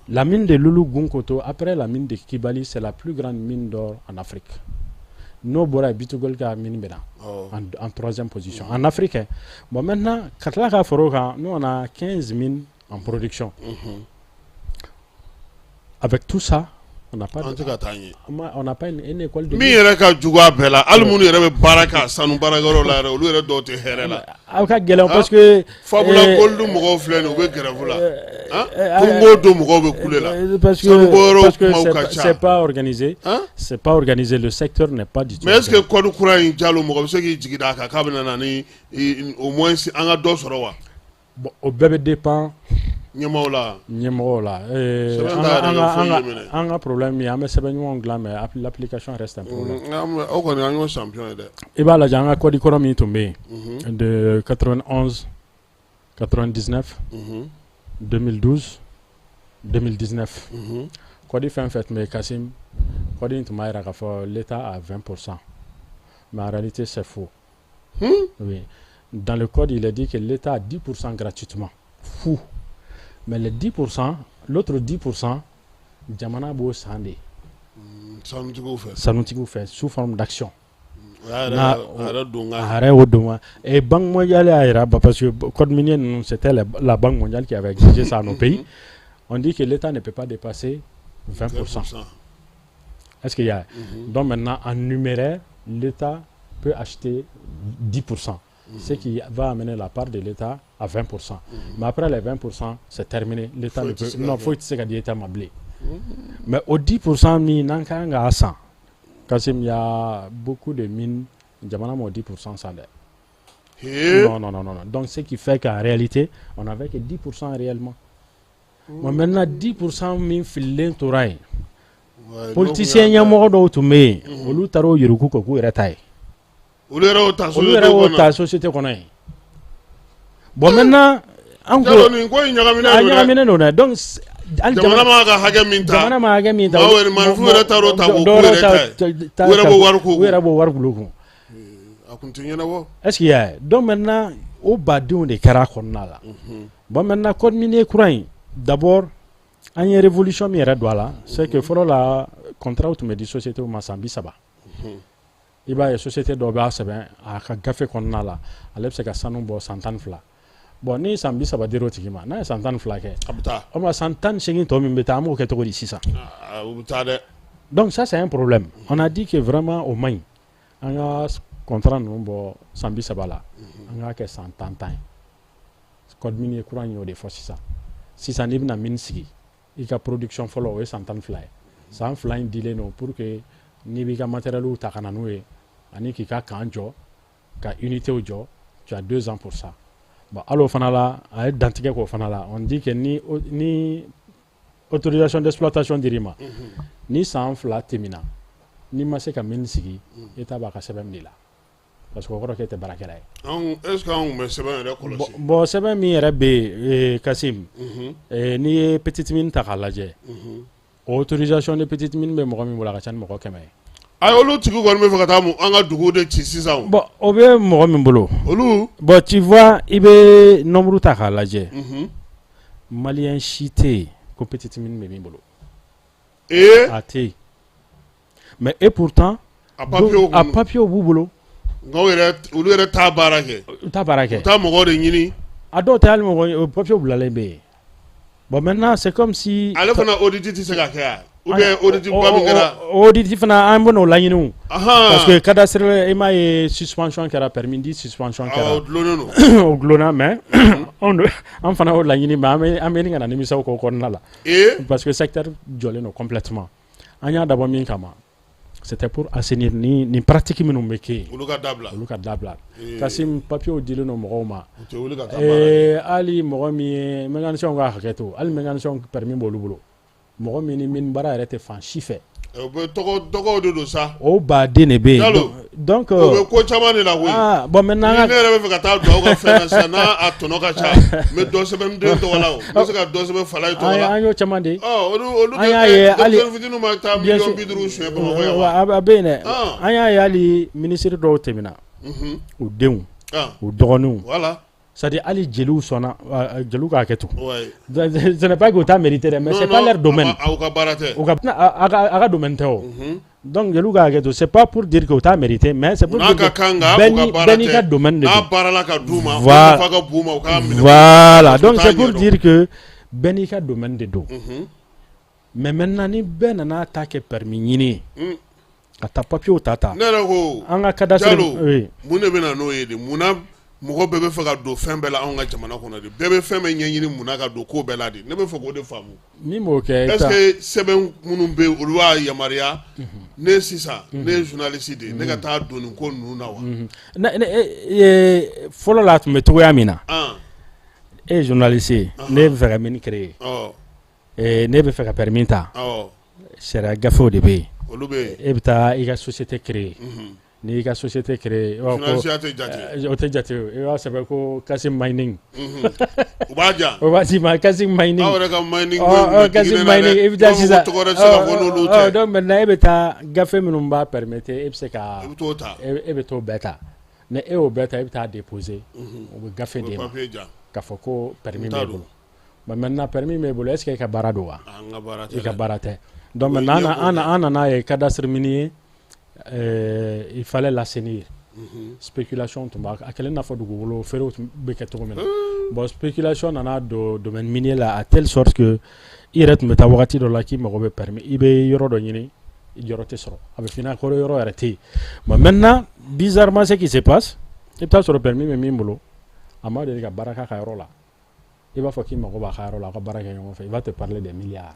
La mine de Loulo-Gounkoto, après la mine de Kibali, c'est la plus grande mine d'or en Afrique. N'o bɔra yen, B2Gold ka mine bɛ na en troisième position. En Afrique, hein. Bon, maintenant, ka tila ka fara o kan, nous on a 15 mines en production. Avec tout ça, on n'a pas,
An tɛ ka taa ɲɛ.
On n'a pas une école de
Min yɛrɛ ka jugu a bɛɛ la, hali minnu yɛrɛ bɛ baara kɛ a sanu baarakɛyɔrɔ la yɛrɛ, olu yɛrɛ dɔw tɛ hɛrɛ la.
Aw ka gɛlɛn parce que
Fabula Gold mɔgɔw filɛ nin ye, u bɛ grève la. Don o don mɔgɔw bɛ kule la.
Parce que,
Sanubɔyɔrɔw
parce que
kumaw
c'est
ka
pas,
ca.
c'est pas organisé.
Hein?
C'est pas organisé. Le secteur n'est pas du tout
Mais est ce que
organisé.
code kura in, Jalo, mɔgɔ bɛ se k'i jigi d'a kan k'a bɛ na ni au moins an ka dɔ sɔrɔ wa?
Bon, o bɛɛ bɛ dépend
ɲɛmaaw la.
Ɲɛmɔgɔw la.
Sɛbɛn
An
t'a
ka,
yɛrɛ
an
kɛ
ka,
foyi
an
ye
ka,
minɛ.
An ka problème ye, an bɛ sɛbɛn ɲumanw dilan, mais l'application reste un problème.
O kɔni an y'o champion ye dɛ.
I b'a lajɛ, an ka code kɔrɔ min tun bɛ yen de 91, 99, 2012, 2019, code fɛn fɛn tun bɛ yen, Kasim, code in tun b'a jira k'a fɔ l'État a 20%, mais en réalité c'est faux. Oui. Dans le code, il est dit que l'État a 10% gratuitement. Fou. Mais les 10%, l'autre 10%, jamana b'o san de.
Sanutigiw fɛ.
Sanutigiw fɛ sous forme d'action.
O y'a yɛrɛ a yɛrɛ don
A yɛrɛ y'o don wa. Et Banque mondiale y'a jira, bah, parce que code minier ninnu, c'était la Banque mondiale qui avait exigé ça à nos pays. On dit que l'État ne peut pas dépasser 20%. Est-ce qu'il y a? Donc maintenant, en numéraire, l'État peut acheter 10%, ce qui va amener la part de l'État à 20%. Mais après les 20%, c'est terminé. L'État ne
Foyi tɛ
peut.
se ka
Non,
kɛ.
Foyi tɛ se ka di État ma bilen. Mais au 10% min n'an kan k'a san, Kassim, il y a beaucoup de mines, jamana m'o 10% san dɛ. Non, non, non, non, non. Donc, ce qui fait qu'en réalité, on n'avait que 10% réellement. Bon, maintenant, 10% min fililen tora yen. Politicien ɲɛmɔgɔ dɔw tun bɛ yen, olu taara o yuruku kɛ k'u yɛrɛ ta ye.
Olu yɛrɛ y'o ta
Olu yɛrɛ y'o
kɔnɔ.
Ta société kɔnɔ yen. Bon, maintenant, an ko
Jalo, nin ko in ɲagaminen
a
don dɛ.
Ɲagaminen don dɛ. Donc hali
Jamana m'a ka hakɛ min ta.
Jamana ma hakɛ min ta.
Maaw yɛrɛ maaninfinw yɛrɛ taar'o ta k'o
Dɔw
k'u yɛrɛ ta ye. U yɛrɛ b'o wari k'u
u
kun.
Yɛrɛ b'o wari k'u kun.
A kun tɛ ɲɛnabɔ.
Est-ce qu'il y a? Donc maintenant, o badenw de kɛra a kɔnɔna la. Bon, maintenant, code minier kura in, d'abord An ye révolution min yɛrɛ don a la, c'est que fɔlɔ la, contrat tun bɛ di société ma san 30. I b'a ye, société dɔw b'a sɛbɛn a ka gafe kɔnɔna la, ale bɛ se ka sanu bɔ san 12. Bon, ni san 30 dir'o tigi ma, n'a ye san 12 kɛ,
A bɛ taa.
O ma san 18 tɔ min bɛ taa, an b'o kɛ cogo di sisan?
Ah, u bɛ taa dɛ.
Donc ça, c'est un problème. On a dit que vraiment o man ɲi. An ka contrat ninnu bɔ san 30 la, an k'a kɛ san 10 10 ye. Code minier kura in y'o de fɔ sisan. Sisan, n'i bɛna mine sigi, i ka production fɔlɔ, o ye san 12 ye. San 2 in dilen don pour que n'i b'i ka matériel ta ka na n'o ye, ani k'i ka camp jɔ, ka unité jɔ, tu as 2 ans pour ça. Bon, hali o fana la, a ye dantigɛ k'o fana la. On dit que ni autorisation d'exploitation dir'i ma, ni san 2 tɛmɛna, n'i ma se ka mine sigi, État b'a ka sɛbɛn minɛ i la, parce que o kɔrɔ k'e tɛ baarakɛla ye.
Anw, est ce que anw tun bɛ sɛbɛn yɛrɛ kɔlɔsi?
Bon, sɛbɛn min yɛrɛ bɛ yen, Kasim, n'i ye petite mine ta k'a lajɛ, o autorisation de petite mine bɛ mɔgɔ min bolo, a ka ca ni mɔgɔ 100 ye.
Ayi, olu tigi kɔni bɛ fɛ ka taa an ka duguw de ci sisan o.
Bon, o bɛ mɔgɔ min bolo.
Olu.
Bon, tu vois, i bɛ nombre ta k'a lajɛ. Malien si tɛ yen ko petite mine bɛ min bolo.
Ee.
A tɛ yen. Mais et pourtant.
A papiers.
A papiers b'u bolo.
Nka u yɛrɛ, olu yɛrɛ t'a baara kɛ.
U t'a baara kɛ.
U t'a mɔgɔw de ɲini.
A dɔw tɛ hali mɔgɔ, o papiers bilalen bɛ yen. Bon, maintenant, c'est comme si.
Ale fana, audit tɛ se ka kɛ yan, ou bien audit ba min kɛra.
Audit fana, an bɛ n'o laɲini o. Parce que cadastre, i m'a ye, suspension kɛra, permis di suspension kɛra.
Awɔ, o dulonnen don.
O dulonna, mais an fana y'o laɲini, mais an bɛ ɲini ka na nimisa o kɔnɔna la.
Ee.
Parce que secteur jɔlen don complètement. An y'a dabɔ min kama, c'était pour assainir ni pratique minnu bɛ kɛ yen.
Olu ka dabila.
Olu ka dabila. Kasim, papiers dilen don mɔgɔw ma.
U tɛ wuli ka taa baara kɛ.
Hali mɔgɔ min ye mécanicien, ka hakɛ to, hali mécanicien permis b'olu bolo. Mɔgɔ min ni mine baara yɛrɛ tɛ fan si fɛ.
O bɛ tɔgɔ tɔgɔw de don sa.
O baden de bɛ yen.
Jalo.
Donc.
O bɛ ko caman de la koyi.
Ah bon, maintenant.
Ni ne yɛrɛ bɛ fɛ ka taa don aw ka fɛn na sisan, n'a a tɔnɔ ka ca, n bɛ dɔ sɛbɛn n den tɔgɔ la, o n bɛ se ka dɔ sɛbɛn Falaye tɔgɔ la.
An y'o caman de ye.
Ɔ, olu
An y'a ye hali
denmisɛnnin fitininw ma taa miliyɔn 50 suɲɛ Bamakɔ yan wa?
A bɛ yen dɛ. An y'a ye hali minisiri dɔw tɛmɛna. U denw. U dɔgɔninw.
Voilà.
C'est à dire hali jeliw sɔnna, jeliw k'a kɛ to. Ce n'est pas que u t'a mérité dɛ, mais c'est pas leur domaine.
Aw ka baara tɛ.
U ka a ka domaine tɛ o. Donc jeliw k'a kɛ to, c'est pas pour dire que u t'a mérité, mais c'est pour
N'a
dire
ka
que
kan, nka
bɛɛ
u ka
ni
baara
bɛɛ n'i ka
tɛ.
domaine de
N'a
don.
baarala ka d'u ma, o
Voilà.
nafa ka bon u ma, u k'a minɛ.
Voilà,
Parce que
donc
u t'a
c'est pour
ɲɛdɔn.
dire que bɛɛ n'i ka domaine de don. Mais maintenant, ni bɛɛ nana ta kɛ permis ɲini ye, ka taa papiers ta ta.
Ne yɛrɛ ko.
An ka cadastre.
Jalo,
Oui.
mun de bɛ na n'o ye de? Munna mɔgɔ bɛɛ bɛ fɛ ka don fɛn bɛɛ la anw ka jamana kɔnɔ de? Bɛɛ bɛ fɛn bɛɛ ɲɛɲini, munna ka don ko bɛɛ la de? Ne bɛ fɛ k'o de faamu.
Min b'o kɛ.
Est ce que sɛbɛn minnu bɛ yen, olu b'a yamaruya ne sisan, ne ye journaliste de ye, ne ka taa don nin ko ninnu na wa?
Ne fɔlɔ la, a tun bɛ togoya min na. E ye journaliste ye, ne bɛ fɛ ka mine créer. Ne bɛ fɛ ka permis ta. Sariya gafew de bɛ yen.
Olu bɛ yen.
E bɛ taa i ka société créer. N'i y'i ka société créer, i b'a fɔ ko
Journaliste tɛ jate.
O tɛ jate o. I b'a sɛbɛn ko Kasim Mining.
U b'a diyan.
O b'a d'i ma, Kasim Mining.
Aw yɛrɛ ka mining ko
Ɔ
in
ɔ Kasim
jiginnen na
Mining,
dɛ.
i bɛ taa
I b'a fɔ ko
sisan.
tɔgɔ wɛrɛ tɛ se ka fɔ n'olu tɛ.
Donc maintenant, e bɛ taa gafe minnu b'a permettre, e bɛ se ka.
I bɛ t'o ta.
E bɛ t'o bɛɛ ta. Ni e y'o bɛɛ ta, e bɛ taa déposer. U bɛ gafe
U bɛ
d'e ma.
papier diyan.
K'a fɔ ko permis
N t'a
b'e
dɔn.
bolo. Mais maintenant, permis b'e bolo, est ce que e ka baara don wa?
An ka baara tɛ
I ka
dɛ.
baara tɛ. Donc
O ye
maintenant,
ɲɛko
an
de ye.
an nana ye cadastre minier, il fallait l'assainir. Spéculation tun b'a a kɛlen n'a fɔ dugukolo feerew tun bɛ kɛ cogo min na. Bon, spéculation nana don domaine minier la à telle sorte que i yɛrɛ tun bɛ taa wagati dɔ la k'i mago bɛ permis, i bɛ yɔrɔ dɔ ɲini, yɔrɔ tɛ sɔrɔ, a bɛ f'i ɲɛna ko yɔrɔ yɛrɛ tɛ yen. Bon, maintenant, bizarrement, ce qui se passe, i bɛ taa sɔrɔ permis bɛ min bolo, a ma deli ka baara k'a ka yɔrɔ la. I b'a fɔ k'i mago b'a ka yɔrɔ la, aw ka baara kɛ ɲɔgɔn fɛ, il va te parler des milliards.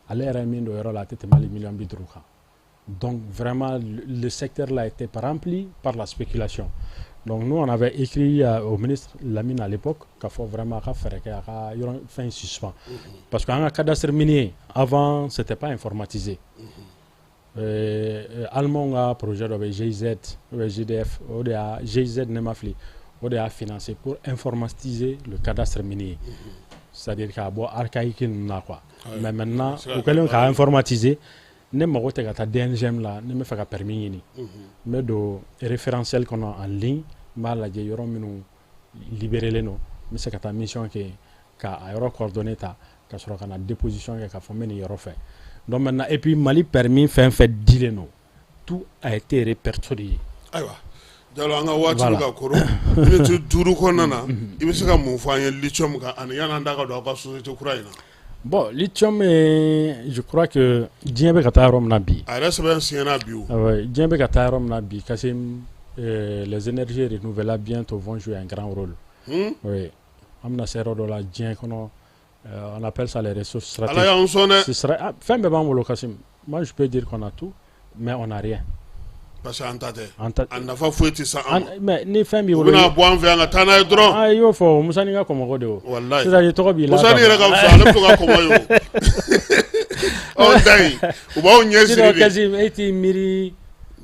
Ale yɛrɛ ye min don yɔrɔ la, a tɛ tɛmɛ hali miliyɔn 50 kan. Donc vraiment, le secteur là était rempli par la spéculation. Donc nous, on avait écrit au ministre Lamine à l'époque k'a fɔ vraiment a ka fɛɛrɛ kɛ a ka yɔrɔ fɛn suspend. Parce que an ka cadastre minier avant, c'était pas informatisé. Allemand ka projet dɔ bɛ GIZ ou bien GDF, o de y'a GIZ, ne ma fili, o de y'a financé pour informatiser le cadastre minier. C'est-à-dire k'a bɔ archaïque ninnu na quoi. Mais maintenant, u kɛlen k'a informatiser, ne mago tɛ ka taa DNGM la, ne bɛ fɛ ka permis ɲini. N bɛ don référentiel kɔnɔ en ligne, n b'a lajɛ yɔrɔ minnu libérélen don, n bɛ se ka taa mission kɛ yen, ka a yɔrɔ coordonnées ta. Ka sɔrɔ ka na déposition kɛ k'a fɔ n bɛ nin yɔrɔ fɛ. Donc maintenant, et puis Mali permis fɛn fɛn dilen don, tout a été répertorié.
Ayiwa Jalo, an ka waati bɛ ka koro. Miniti 5 kɔnɔna na, i bɛ se ka mun fɔ an ye lithium kan, ani yan'an da ka don aw ka société kura in na?
Bon, lithium, je crois que diɲɛ bɛ ka taa yɔrɔ min na bi.
A yɛrɛ sɛbɛn signera bi o.
Diɲɛ bɛ ka taa yɔrɔ min na bi, Kassim, les énergies renouvelables bientôt vont jouer un grand rôle. Oui, an bɛna se yɔrɔ dɔ la diɲɛ kɔnɔ, on appelle ça les ressources stratégiques.
Ala y'an sɔn dɛ.
Fɛn bɛɛ b'an bolo, Kassim. Moi, je peux dire qu'on a tout, mais on n'a rien.
Parce que an ta tɛ.
An ta.
A nafa foyi tɛ se an ma.
Mais ni fɛn b'i
U
bolo.
bɛna bɔ an fɛ yan ka taa n'a ye dɔrɔn.
Ah, i y'o fɔ Musani ka kɔmɔgɔ de o.
Walayi.
Sisan i tɔgɔ b'i la.
Musani yɛrɛ ka fisa, ale bɛ to ka kɔmɔ ye o. Anw ta in, u b'anw ɲɛ siri de.
Kassim, e t'i miiri.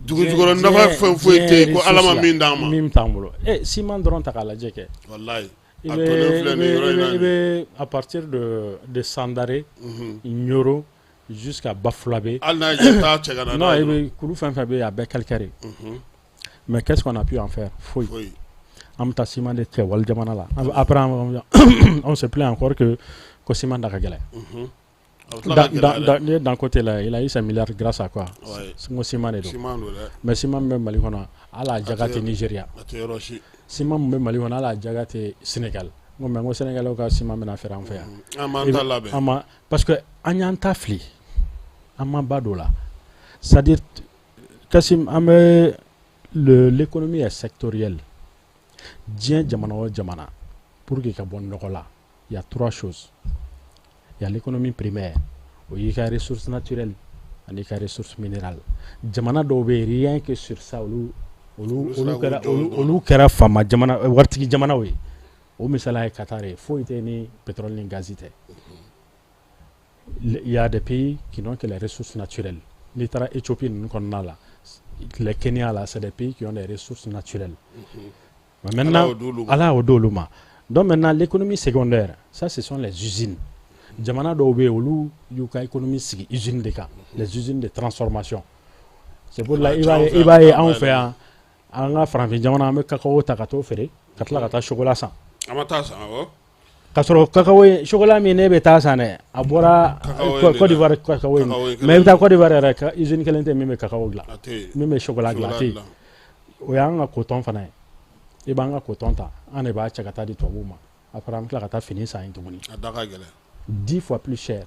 Dugu jukɔrɔ nafa fɛn foyi tɛ yen ko Ala ma min d'an ma.
Min t'an bolo. E ciment dɔrɔn ta k'a lajɛ kɛ.
Walayi.
I
A tonnen filɛ nin yɔrɔ in na.
I bɛ à partir de Sandaré, Nioro jusqu'à Bafoulabé.
Hali n'a ye taa cɛ ka na.
Non, i bɛ kulu fɛn fɛn bɛ yen, a bɛɛ calcaire. Mais qu'est-ce qu'on a pu en faire? Foyi. An bɛ taa ciment de cɛ wali jamana la. Après, on se plaint encore que ko ciment da ka gɛlɛn. N'i ye d'un côté là, il a eu ses milliards grâce à quoi? N ko ciment de don. Mais ciment min bɛ Mali kɔnɔ, hali a jaga tɛ Nigéria. Ciment min bɛ Mali kɔnɔ, hali a jaga tɛ Sénégal. N ko mais n ko Sénégalais ka ciment bɛna feere an fɛ yan.
An m'an ta labɛn.
Parce que an y'an ta fili. An ma ba don o la. C'est-à-dire, Kassim, an bɛ l'économie est sectorielle. Diɲɛ jamana o jamana, pour que ka bɔ nɔgɔ la, il y a trois choses. Il y a l'économie primaire, o y'i ka ressource naturelle ani i ka ressource minérale. Jamana dɔw bɛ yen, rien que sur ça, olu kɛra faama jamana, waritigi jamanaw ye. O misaliya ye Qatar ye, foyi tɛ ni pétrole ni gazi tɛ. Il y a des pays qui n'ont que les ressources naturelles. N'i taara Éthiopie ninnu kɔnɔna la, les Kenya là, c'est des pays qui ont des ressources naturelles. Mais maintenant, Ala y'o d'olu ma. Donc maintenant, l'économie secondaire, ça ce sont les usines. Jamana dɔw bɛ yen, olu y'u ka économie sigi usine de kan, les usines de transformation. C'est pour la i b'a ye anw fɛ yan, an ka farafin jamana, an bɛ cacao ta ka t'o feere, ka tila ka taa chocolat san.
An ma taa san, awɔ.
Ka sɔrɔ cacao ye chocolat min ne bɛ taa san dɛ, a bɔra Côte d'Ivoire cacao in. Mais i bɛ taa Côte d'Ivoire yɛrɛ, usine kelen tɛ min bɛ cacao dilan, min bɛ chocolat dilan, a tɛ yen. O y'an ka coton fana ye. I b'an ka coton ta, an de b'a cɛ ka taa di tubabuw ma. Après, an bɛ tila ka taa fini san yen tuguni.
A da ka gɛlɛn.
10 fois plus cher.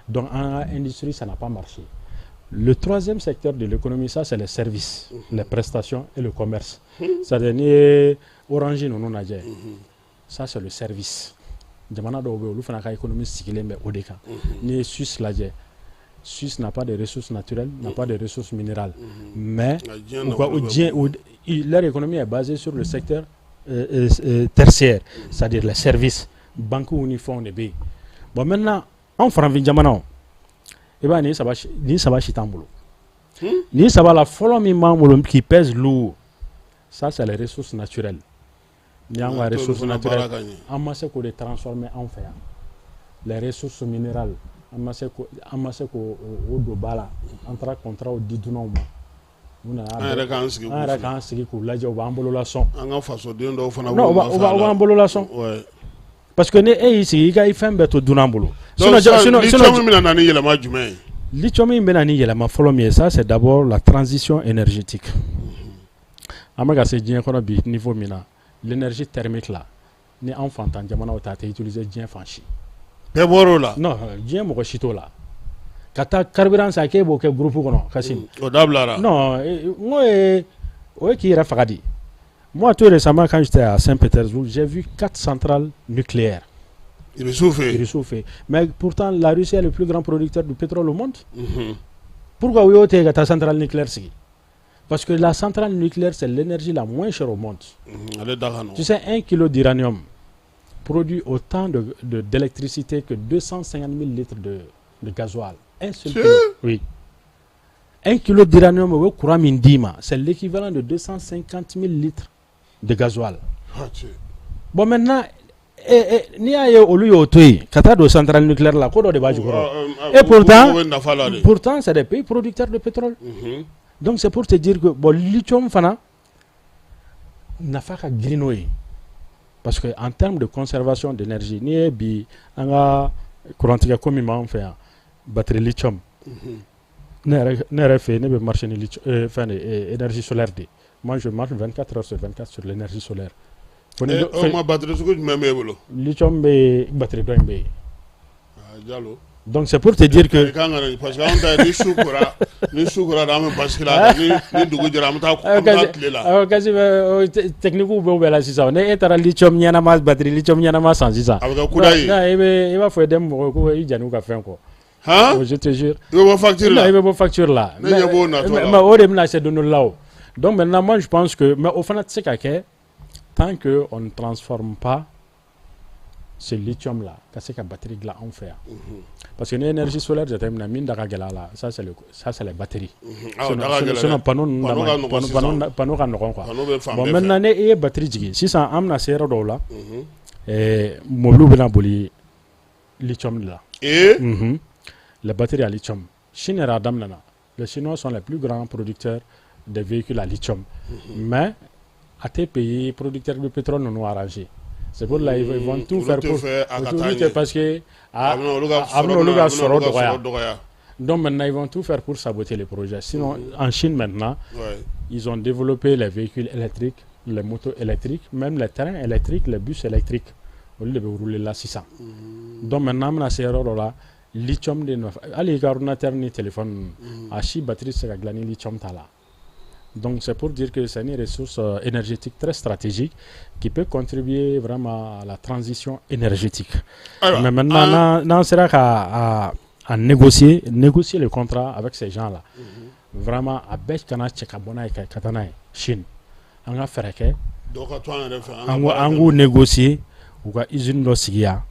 Donc en industrie, ça n'a pas marché. Le troisième secteur de l'économie, ça c'est les services, les prestations et le commerce. C'est-à-dire n'i ye Orange ninnu lajɛ, ça c'est le service. Jamana dɔw bɛ yen, olu fana ka économie sigilen bɛ o de kan. N'i ye Suisse lajɛ, Suisse n'a pas de ressources naturelles, n'a pas de ressources minérales, mais leur économie est basée sur le secteur tertiaire, c'est-à-dire les services, banques ni fɛnw de bɛ yen. Bon, maintenant, anw farafin jamanaw, i b'a ye nin saba si t'an bolo. Nin saba la, fɔlɔ min b'an bolo qui pèse lourd, ça c'est les ressources naturelles. Ni y'an ka ressources naturelles, an ma se k'o de transformer anw fɛ yan. Les ressources minérales, an ma se k'o don ba la. An taara contrat di dunanw ma. U nana
An yɛrɛ k'an sigi.
An yɛrɛ k'an sigi k'u lajɛ, u b'an bolola sɔn.
An ka fasoden dɔw fana.
Non, u b'an bolola sɔn. Parce que ni e y'i sigi i ka fɛn bɛɛ to dunan bolo.
Sinon, lithium bɛna na ni yɛlɛma jumɛn ye?
Lithium in bɛna ni yɛlɛma fɔlɔ min ye, ça c'est d'abord la transition énergétique. An bɛ ka se diɲɛ kɔnɔ bi niveau min na, l'énergie thermique la, ni anw fantan jamanaw ta, a tɛ utiliser diɲɛ fan si.
Bɛɛ bɔr'o la.
Non, diɲɛ mɔgɔ si t'o la. Ka taa carburant san k'e b'o kɛ groupe kɔnɔ, Kassim.
O dabilara.
Non, n ko ye o ye k'i yɛrɛ faga de. Moi, tout récemment, quand j'étais à Saint-Pétersbourg, j'ai vu quatre centrales nucléaires.
Irisiw fɛ yen.
Irisiw fɛ yen. Mais pourtant, la Russie est le plus grand producteur du pétrole au monde. Pourquoi u y'o tigɛ ka taa centrale nucléaire sigi? Parce que la centrale nucléaire, c'est l'énergie la moins chère au monde.
Ale da ka nɔgɔn.
Tu sais, 1 kilo d'uranium produit autant d'électricité que 250 000 litres de gasoil. Un seul kilo. Oui. 1 kilo d'uranium, o bɛ courant min d'i ma, c'est l'équivalent de 250 000 litres de gasoil. Bon, maintenant, n'i y'a ye olu y'o to yen ka taa don centrale nucléaire la, ko dɔ de b'a jukɔrɔ. Et pourtant, c'est des pays producteurs de pétrole. Donc c'est pour te dire que bon, lithium fana nafa ka girin n'o ye. Parce que en termes de conservation d'énergie, n'i ye bi an ka Kurantigɛ ko min b'an fɛ yan, batterie lithium, ne yɛrɛ fɛ yen, ne bɛ marcher ni fɛn de énergie solaire de. Moi, je marche 24 heures sur 24 sur l'énergie solaire.
O ma, batterie sugu jumɛn b'e bolo?
Lithium bɛ yen, batterie dɔ in bɛ yen.
Ah, Jalo.
Donc c'est pour te dire que
I kan ka na, parce que anw ta ye, ni su kora de, an bɛ basigi la, ni dugu jɛra, an bɛ taa tile la.
Awɔ, kasi technique b'o bɛɛ la sisan. Ni e taara lithium ɲɛnama, batterie lithium ɲɛnama san sisan,
a bɛ kɛ kudayi ye.
Non, i b'a fɔ EDM mɔgɔw ko i jan'u ka fɛn kɔ.
Han?
Je te jure.
I bɛ bɔ facture la.
Non, i bɛ bɔ facture la.
Ne ɲɛ b'o natɔ la.
Mais o de bɛna se don dɔ la o. Donc maintenant, moi je pense que, mais o fana tɛ se ka kɛ tant que on ne transforme pas ce lithium là ka se ka batterie dilan anw fɛ yan. Parce que ni énergie solaire jateminɛ, min da ka gɛlɛn a la, ça c'est les batteries.
Awɔ, da ka gɛlɛn dɛ.
Sinon panneau ninnu
Panneau ka nɔgɔn sisan.
Panneau ka nɔgɔn quoi.
Panneau bɛ fan
Bon,
bɛɛ fɛ.
maintenant, ni e ye batterie jigin sisan, an bɛna se yɔrɔ dɔw la, mobiliw bɛna boli lithium de la.
Ee.
Les batteries à lithium. Chine yɛrɛ a daminɛna. Les Chinois sont les plus grands producteurs de véhicules à lithium. Mais a tɛ pays producteurs de pétrole ninnu arrangé. C'est pour là ils vont tout faire pour
olu tɛ fɛ a ka taa ɲɛ.
Parce que
a bɛna olu ka
a bɛna olu ka sɔrɔ dɔgɔya.
Dɔgɔya.
Donc maintenant, ils vont tout faire pour saboter les projets. Sinon, en Chine maintenant, ils ont développé les véhicules électriques, les motos électriques, même les trains électriques, les bus électriques. Olu de bɛ rouler la sisan. Donc maintenant, an bɛna se yɔrɔ dɔ la, lithium de nɔfɛ. Hali i ka ordinateur ni téléphone ninnu, a si batterie tɛ se ka dilan ni lithium t'a la. Donc c'est pour dire que c'est une ressource énergétique très stratégique qui peut contribuer vraiment à la transition énergétique.
Ayiwa,
Mais maintenant, n'an sera ka a négocier le contrat avec ces gens-là, vraiment a bɛɛ kana cɛ ka bɔ n'a ye ka taa n'a ye Chine. An ka fɛɛrɛ kɛ
dɔ ka to an yɛrɛ fɛ, an ka
an ko
baara
an
kɛ.
k'u négocier u ka usine dɔ sigi yan,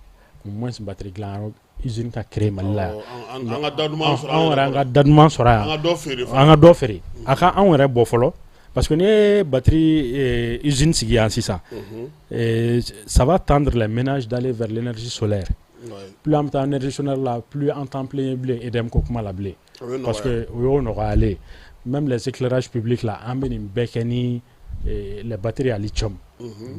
au moins batterie dilan yɔrɔ usine ka créer Mali la yan.
Awɔ, an ka da duman sɔrɔ.
Anw yɛrɛ, an ka da duman sɔrɔ yan.
An ka dɔ feere fana.
An ka dɔ feere, a ka anw yɛrɛ bɔ fɔlɔ, parce que n'i ye batterie usine sigi yan sisan, ça va tendre les ménages d'aller vers l'énergie solaire. Plus an bɛ taa énergie solaire la, plus an t'an plaigner bilen EDM ko kuma la bilen.
O bɛ
Parce
nɔgɔya.
que o y'o nɔgɔyalen ye. Même les éclairages publics là, an bɛ nin bɛɛ kɛ ni les batteries à lithium.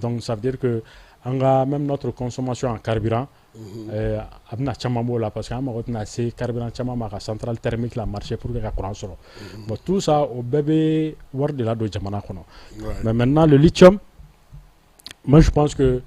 Donc ça veut dire que an ka même notre consommation en carburant, a bɛna caman b'o la, parce que an mago tɛna se carburant caman ma ka centrale thermique la marcher pour que ka courant sɔrɔ. Bon, tout ça, o bɛɛ bɛ wari de ladon jamana kɔnɔ. Mais maintenant, le lithium, moi je pense que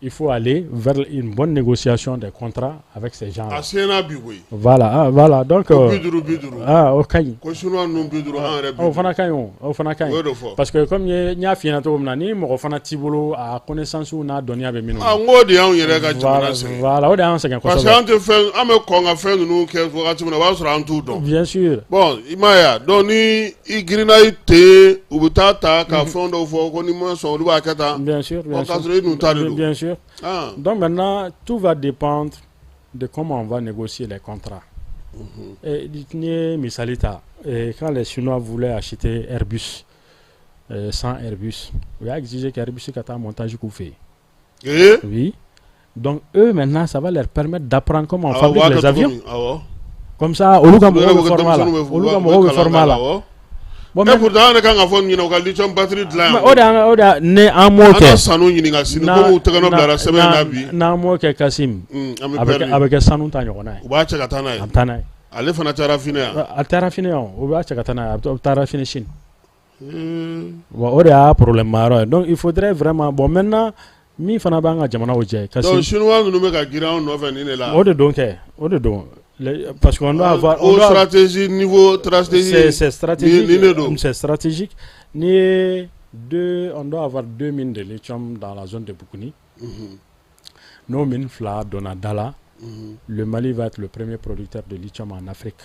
il faut aller vers une bonne négociation des contrats avec ces gens-là.
A senna bi koyi.
Voilà, ah, voilà. Donc,
Ko 50 50.
Ah, o ka ɲi.
Ko chinois ninnu 50, an yɛrɛ bi
O fana ka ɲi, o fana ka
O y'o de
ɲi.
fɔ.
Parce que comme n y'a f'i ɲɛna cogo min na, ni mɔgɔ fana t'i bolo, a connaissance n'a dɔnniya bɛ minnu na.
Ah, n k'o de y'anw yɛrɛ ka jamana
Voilà,
sɛgɛn.
voilà, o de y'an sɛgɛn
Parce que
kosɛbɛ.
an tɛ fɛn, an bɛ kɔn ka fɛn ninnu kɛ wagati min na, o b'a sɔrɔ an t'u dɔn.
Bien sûr.
Bon, i m'a ye wa, donc ni i girinna i ten, u bɛ taa ta ka fɛn dɔw fɔ ko ni ma sɔn, olu b'a kɛ tan.
Bien sûr, bien
Bon, k'a
sûr.
sɔrɔ i dun ta de don.
Bien sûr.
Ah.
Donc maintenant, tout va dépendre de comment on va négocier les contrats. Et n'i ye misali ta, quand les Chinois voulaient acheter Airbus, 100 Airbus, u y'a exigé qu'Airbus ka taa montage k'u fɛ yen.
Ee.
Oui. Donc eux maintenant, ça va leur permettre d'apprendre comment on
Awɔ, u
fabrique
b'a
les
kɛ cogo
avions.
min, awɔ.
Comme ça, olu ka
Olu yɛrɛ
mɔgɔw
bɛ
bɛ
kɛ
former a la.
denmisɛnninw bɛ
Olu ka
u bɛ
mɔgɔw bɛ
kalan
former a
k'a
la.
awɔ.
Bon,
E
mais
pourtant an yɛrɛ kan ka fɔ nin ɲɛna, u ka lithium batterie dilan yan.
Mais o de ni an m'o
An
kɛ.
ka sanu ɲininka sini, komi u tɛgɛ nɔ bilara sɛbɛn in na bi.
N'an m'o kɛ, Kasim,
An bɛ
a bɛ kɛ
perdu.
a bɛ kɛ sanu ta ɲɔgɔnna ye.
U b'a cɛ ka taa n'a ye.
A bɛ taa n'a ye.
Ale fana taara raffiner yan.
A tɛ raffiner yan, o b'a cɛ ka taa n'a ye, a bɛ taa raffiner Chine. Bon, o de y'a problème ma yɔrɔ ye. Donc il faudrait vraiment, bon, maintenant, min fana b'an ka jamanaw jɛ, Kasim.
Donc chinois ninnu bɛ ka girin anw nɔfɛ nin de la.
O de don kɛ, o de don. Parce qu'on doit avoir on
O
doit
stratégie, niveau stratégie.
C'est stratégique.
Nin de don.
C'est stratégique. Ni ye deux, on doit avoir deux mines de lithium dans la zone de Bougouni. N'o mine fila donna da la, le Mali va être le premier producteur de lithium en Afrique.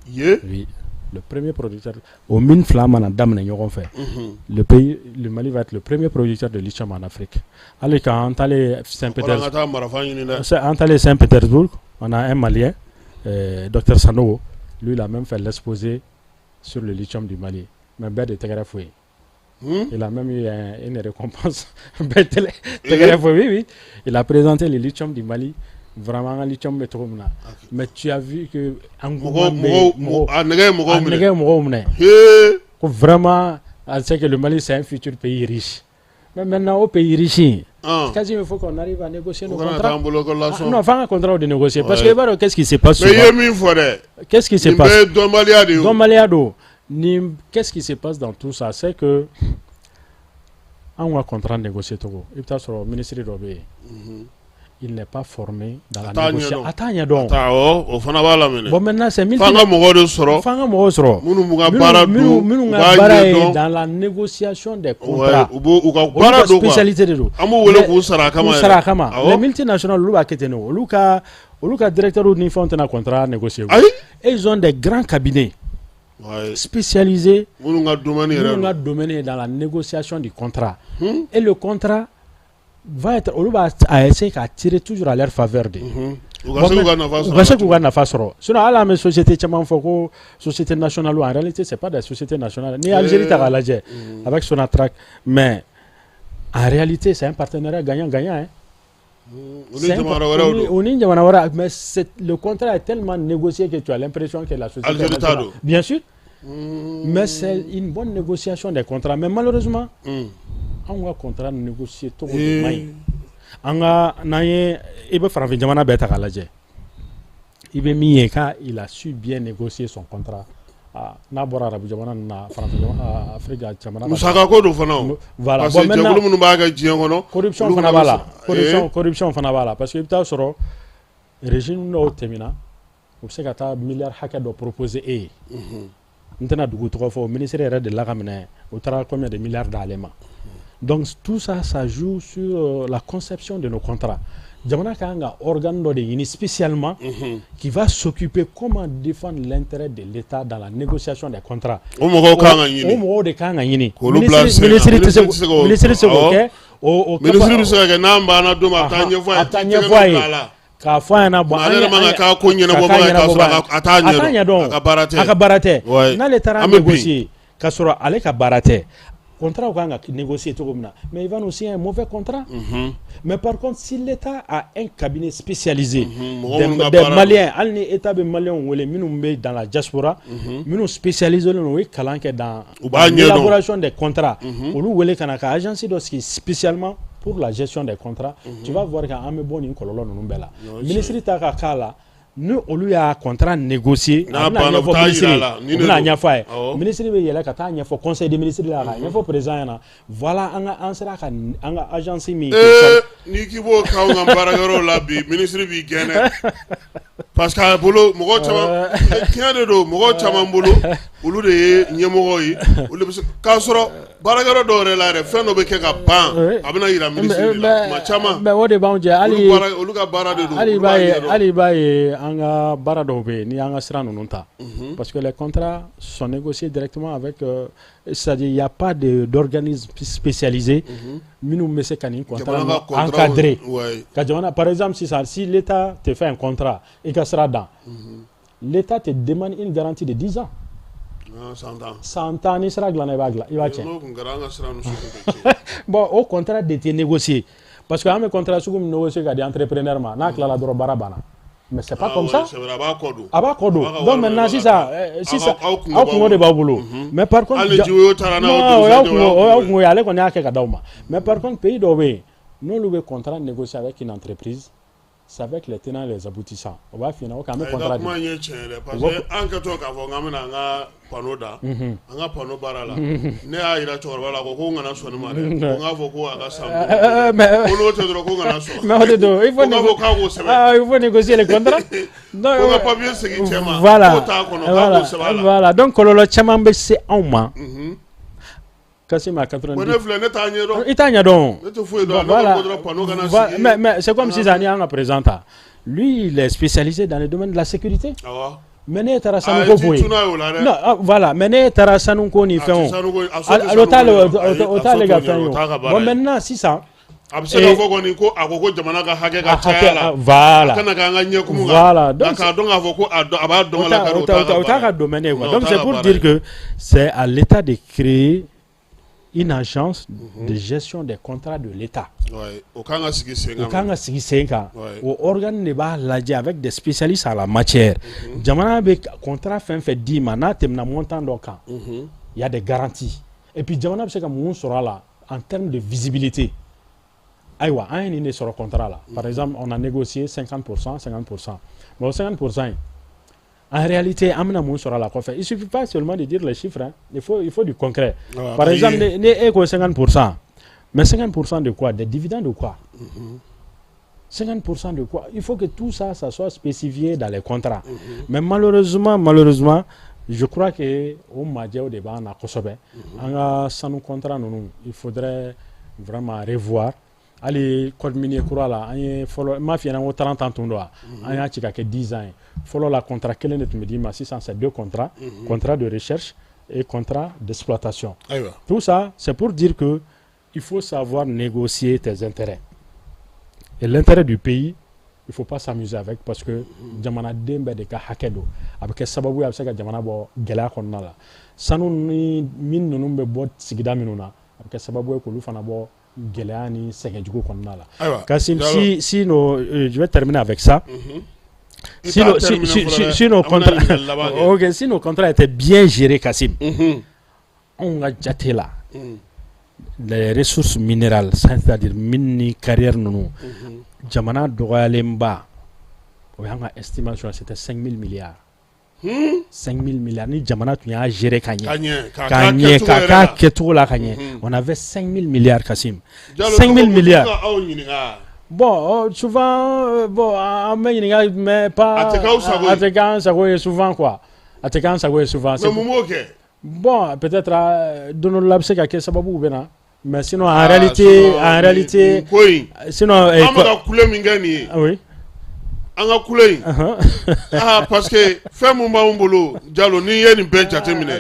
Ye.
Oui, le premier producteur. O mine fila mana daminɛ ɲɔgɔn fɛ, le Mali va être le premier producteur de lithium en Afrique. Hali k'an taalen
Kɔrɔ an
Saint-Pétersbourg,
ka taa marifa ɲini dɛ.
An taalen Saint-Pétersbourg, on a un Malien, Dr Sanogo, lui il a même fait l'exposé sur le lithium du Mali. Mais bɛɛ de tɛgɛrɛ fo ye. Il a même eu une récompense. Bɛɛ tɛgɛrɛ fo, oui. Il a présenté le lithium du Mali. Vraiment, an ka lithium bɛ cogo min na. Mais tu as vu que engouement bɛ yen,
Mɔgɔw, a nɛgɛ ye mɔgɔw
a
minɛ.
nɛgɛ ye mɔgɔw minɛ.
Hee.
Ko vraiment, on sait que le Mali, c'est un futur pays riche. Mais maintenant, au pays riche, quasi il faut qu'on arrive à négocier nos contrats. Ah, non, f'an ka contrat de négocier. Parce que i b'a dɔn, qu'est-ce qui se passe
Mais i
souvent?
ye min fɔ dɛ.
Qu'est-ce qui se
Nin
passe?
bɛɛ ye dɔnbaliya de ye o.
Dɔnbaliya don. Ni qu'est-ce qui se passe dans tout ça? C'est que anw ka contrat négocier cogo, i bɛ taa sɔrɔ ministre dɔ bɛ yen, il n'est pas formé dans la
A t'a
négociation.
ɲɛdɔn.
A t'a ɲɛdɔn.
Awɔ, o fana b'a la minɛ.
Bon, maintenant, c'est
F'an ka mɔgɔw de sɔrɔ.
F'an ka mɔgɔw sɔrɔ.
Minnu b'u ka baara
Minnu
dɔn,
minnu
u
ka
b'a
baara ye
ɲɛdɔn.
dans la négociation des
Ouais,
contrats.
u b'o u ka
Olu
baara
ka
don quoi.
spécialité de don.
An b'u wele
Mais
k'u sara a kama
k'u
yɛrɛ.
sara a kama.
Awɔ.
Les multinationales, olu b'a kɛ ten de. Olu ka directeurs ni fɛnw tɛna contrat négocier.
Ayi.
Et ils ont des grands cabinets spécialisés.
Minnu ka domaine yɛrɛ
Minnu
don.
ka domaine est dans la négociation du contrat. Et le contrat va être, olu b'a a essayer k'a tirer toujours à leur faveur de.
U ka se k'u ka nafa
U
sɔrɔ.
ka se k'u ka nafa sɔrɔ. Sinon hali an bɛ société caman fɔ ko société nationale, en réalité c'est pas des sociétés nationales. N'i ye Algérie ta k'a lajɛ avec Sonatrach, mais en réalité c'est un partenariat gagnant-gagnant, hein.
U ni jamana wɛrɛw don.
U ni jamana wɛrɛ, mais le contrat est tellement négocié que tu as l'impression que la société est
Algérie t'a
nationale.
don.
Bien sûr. Mais c'est une bonne négociation des contrats. Mais malheureusement, anw ka contrat négocier cogo de man ɲi. An ka n'an ye, i bɛ farafin jamana bɛɛ ta k'a lajɛ, i bɛ min ye k'a il a su bien négocier son contrat. Ah, n'a bɔra arabu jamana ninnu na, farafin jamana, Afrique jamana ka
Musaka ko don fana o.
Voilà.
Parce que jɛkulu minnu b'a kɛ diɲɛ kɔnɔ.
Corruption
Olu
fana
bɛ
b'a la.
Se-
Corruption fana b'a la, parce que i bɛ taa sɔrɔ régime dɔw tɛmɛna, u bɛ se ka taa miliyari hakɛ dɔ proposer e ye. N tɛna dugu tɔgɔ fɔ, ministre yɛrɛ delila ka minɛ, o taara combien de milliards d'ale ma. Donc tout ça, ça joue sur la conception de nos contrats. Jamana ka kan ka organe dɔ de ɲini spécialement qui va s'occuper comment défendre l'intérêt de l'État dans la négociation des contrats.
O mɔgɔw kan ka ɲini.
O mɔgɔw de kan ka ɲini.
K'olu bila sen kan.
Ministre tɛ se
Ministre tɛ se k'o
ministre tɛ se k'o
awɔ.
kɛ. O
Ministre bɛ se ka kɛ n'an banna don min, a bɛ taa ɲɛfɔ a ye.
A bɛ taa ɲɛfɔ a ye. K'a fɔ a ɲɛna, bon,
Ale yɛrɛ man kan k'a ko ɲɛnabɔbaga ye k'a sɔrɔ a t'a ɲɛdɔn. A ka baara tɛ.
A ka baara tɛ. N'ale taara
An bɛ bin.
Négocier k'a sɔrɔ ale ka baara tɛ, contrat kan ka négocier cogo min na, mais il va nous signer un mauvais contrat. Mais par contre, si l'État a un cabinet spécialisé
Mɔgɔ minnu ka
des
baara don.
Maliens, hali ni État bɛ Maliens wele minnu bɛ dans la diaspora, minnu spécialisé don, u ye kalan kɛ dans
U b'a ɲɛdɔn.
l'élaboration des contrats, olu wele ka na ka agence dɔ sigi spécialement pour la gestion des contrats, tu vas voir qu'an bɛ bɔ nin kɔlɔlɔ ninnu bɛɛ la. Ministre ta ka k'a la, ni olu y'a contrat négocier,
N'a
a bɛna
banna, u
ɲɛfɔ
bɛ taa
ministre
yira
ye,
a la, nin
u
de
bɛna
don.
ɲɛfɔ a ye. Ministre bɛ yɛlɛ ka taa ɲɛfɔ conseil des ministres la, k'a ɲɛfɔ président ɲɛna, voilà, an ka an sera ka an ka agence min
N'i k'i b'o k'anw ka baarakɛyɔrɔ la bi, ministre b'i gɛn dɛ, parce que a bolo mɔgɔ caman, tiɲɛ de don, mɔgɔ caman bolo olu de ye ɲɛmɔgɔ ye, olu de bɛ se k'a sɔrɔ baarakɛyɔrɔ dɔw yɛrɛ la yɛrɛ, fɛn dɔ bɛ kɛ ka ban, a bɛna yira ministre de la tuma caman.
Mais o de b'anw jɛ hali
Olu baara, olu ka baara de don.
Hali i
Olu
b'a
b'a
ye
ɲɛdɔn.
Hali i b'a ye, an ka baara dɔw bɛ yen, n'i y'an ka sira ninnu ta, parce que les contrats sont négociés directement avec c'est-à-dire il y a pas de d'organisme spécialisé minnu bɛ se ka nin contrat
Jamana ka
ninnu
contrat
encadrer ka jamana. Par exemple sisan, si l'État te fait un contrat, i ka sira dan, l'État te demande une garantie de 10 ans.
Ah, 10 tan.
10 tan, ni sira dilanna, i b'a dilan, i b'a tiɲɛ.
N'o tun kɛra, an ka sira ninnu sugu tun tɛ tiɲɛ.
Bon, o contrat de tɛ négocier, parce que an bɛ contrat sugu min négocier ka di entrepreneur ma, n'a tilala dɔrɔn, baara banna. Mais c'est pas
Ah
comme
ouais,
ça.
C'est vrai, a b'a kɔ don.
A b'a kɔ don.
A b'a ka
Donc
wari
maintenant
minɛ
sisan
ka taa.
Sisan
Aw kungo
aw kungo de b'aw bolo. Mais par contre,
Hali ni jiwoyo taara n'a
non,
ye,
o y'aw
o
kungo, o y'aw kungo ye, ale kɔni y'a kɛ ka d'aw ma. Mais par contre, pays dɔw bɛ yen, n'olu bɛ contrat négocier avec une entreprise, c'est avec les tenants et les aboutissants. O b'a f'i ɲɛna ko an bɛ
I ka
contrat
kuma
di.
in ye tiɲɛ ye dɛ, parce
U b'a
que an kɛtɔ k'a fɔ k'an bɛna an ka panneau da, an ka panneau baara la, ne y'a yira cɛkɔrɔba la, ko n kana sɔn nin ma dɛ, ko n k'a fɔ ko a ka san
Mais
ko n'o tɛ dɔrɔn ko n kana sɔn.
Mais o de don, il faut
Ko n k'a fɔ k'a k'o sɛbɛn.
Ah, il faut négocier les contrats. Donc,
Ko n ka papier segin cɛ ma,
voilà.
k'o t'a kɔnɔ, k'a
Voilà.
k'o sɛbɛn a la.
Voilà. Donc kɔlɔlɔ caman bɛ se anw ma. Kassim a 90.
Bon, ne filɛ, ne t'a ɲɛdɔn.
I t'a ɲɛdɔn.
Ne tɛ foyi dɔn, ne
Voilà.
ko dɔrɔn panneau kana
Voilà.
sigi.
Mais c'est comme sisan ni y'an ka président ta. Lui, il est spécialisé dans le domaine de la sécurité.
Awɔ.
Mais ne taara
Ah,
sanuko
i t'i
fɔ ye.
tunun a ye o la dɛ.
Non, ah, voilà, mais ne taara sanuko ni
A ti
fɛnw.
sanuko, a so tɛ
O t'ale
sanuko ye.
o
Ayi,
t'ale
a
ka
so t'o
fɛn
ɲɛ,
ye
o
o.
t'a ka baara
Bon,
ye.
maintenant sisan
A bɛ se k'a fɔ kɔni ko a ko ko jamana ka hakɛ ka
A hakɛ,
caya la.
ah, voilà.
A kana k'an ka ɲɛkumu kan.
Voilà. Donc,
Nka k'a dɔn k'a fɔ ko a dɔn, a b'a dɔn a la kari,
o
o t'a ka
t'a
baara
ka
ye.
domaine ye quoi.
Non, o
Donc
t'a
c'est
ka
pour
baara
dire
ye.
que c'est à l'État de créer une agence de gestion des contrats de l'État.
Ouais, o kan ka sigi sen
O
kan.
kan ka sigi sen kan. O organe de b'a lajɛ avec des spécialistes à la matière. Jamana bɛ contrat fɛn fɛn d'i ma, n'a tɛmɛna montant dɔ kan, il y a des garanties. Et puis jamana bɛ se ka mun sɔrɔ a la En termes de visibilité, ayiwa, an ye nin de sɔrɔ contrat la. Par exemple, on a négocié 50%, 50%. Bon, 50% in, en réalité, an bɛna mun sɔrɔ a la kɔfɛ? Il suffit pas seulement de dire les chiffres, hein. Il faut du concret.
Ah,
par
après,
exemple, ni e ko 50%, mais 50% de quoi? Des dividendes de quoi? 50% de quoi? Il faut que tout ça, ça soit spécifié dans les contrats. Mais malheureusement, malheureusement, je crois que o majɛw de b'an na kosɛbɛ. An ka sanu contrat ninnu, il faudrait vraiment revoir. Hali code minier kura la, an ye fɔlɔ, n m'a f'i ɲɛna ko 30 ans tun don wa? An y'a ci ka kɛ 10 ans ye. Fɔlɔ la, contrat kelen de tun bɛ d'i ma. Sisan, c'est deux contrats: contrat de recherche et contrat d'exploitation.
Ayiwa.
Tout ça, c'est pour dire que il faut savoir négocier tes intérêts et l'intérêt du pays. Il faut pas s'amuser avec, parce que jamanaden bɛɛ de ka hakɛ don. A bɛ kɛ sababu ye, a bɛ se ka jamana bɔ gɛlɛya kɔnɔna la. Sanu ni min ninnu bɛ bɔ sigida minnu na, a bɛ kɛ sababu ye k'olu fana bɔ gɛlɛya ni sɛgɛnjugu kɔnɔna la.
Ayiwa.
Kassim,
Diallo.
si nos, je vais terminer avec ça. Si
I t'a
nos, si,
terminer
si,
fɔlɔ
si,
dɛ.
si nos
An bɛna
contrats,
ɲininkali laban kɛ.
Ok, si nos contrats étaient bien gérés, Kassim, anw ka jate la, les ressources minérales, c'est-à-dire mine ni carrière ninnu, jamana dɔgɔyalenba, o y'an ka estimation, c'était 5 000 milliards. 5 000 milliards, ni jamana tun y'a gérer ka ɲɛ,
Ka ɲɛ, k'a
ka
k'a
ɲɛ,
kɛcogo
k'a
yɛrɛ
k'a
la.
kɛcogo la ka ɲɛ, on avait 5 000 milliards, Kassim.
Diallo,
5 000
tɔgɔ,
milliards.
ka aw ɲininka.
Bon, souvent, bon, an bɛ ɲininka, mais pas.
A tɛ k'aw sago ye.
A tɛ k'an sago ye souvent, quoi. A tɛ k'an sago ye souvent.
Mais mun b'o kɛ?
Bon, peut-être don dɔ la, a bɛ se ka kɛ sababu bɛ na. Mais sinon, en
Ah,
réalité,
sinon,
en réalité,
nin ko in,
sinon,
an bɛ ka kule min kɛ nin ye,
Ah oui.
an ka kule in, ah, parce que fɛn mun b'anw bolo, Diallo, n'i ye nin bɛɛ jateminɛ,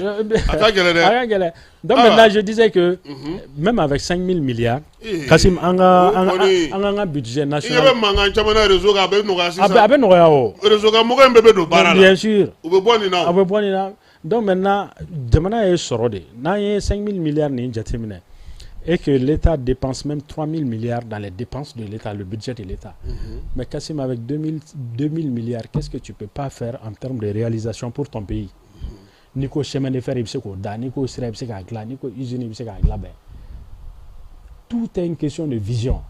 a ka gɛlɛn dɛ.
A ka gɛlɛn. Donc
Ah.
maintenant, je disais que même avec 5 000 milliards,
Eh,
Kassim, an ka
o
an ka
kɔni-
an ka budget
I ɲɛ
national.
bɛ mankan caman na réseau kan, a bɛ nɔgɔya sisan.
A bɛ nɔgɔya o.
Réseau kan mɔgɔ in bɛɛ bɛ don baara la.
Bien sûr.
U bɛ bɔ nin na o.
A bɛ bɔ nin na. Donc maintenant, jamana ye sɔrɔ de. N'an ye 5 000 milliards nin jateminɛ et que l'État dépense même 3 000 milliards dans les dépenses de l'État, le budget de l'État. Mais Kassim, avec 2 000 milliards, qu'est-ce que tu peux pas faire en termes de réalisation pour ton pays? N'i ko chemin de fer, i bɛ se k'o da. N'i ko sira, i bɛ se k'a dilan. N'i ko usine, i bɛ se k'a labɛn. Tout est une question de vision.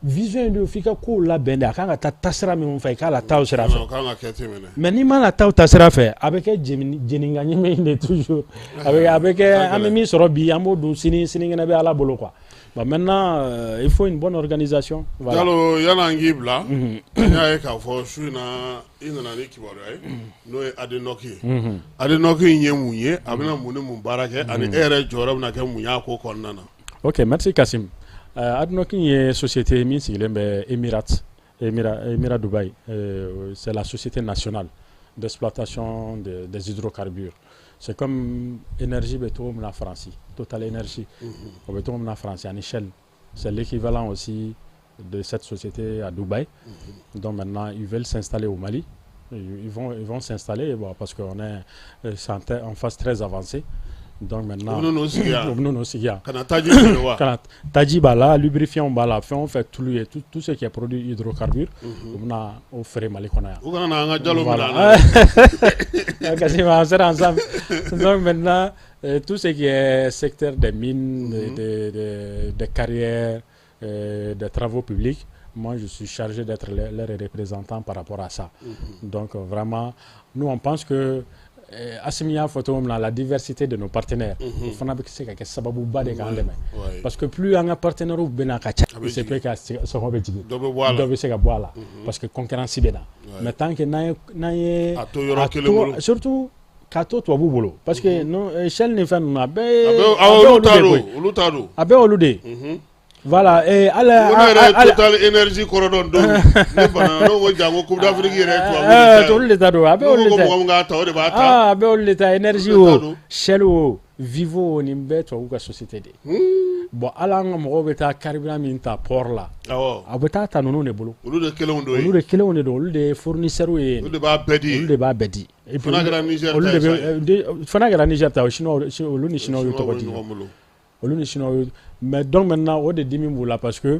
Vision in de, f'i ka kow labɛn de. A kan ka taa taasira minnu fɛ, i k'a la taa o sira fɛ.
O kan ka kɛ ten mɛnɛ.
Mais n'i ma la taa o taasira fɛ, a bɛ kɛ jeni jeninka ɲimi de toujours. A bɛ kɛ an bɛ min sɔrɔ bi, an b'o dun sini, sinikɛnɛ bɛ Ala bolo, quoi. Bon, maintenant, il faut une bonne organisation. Voilà.
Diallo, yan'an k'i bila, an y'a ye k'a fɔ su in na, i nana ni kibaruya ye, n'o ye ADNOC ye. ADNOC in ye mun ye? A bɛna mun ni mun baara kɛ? Ani e yɛrɛ jɔyɔrɔ bɛna kɛ mun y'a ko kɔnɔna na?
Ok, merci Kassim. ADNOC ye société min sigilen bɛ Emirates, Emirat Dubaï. C'est la société nationale d'exploitation des hydrocarbures. C'est comme énergie bɛ cogo min na Faransi, Total Energy. O bɛ cogo min na Faransi ani Shell. C'est l'équivalent aussi de cette société à Dubaï. Donc maintenant, ils veulent s'installer au Mali. Ils vont s'installer, bon, parce qu'on est c'est en phase très avancée. Donc maintenant,
U bɛna n'o sigi yan?
U bɛna n'o sigi yan.
Ka na taji feere wa?
Ka na taji b'a la, lubrifiant b'a la, fɛn o fɛn tulu ye, tout ce qui est produit hydrocarbures, u bɛna o feere Mali kɔnɔ yan.
U kana na an ka Jalo minɛ
Voilà.
an na.
Kassim, on sera ensemble. Donc maintenant, tout ce qui est secteur des mines, des carrières, des travaux publics, moi je suis chargé d'être leur représentant par rapport à ça. Donc vraiment, nous on pense que Assimi y'a fɔ cogo min na, la diversité de nos partenaires, o fana bɛ se ka kɛ sababuba de k'an dɛmɛ. Parce que plus an ka partenaires bɛ na ka ca,
A bɛ
il se peut
jigin.
que sɔngɔ bɛ jigin.
Dɔ bɛ bɔ a la.
Dɔ bɛ se ka bɔ a la. Parce que concurrence bɛ na. Mais tant que n'an ye
A to yɔrɔ
a
kelen
to-
bolo.
Surtout k'a to tubabu bolo, parce que non, Shell ni fɛn ninnu, a bɛɛ
A bɛɛ
a bɛɛ
awɔ, olu
olu
ta
de
don.
koyi.
Olu ta don.
A bɛɛ olu de ye. Voilà, et ala
Ko ne yɛrɛ ye
ala
Total Energy kɔrɔ dɔn don min, ne banana, ne ko janko Coupe d'Afrique yɛrɛ ye tubabu de ta ye.
Olu de ta don, a bɛɛ
N'u
olu
ko
de
ko
ta.
mɔgɔ min k'a ta, o de b'a ta.
Ah, a bɛɛ olu de ta, énergie
Olu de ta
o,
don.
Shell o, Vivo o, nin bɛɛ tubabu ka société de ye. Bon, hali an ka mɔgɔw bɛ taa carburant min ta port la, a bɛ taa ta ninnu de bolo.
Olu de kelenw don
Olu
yen.
de kelenw de don, olu de ye fournisseurs ye.
Olu de b'a bɛɛ di.
Olu de b'a bɛɛ di. Et puis,
Fana kɛra Niger
olu
ta
de
ye
bɛ
sa ye.
fana kɛra Niger ta, o Chinois, olu ni Chinois y'u
Chinois
tɔgɔ
bɛ
di.
ɲɔgɔn bolo.
Olu ni Chinois y'u, mais donc maintenant, o de dimi b'u la, parce que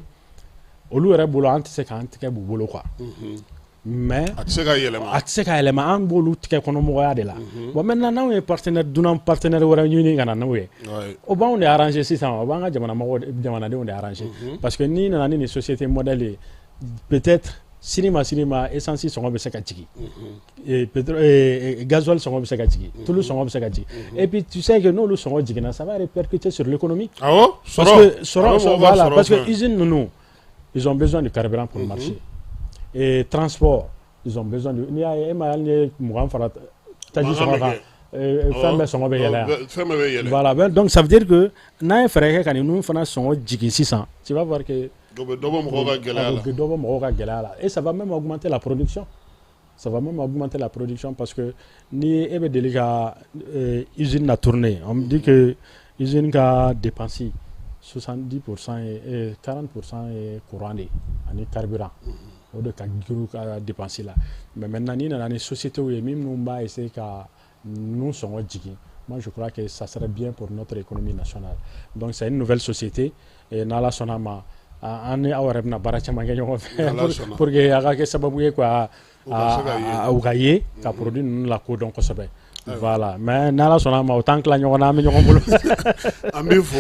olu yɛrɛ bolo, an tɛ se k'an tɛgɛ b'u bolo, quoi. Mais
a tɛ se ka yɛlɛma,
a tɛ se ka yɛlɛma, an b'olu tigɛ kɔnɔmɔgɔya de la. Bon, maintenant n'anw ye partenaire, dunan partenaire wɛrɛ ɲini ka na n'o ye, o b'anw de arranger sisan, o b'an ka jamana mɔgɔw, jamanadenw de arranger, parce que n'i nana ni nin société modèle ye, peut-être sini ma sini ma, essence sɔngɔ bɛ se ka jigin, pétrole, gasoil sɔngɔ bɛ se ka jigin, tulu sɔngɔ bɛ se ka jigin. Et puis tu sais que n'olu sɔngɔ jiginna, ça va répercuter sur l'économie.
Awɔ.
Parce que sɔrɔ, voilà, parce que usine ninnu, ils ont besoin de carburant pour marcher, et transport, ils ont besoin de, n'i y'a ye e ma, hali ni ye 20 fara taji sɔngɔ kan, fɛn bɛɛ sɔngɔ bɛ yɛlɛ yan.
Fɛn bɛɛ bɛ yɛlɛ.
Voilà, donc ça veut dire que n'an ye fɛɛrɛ kɛ ka ninnu fana sɔngɔ jigin sisan, tu vas voir que
dɔ bɛ bɔ mɔgɔw ka gɛlɛya la.
Dɔ bɔ mɔgɔw ka gɛlɛya la, et ça va même augmenter la production, ça va même augmenter la production, parce que ni e bɛ deli ka usine na tourner, on me dit que usine ka dépense 70% ye, 40% ye courant de ani carburant, o de ka girin ka dépense la. Mais maintenant n'i nana ni société ye minnu b'a essayer ka ninnu sɔngɔ jigin, moi je crois que ça serait bien pour notre économie nationale. Donc c'est une nouvelle société, et n'Ala sɔnna ma, an ni aw yɛrɛ bɛna baara caman kɛ ɲɔgɔn fɛ pour que a ka kɛ sababu ye quoi, u ka ye ka produit ninnu lakodɔn kosɛbɛ. Voilà, mais n'Ala sɔnna ma, o t'an tila ɲɔgɔn na, an bɛ ɲɔgɔn bolo.
An b'i fo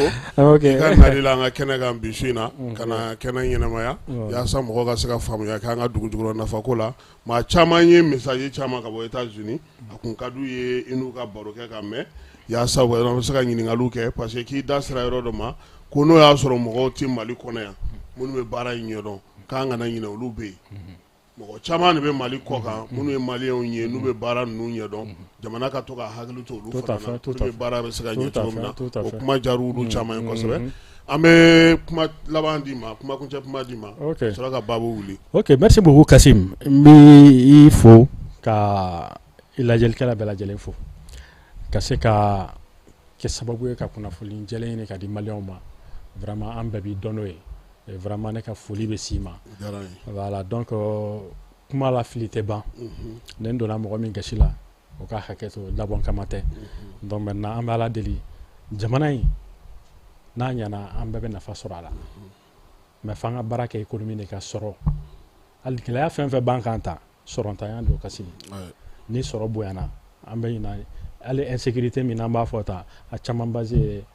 i ka nali la an ka kɛnɛ kan bi su in na, ka na kɛnɛ ɲɛnamaya yaasa mɔgɔw ka se ka faamuya k'an ka dugu jukɔrɔ nafako la. Maa caman ye message caman ka bɔ États-Unis, a kun ka d'u ye i n'u ka baro kɛ ka mɛn yaasa u bɛ se ka ɲininkaliw kɛ, parce que k'i da sera yɔrɔ dɔ ma ko n'o y'a sɔrɔ mɔgɔw tɛ Mali kɔnɔ yan minnu bɛ baara in ɲɛdɔn, k'an kana ɲinɛ olu bɛ yen. Mɔgɔ caman de bɛ Mali kɔ kan minnu ye maliyɛnw ye, n'u bɛ baara ninnu ɲɛdɔn, jamana ka to ka hakili to olu fana na pour que baara bɛ se ka ɲɛ cogo min na. O kuma diyara olu caman ye kosɛbɛ. An bɛ kuma laban d'i ma, kuma kuncɛ kuma d'i ma, sɔrɔ ka baabu wuli.
Ok, merci beaucoup Kassim. N b'i fo ka i lajɛlikɛla bɛɛ lajɛlen fo ka se ka kɛ sababu ye ka kunnafoni jɛlen ɲini ka di maliyɛnw ma. Vraiment, an bɛɛ b'i dɔn n'o ye. Vraiment, ne ka foli bɛ s'i ma. Voilà, donc kuma la fili tɛ ban, ni n donna mɔgɔ min gasi la, o ka hakɛ to, labɔn kama tɛ. Donc maintenant an bɛ Ala deli, jamana in n'a ɲɛna, an bɛɛ bɛ nafa sɔrɔ a la, mais f'an ka baara kɛ économie de ka sɔrɔ. Hali gɛlɛya fɛn fɛn b'an kan ta, sɔrɔntanya don kasi. Ni sɔrɔ bonyana, an bɛ ɲina. Hali insécurité min n'an b'a fɔ tan, a caman base ye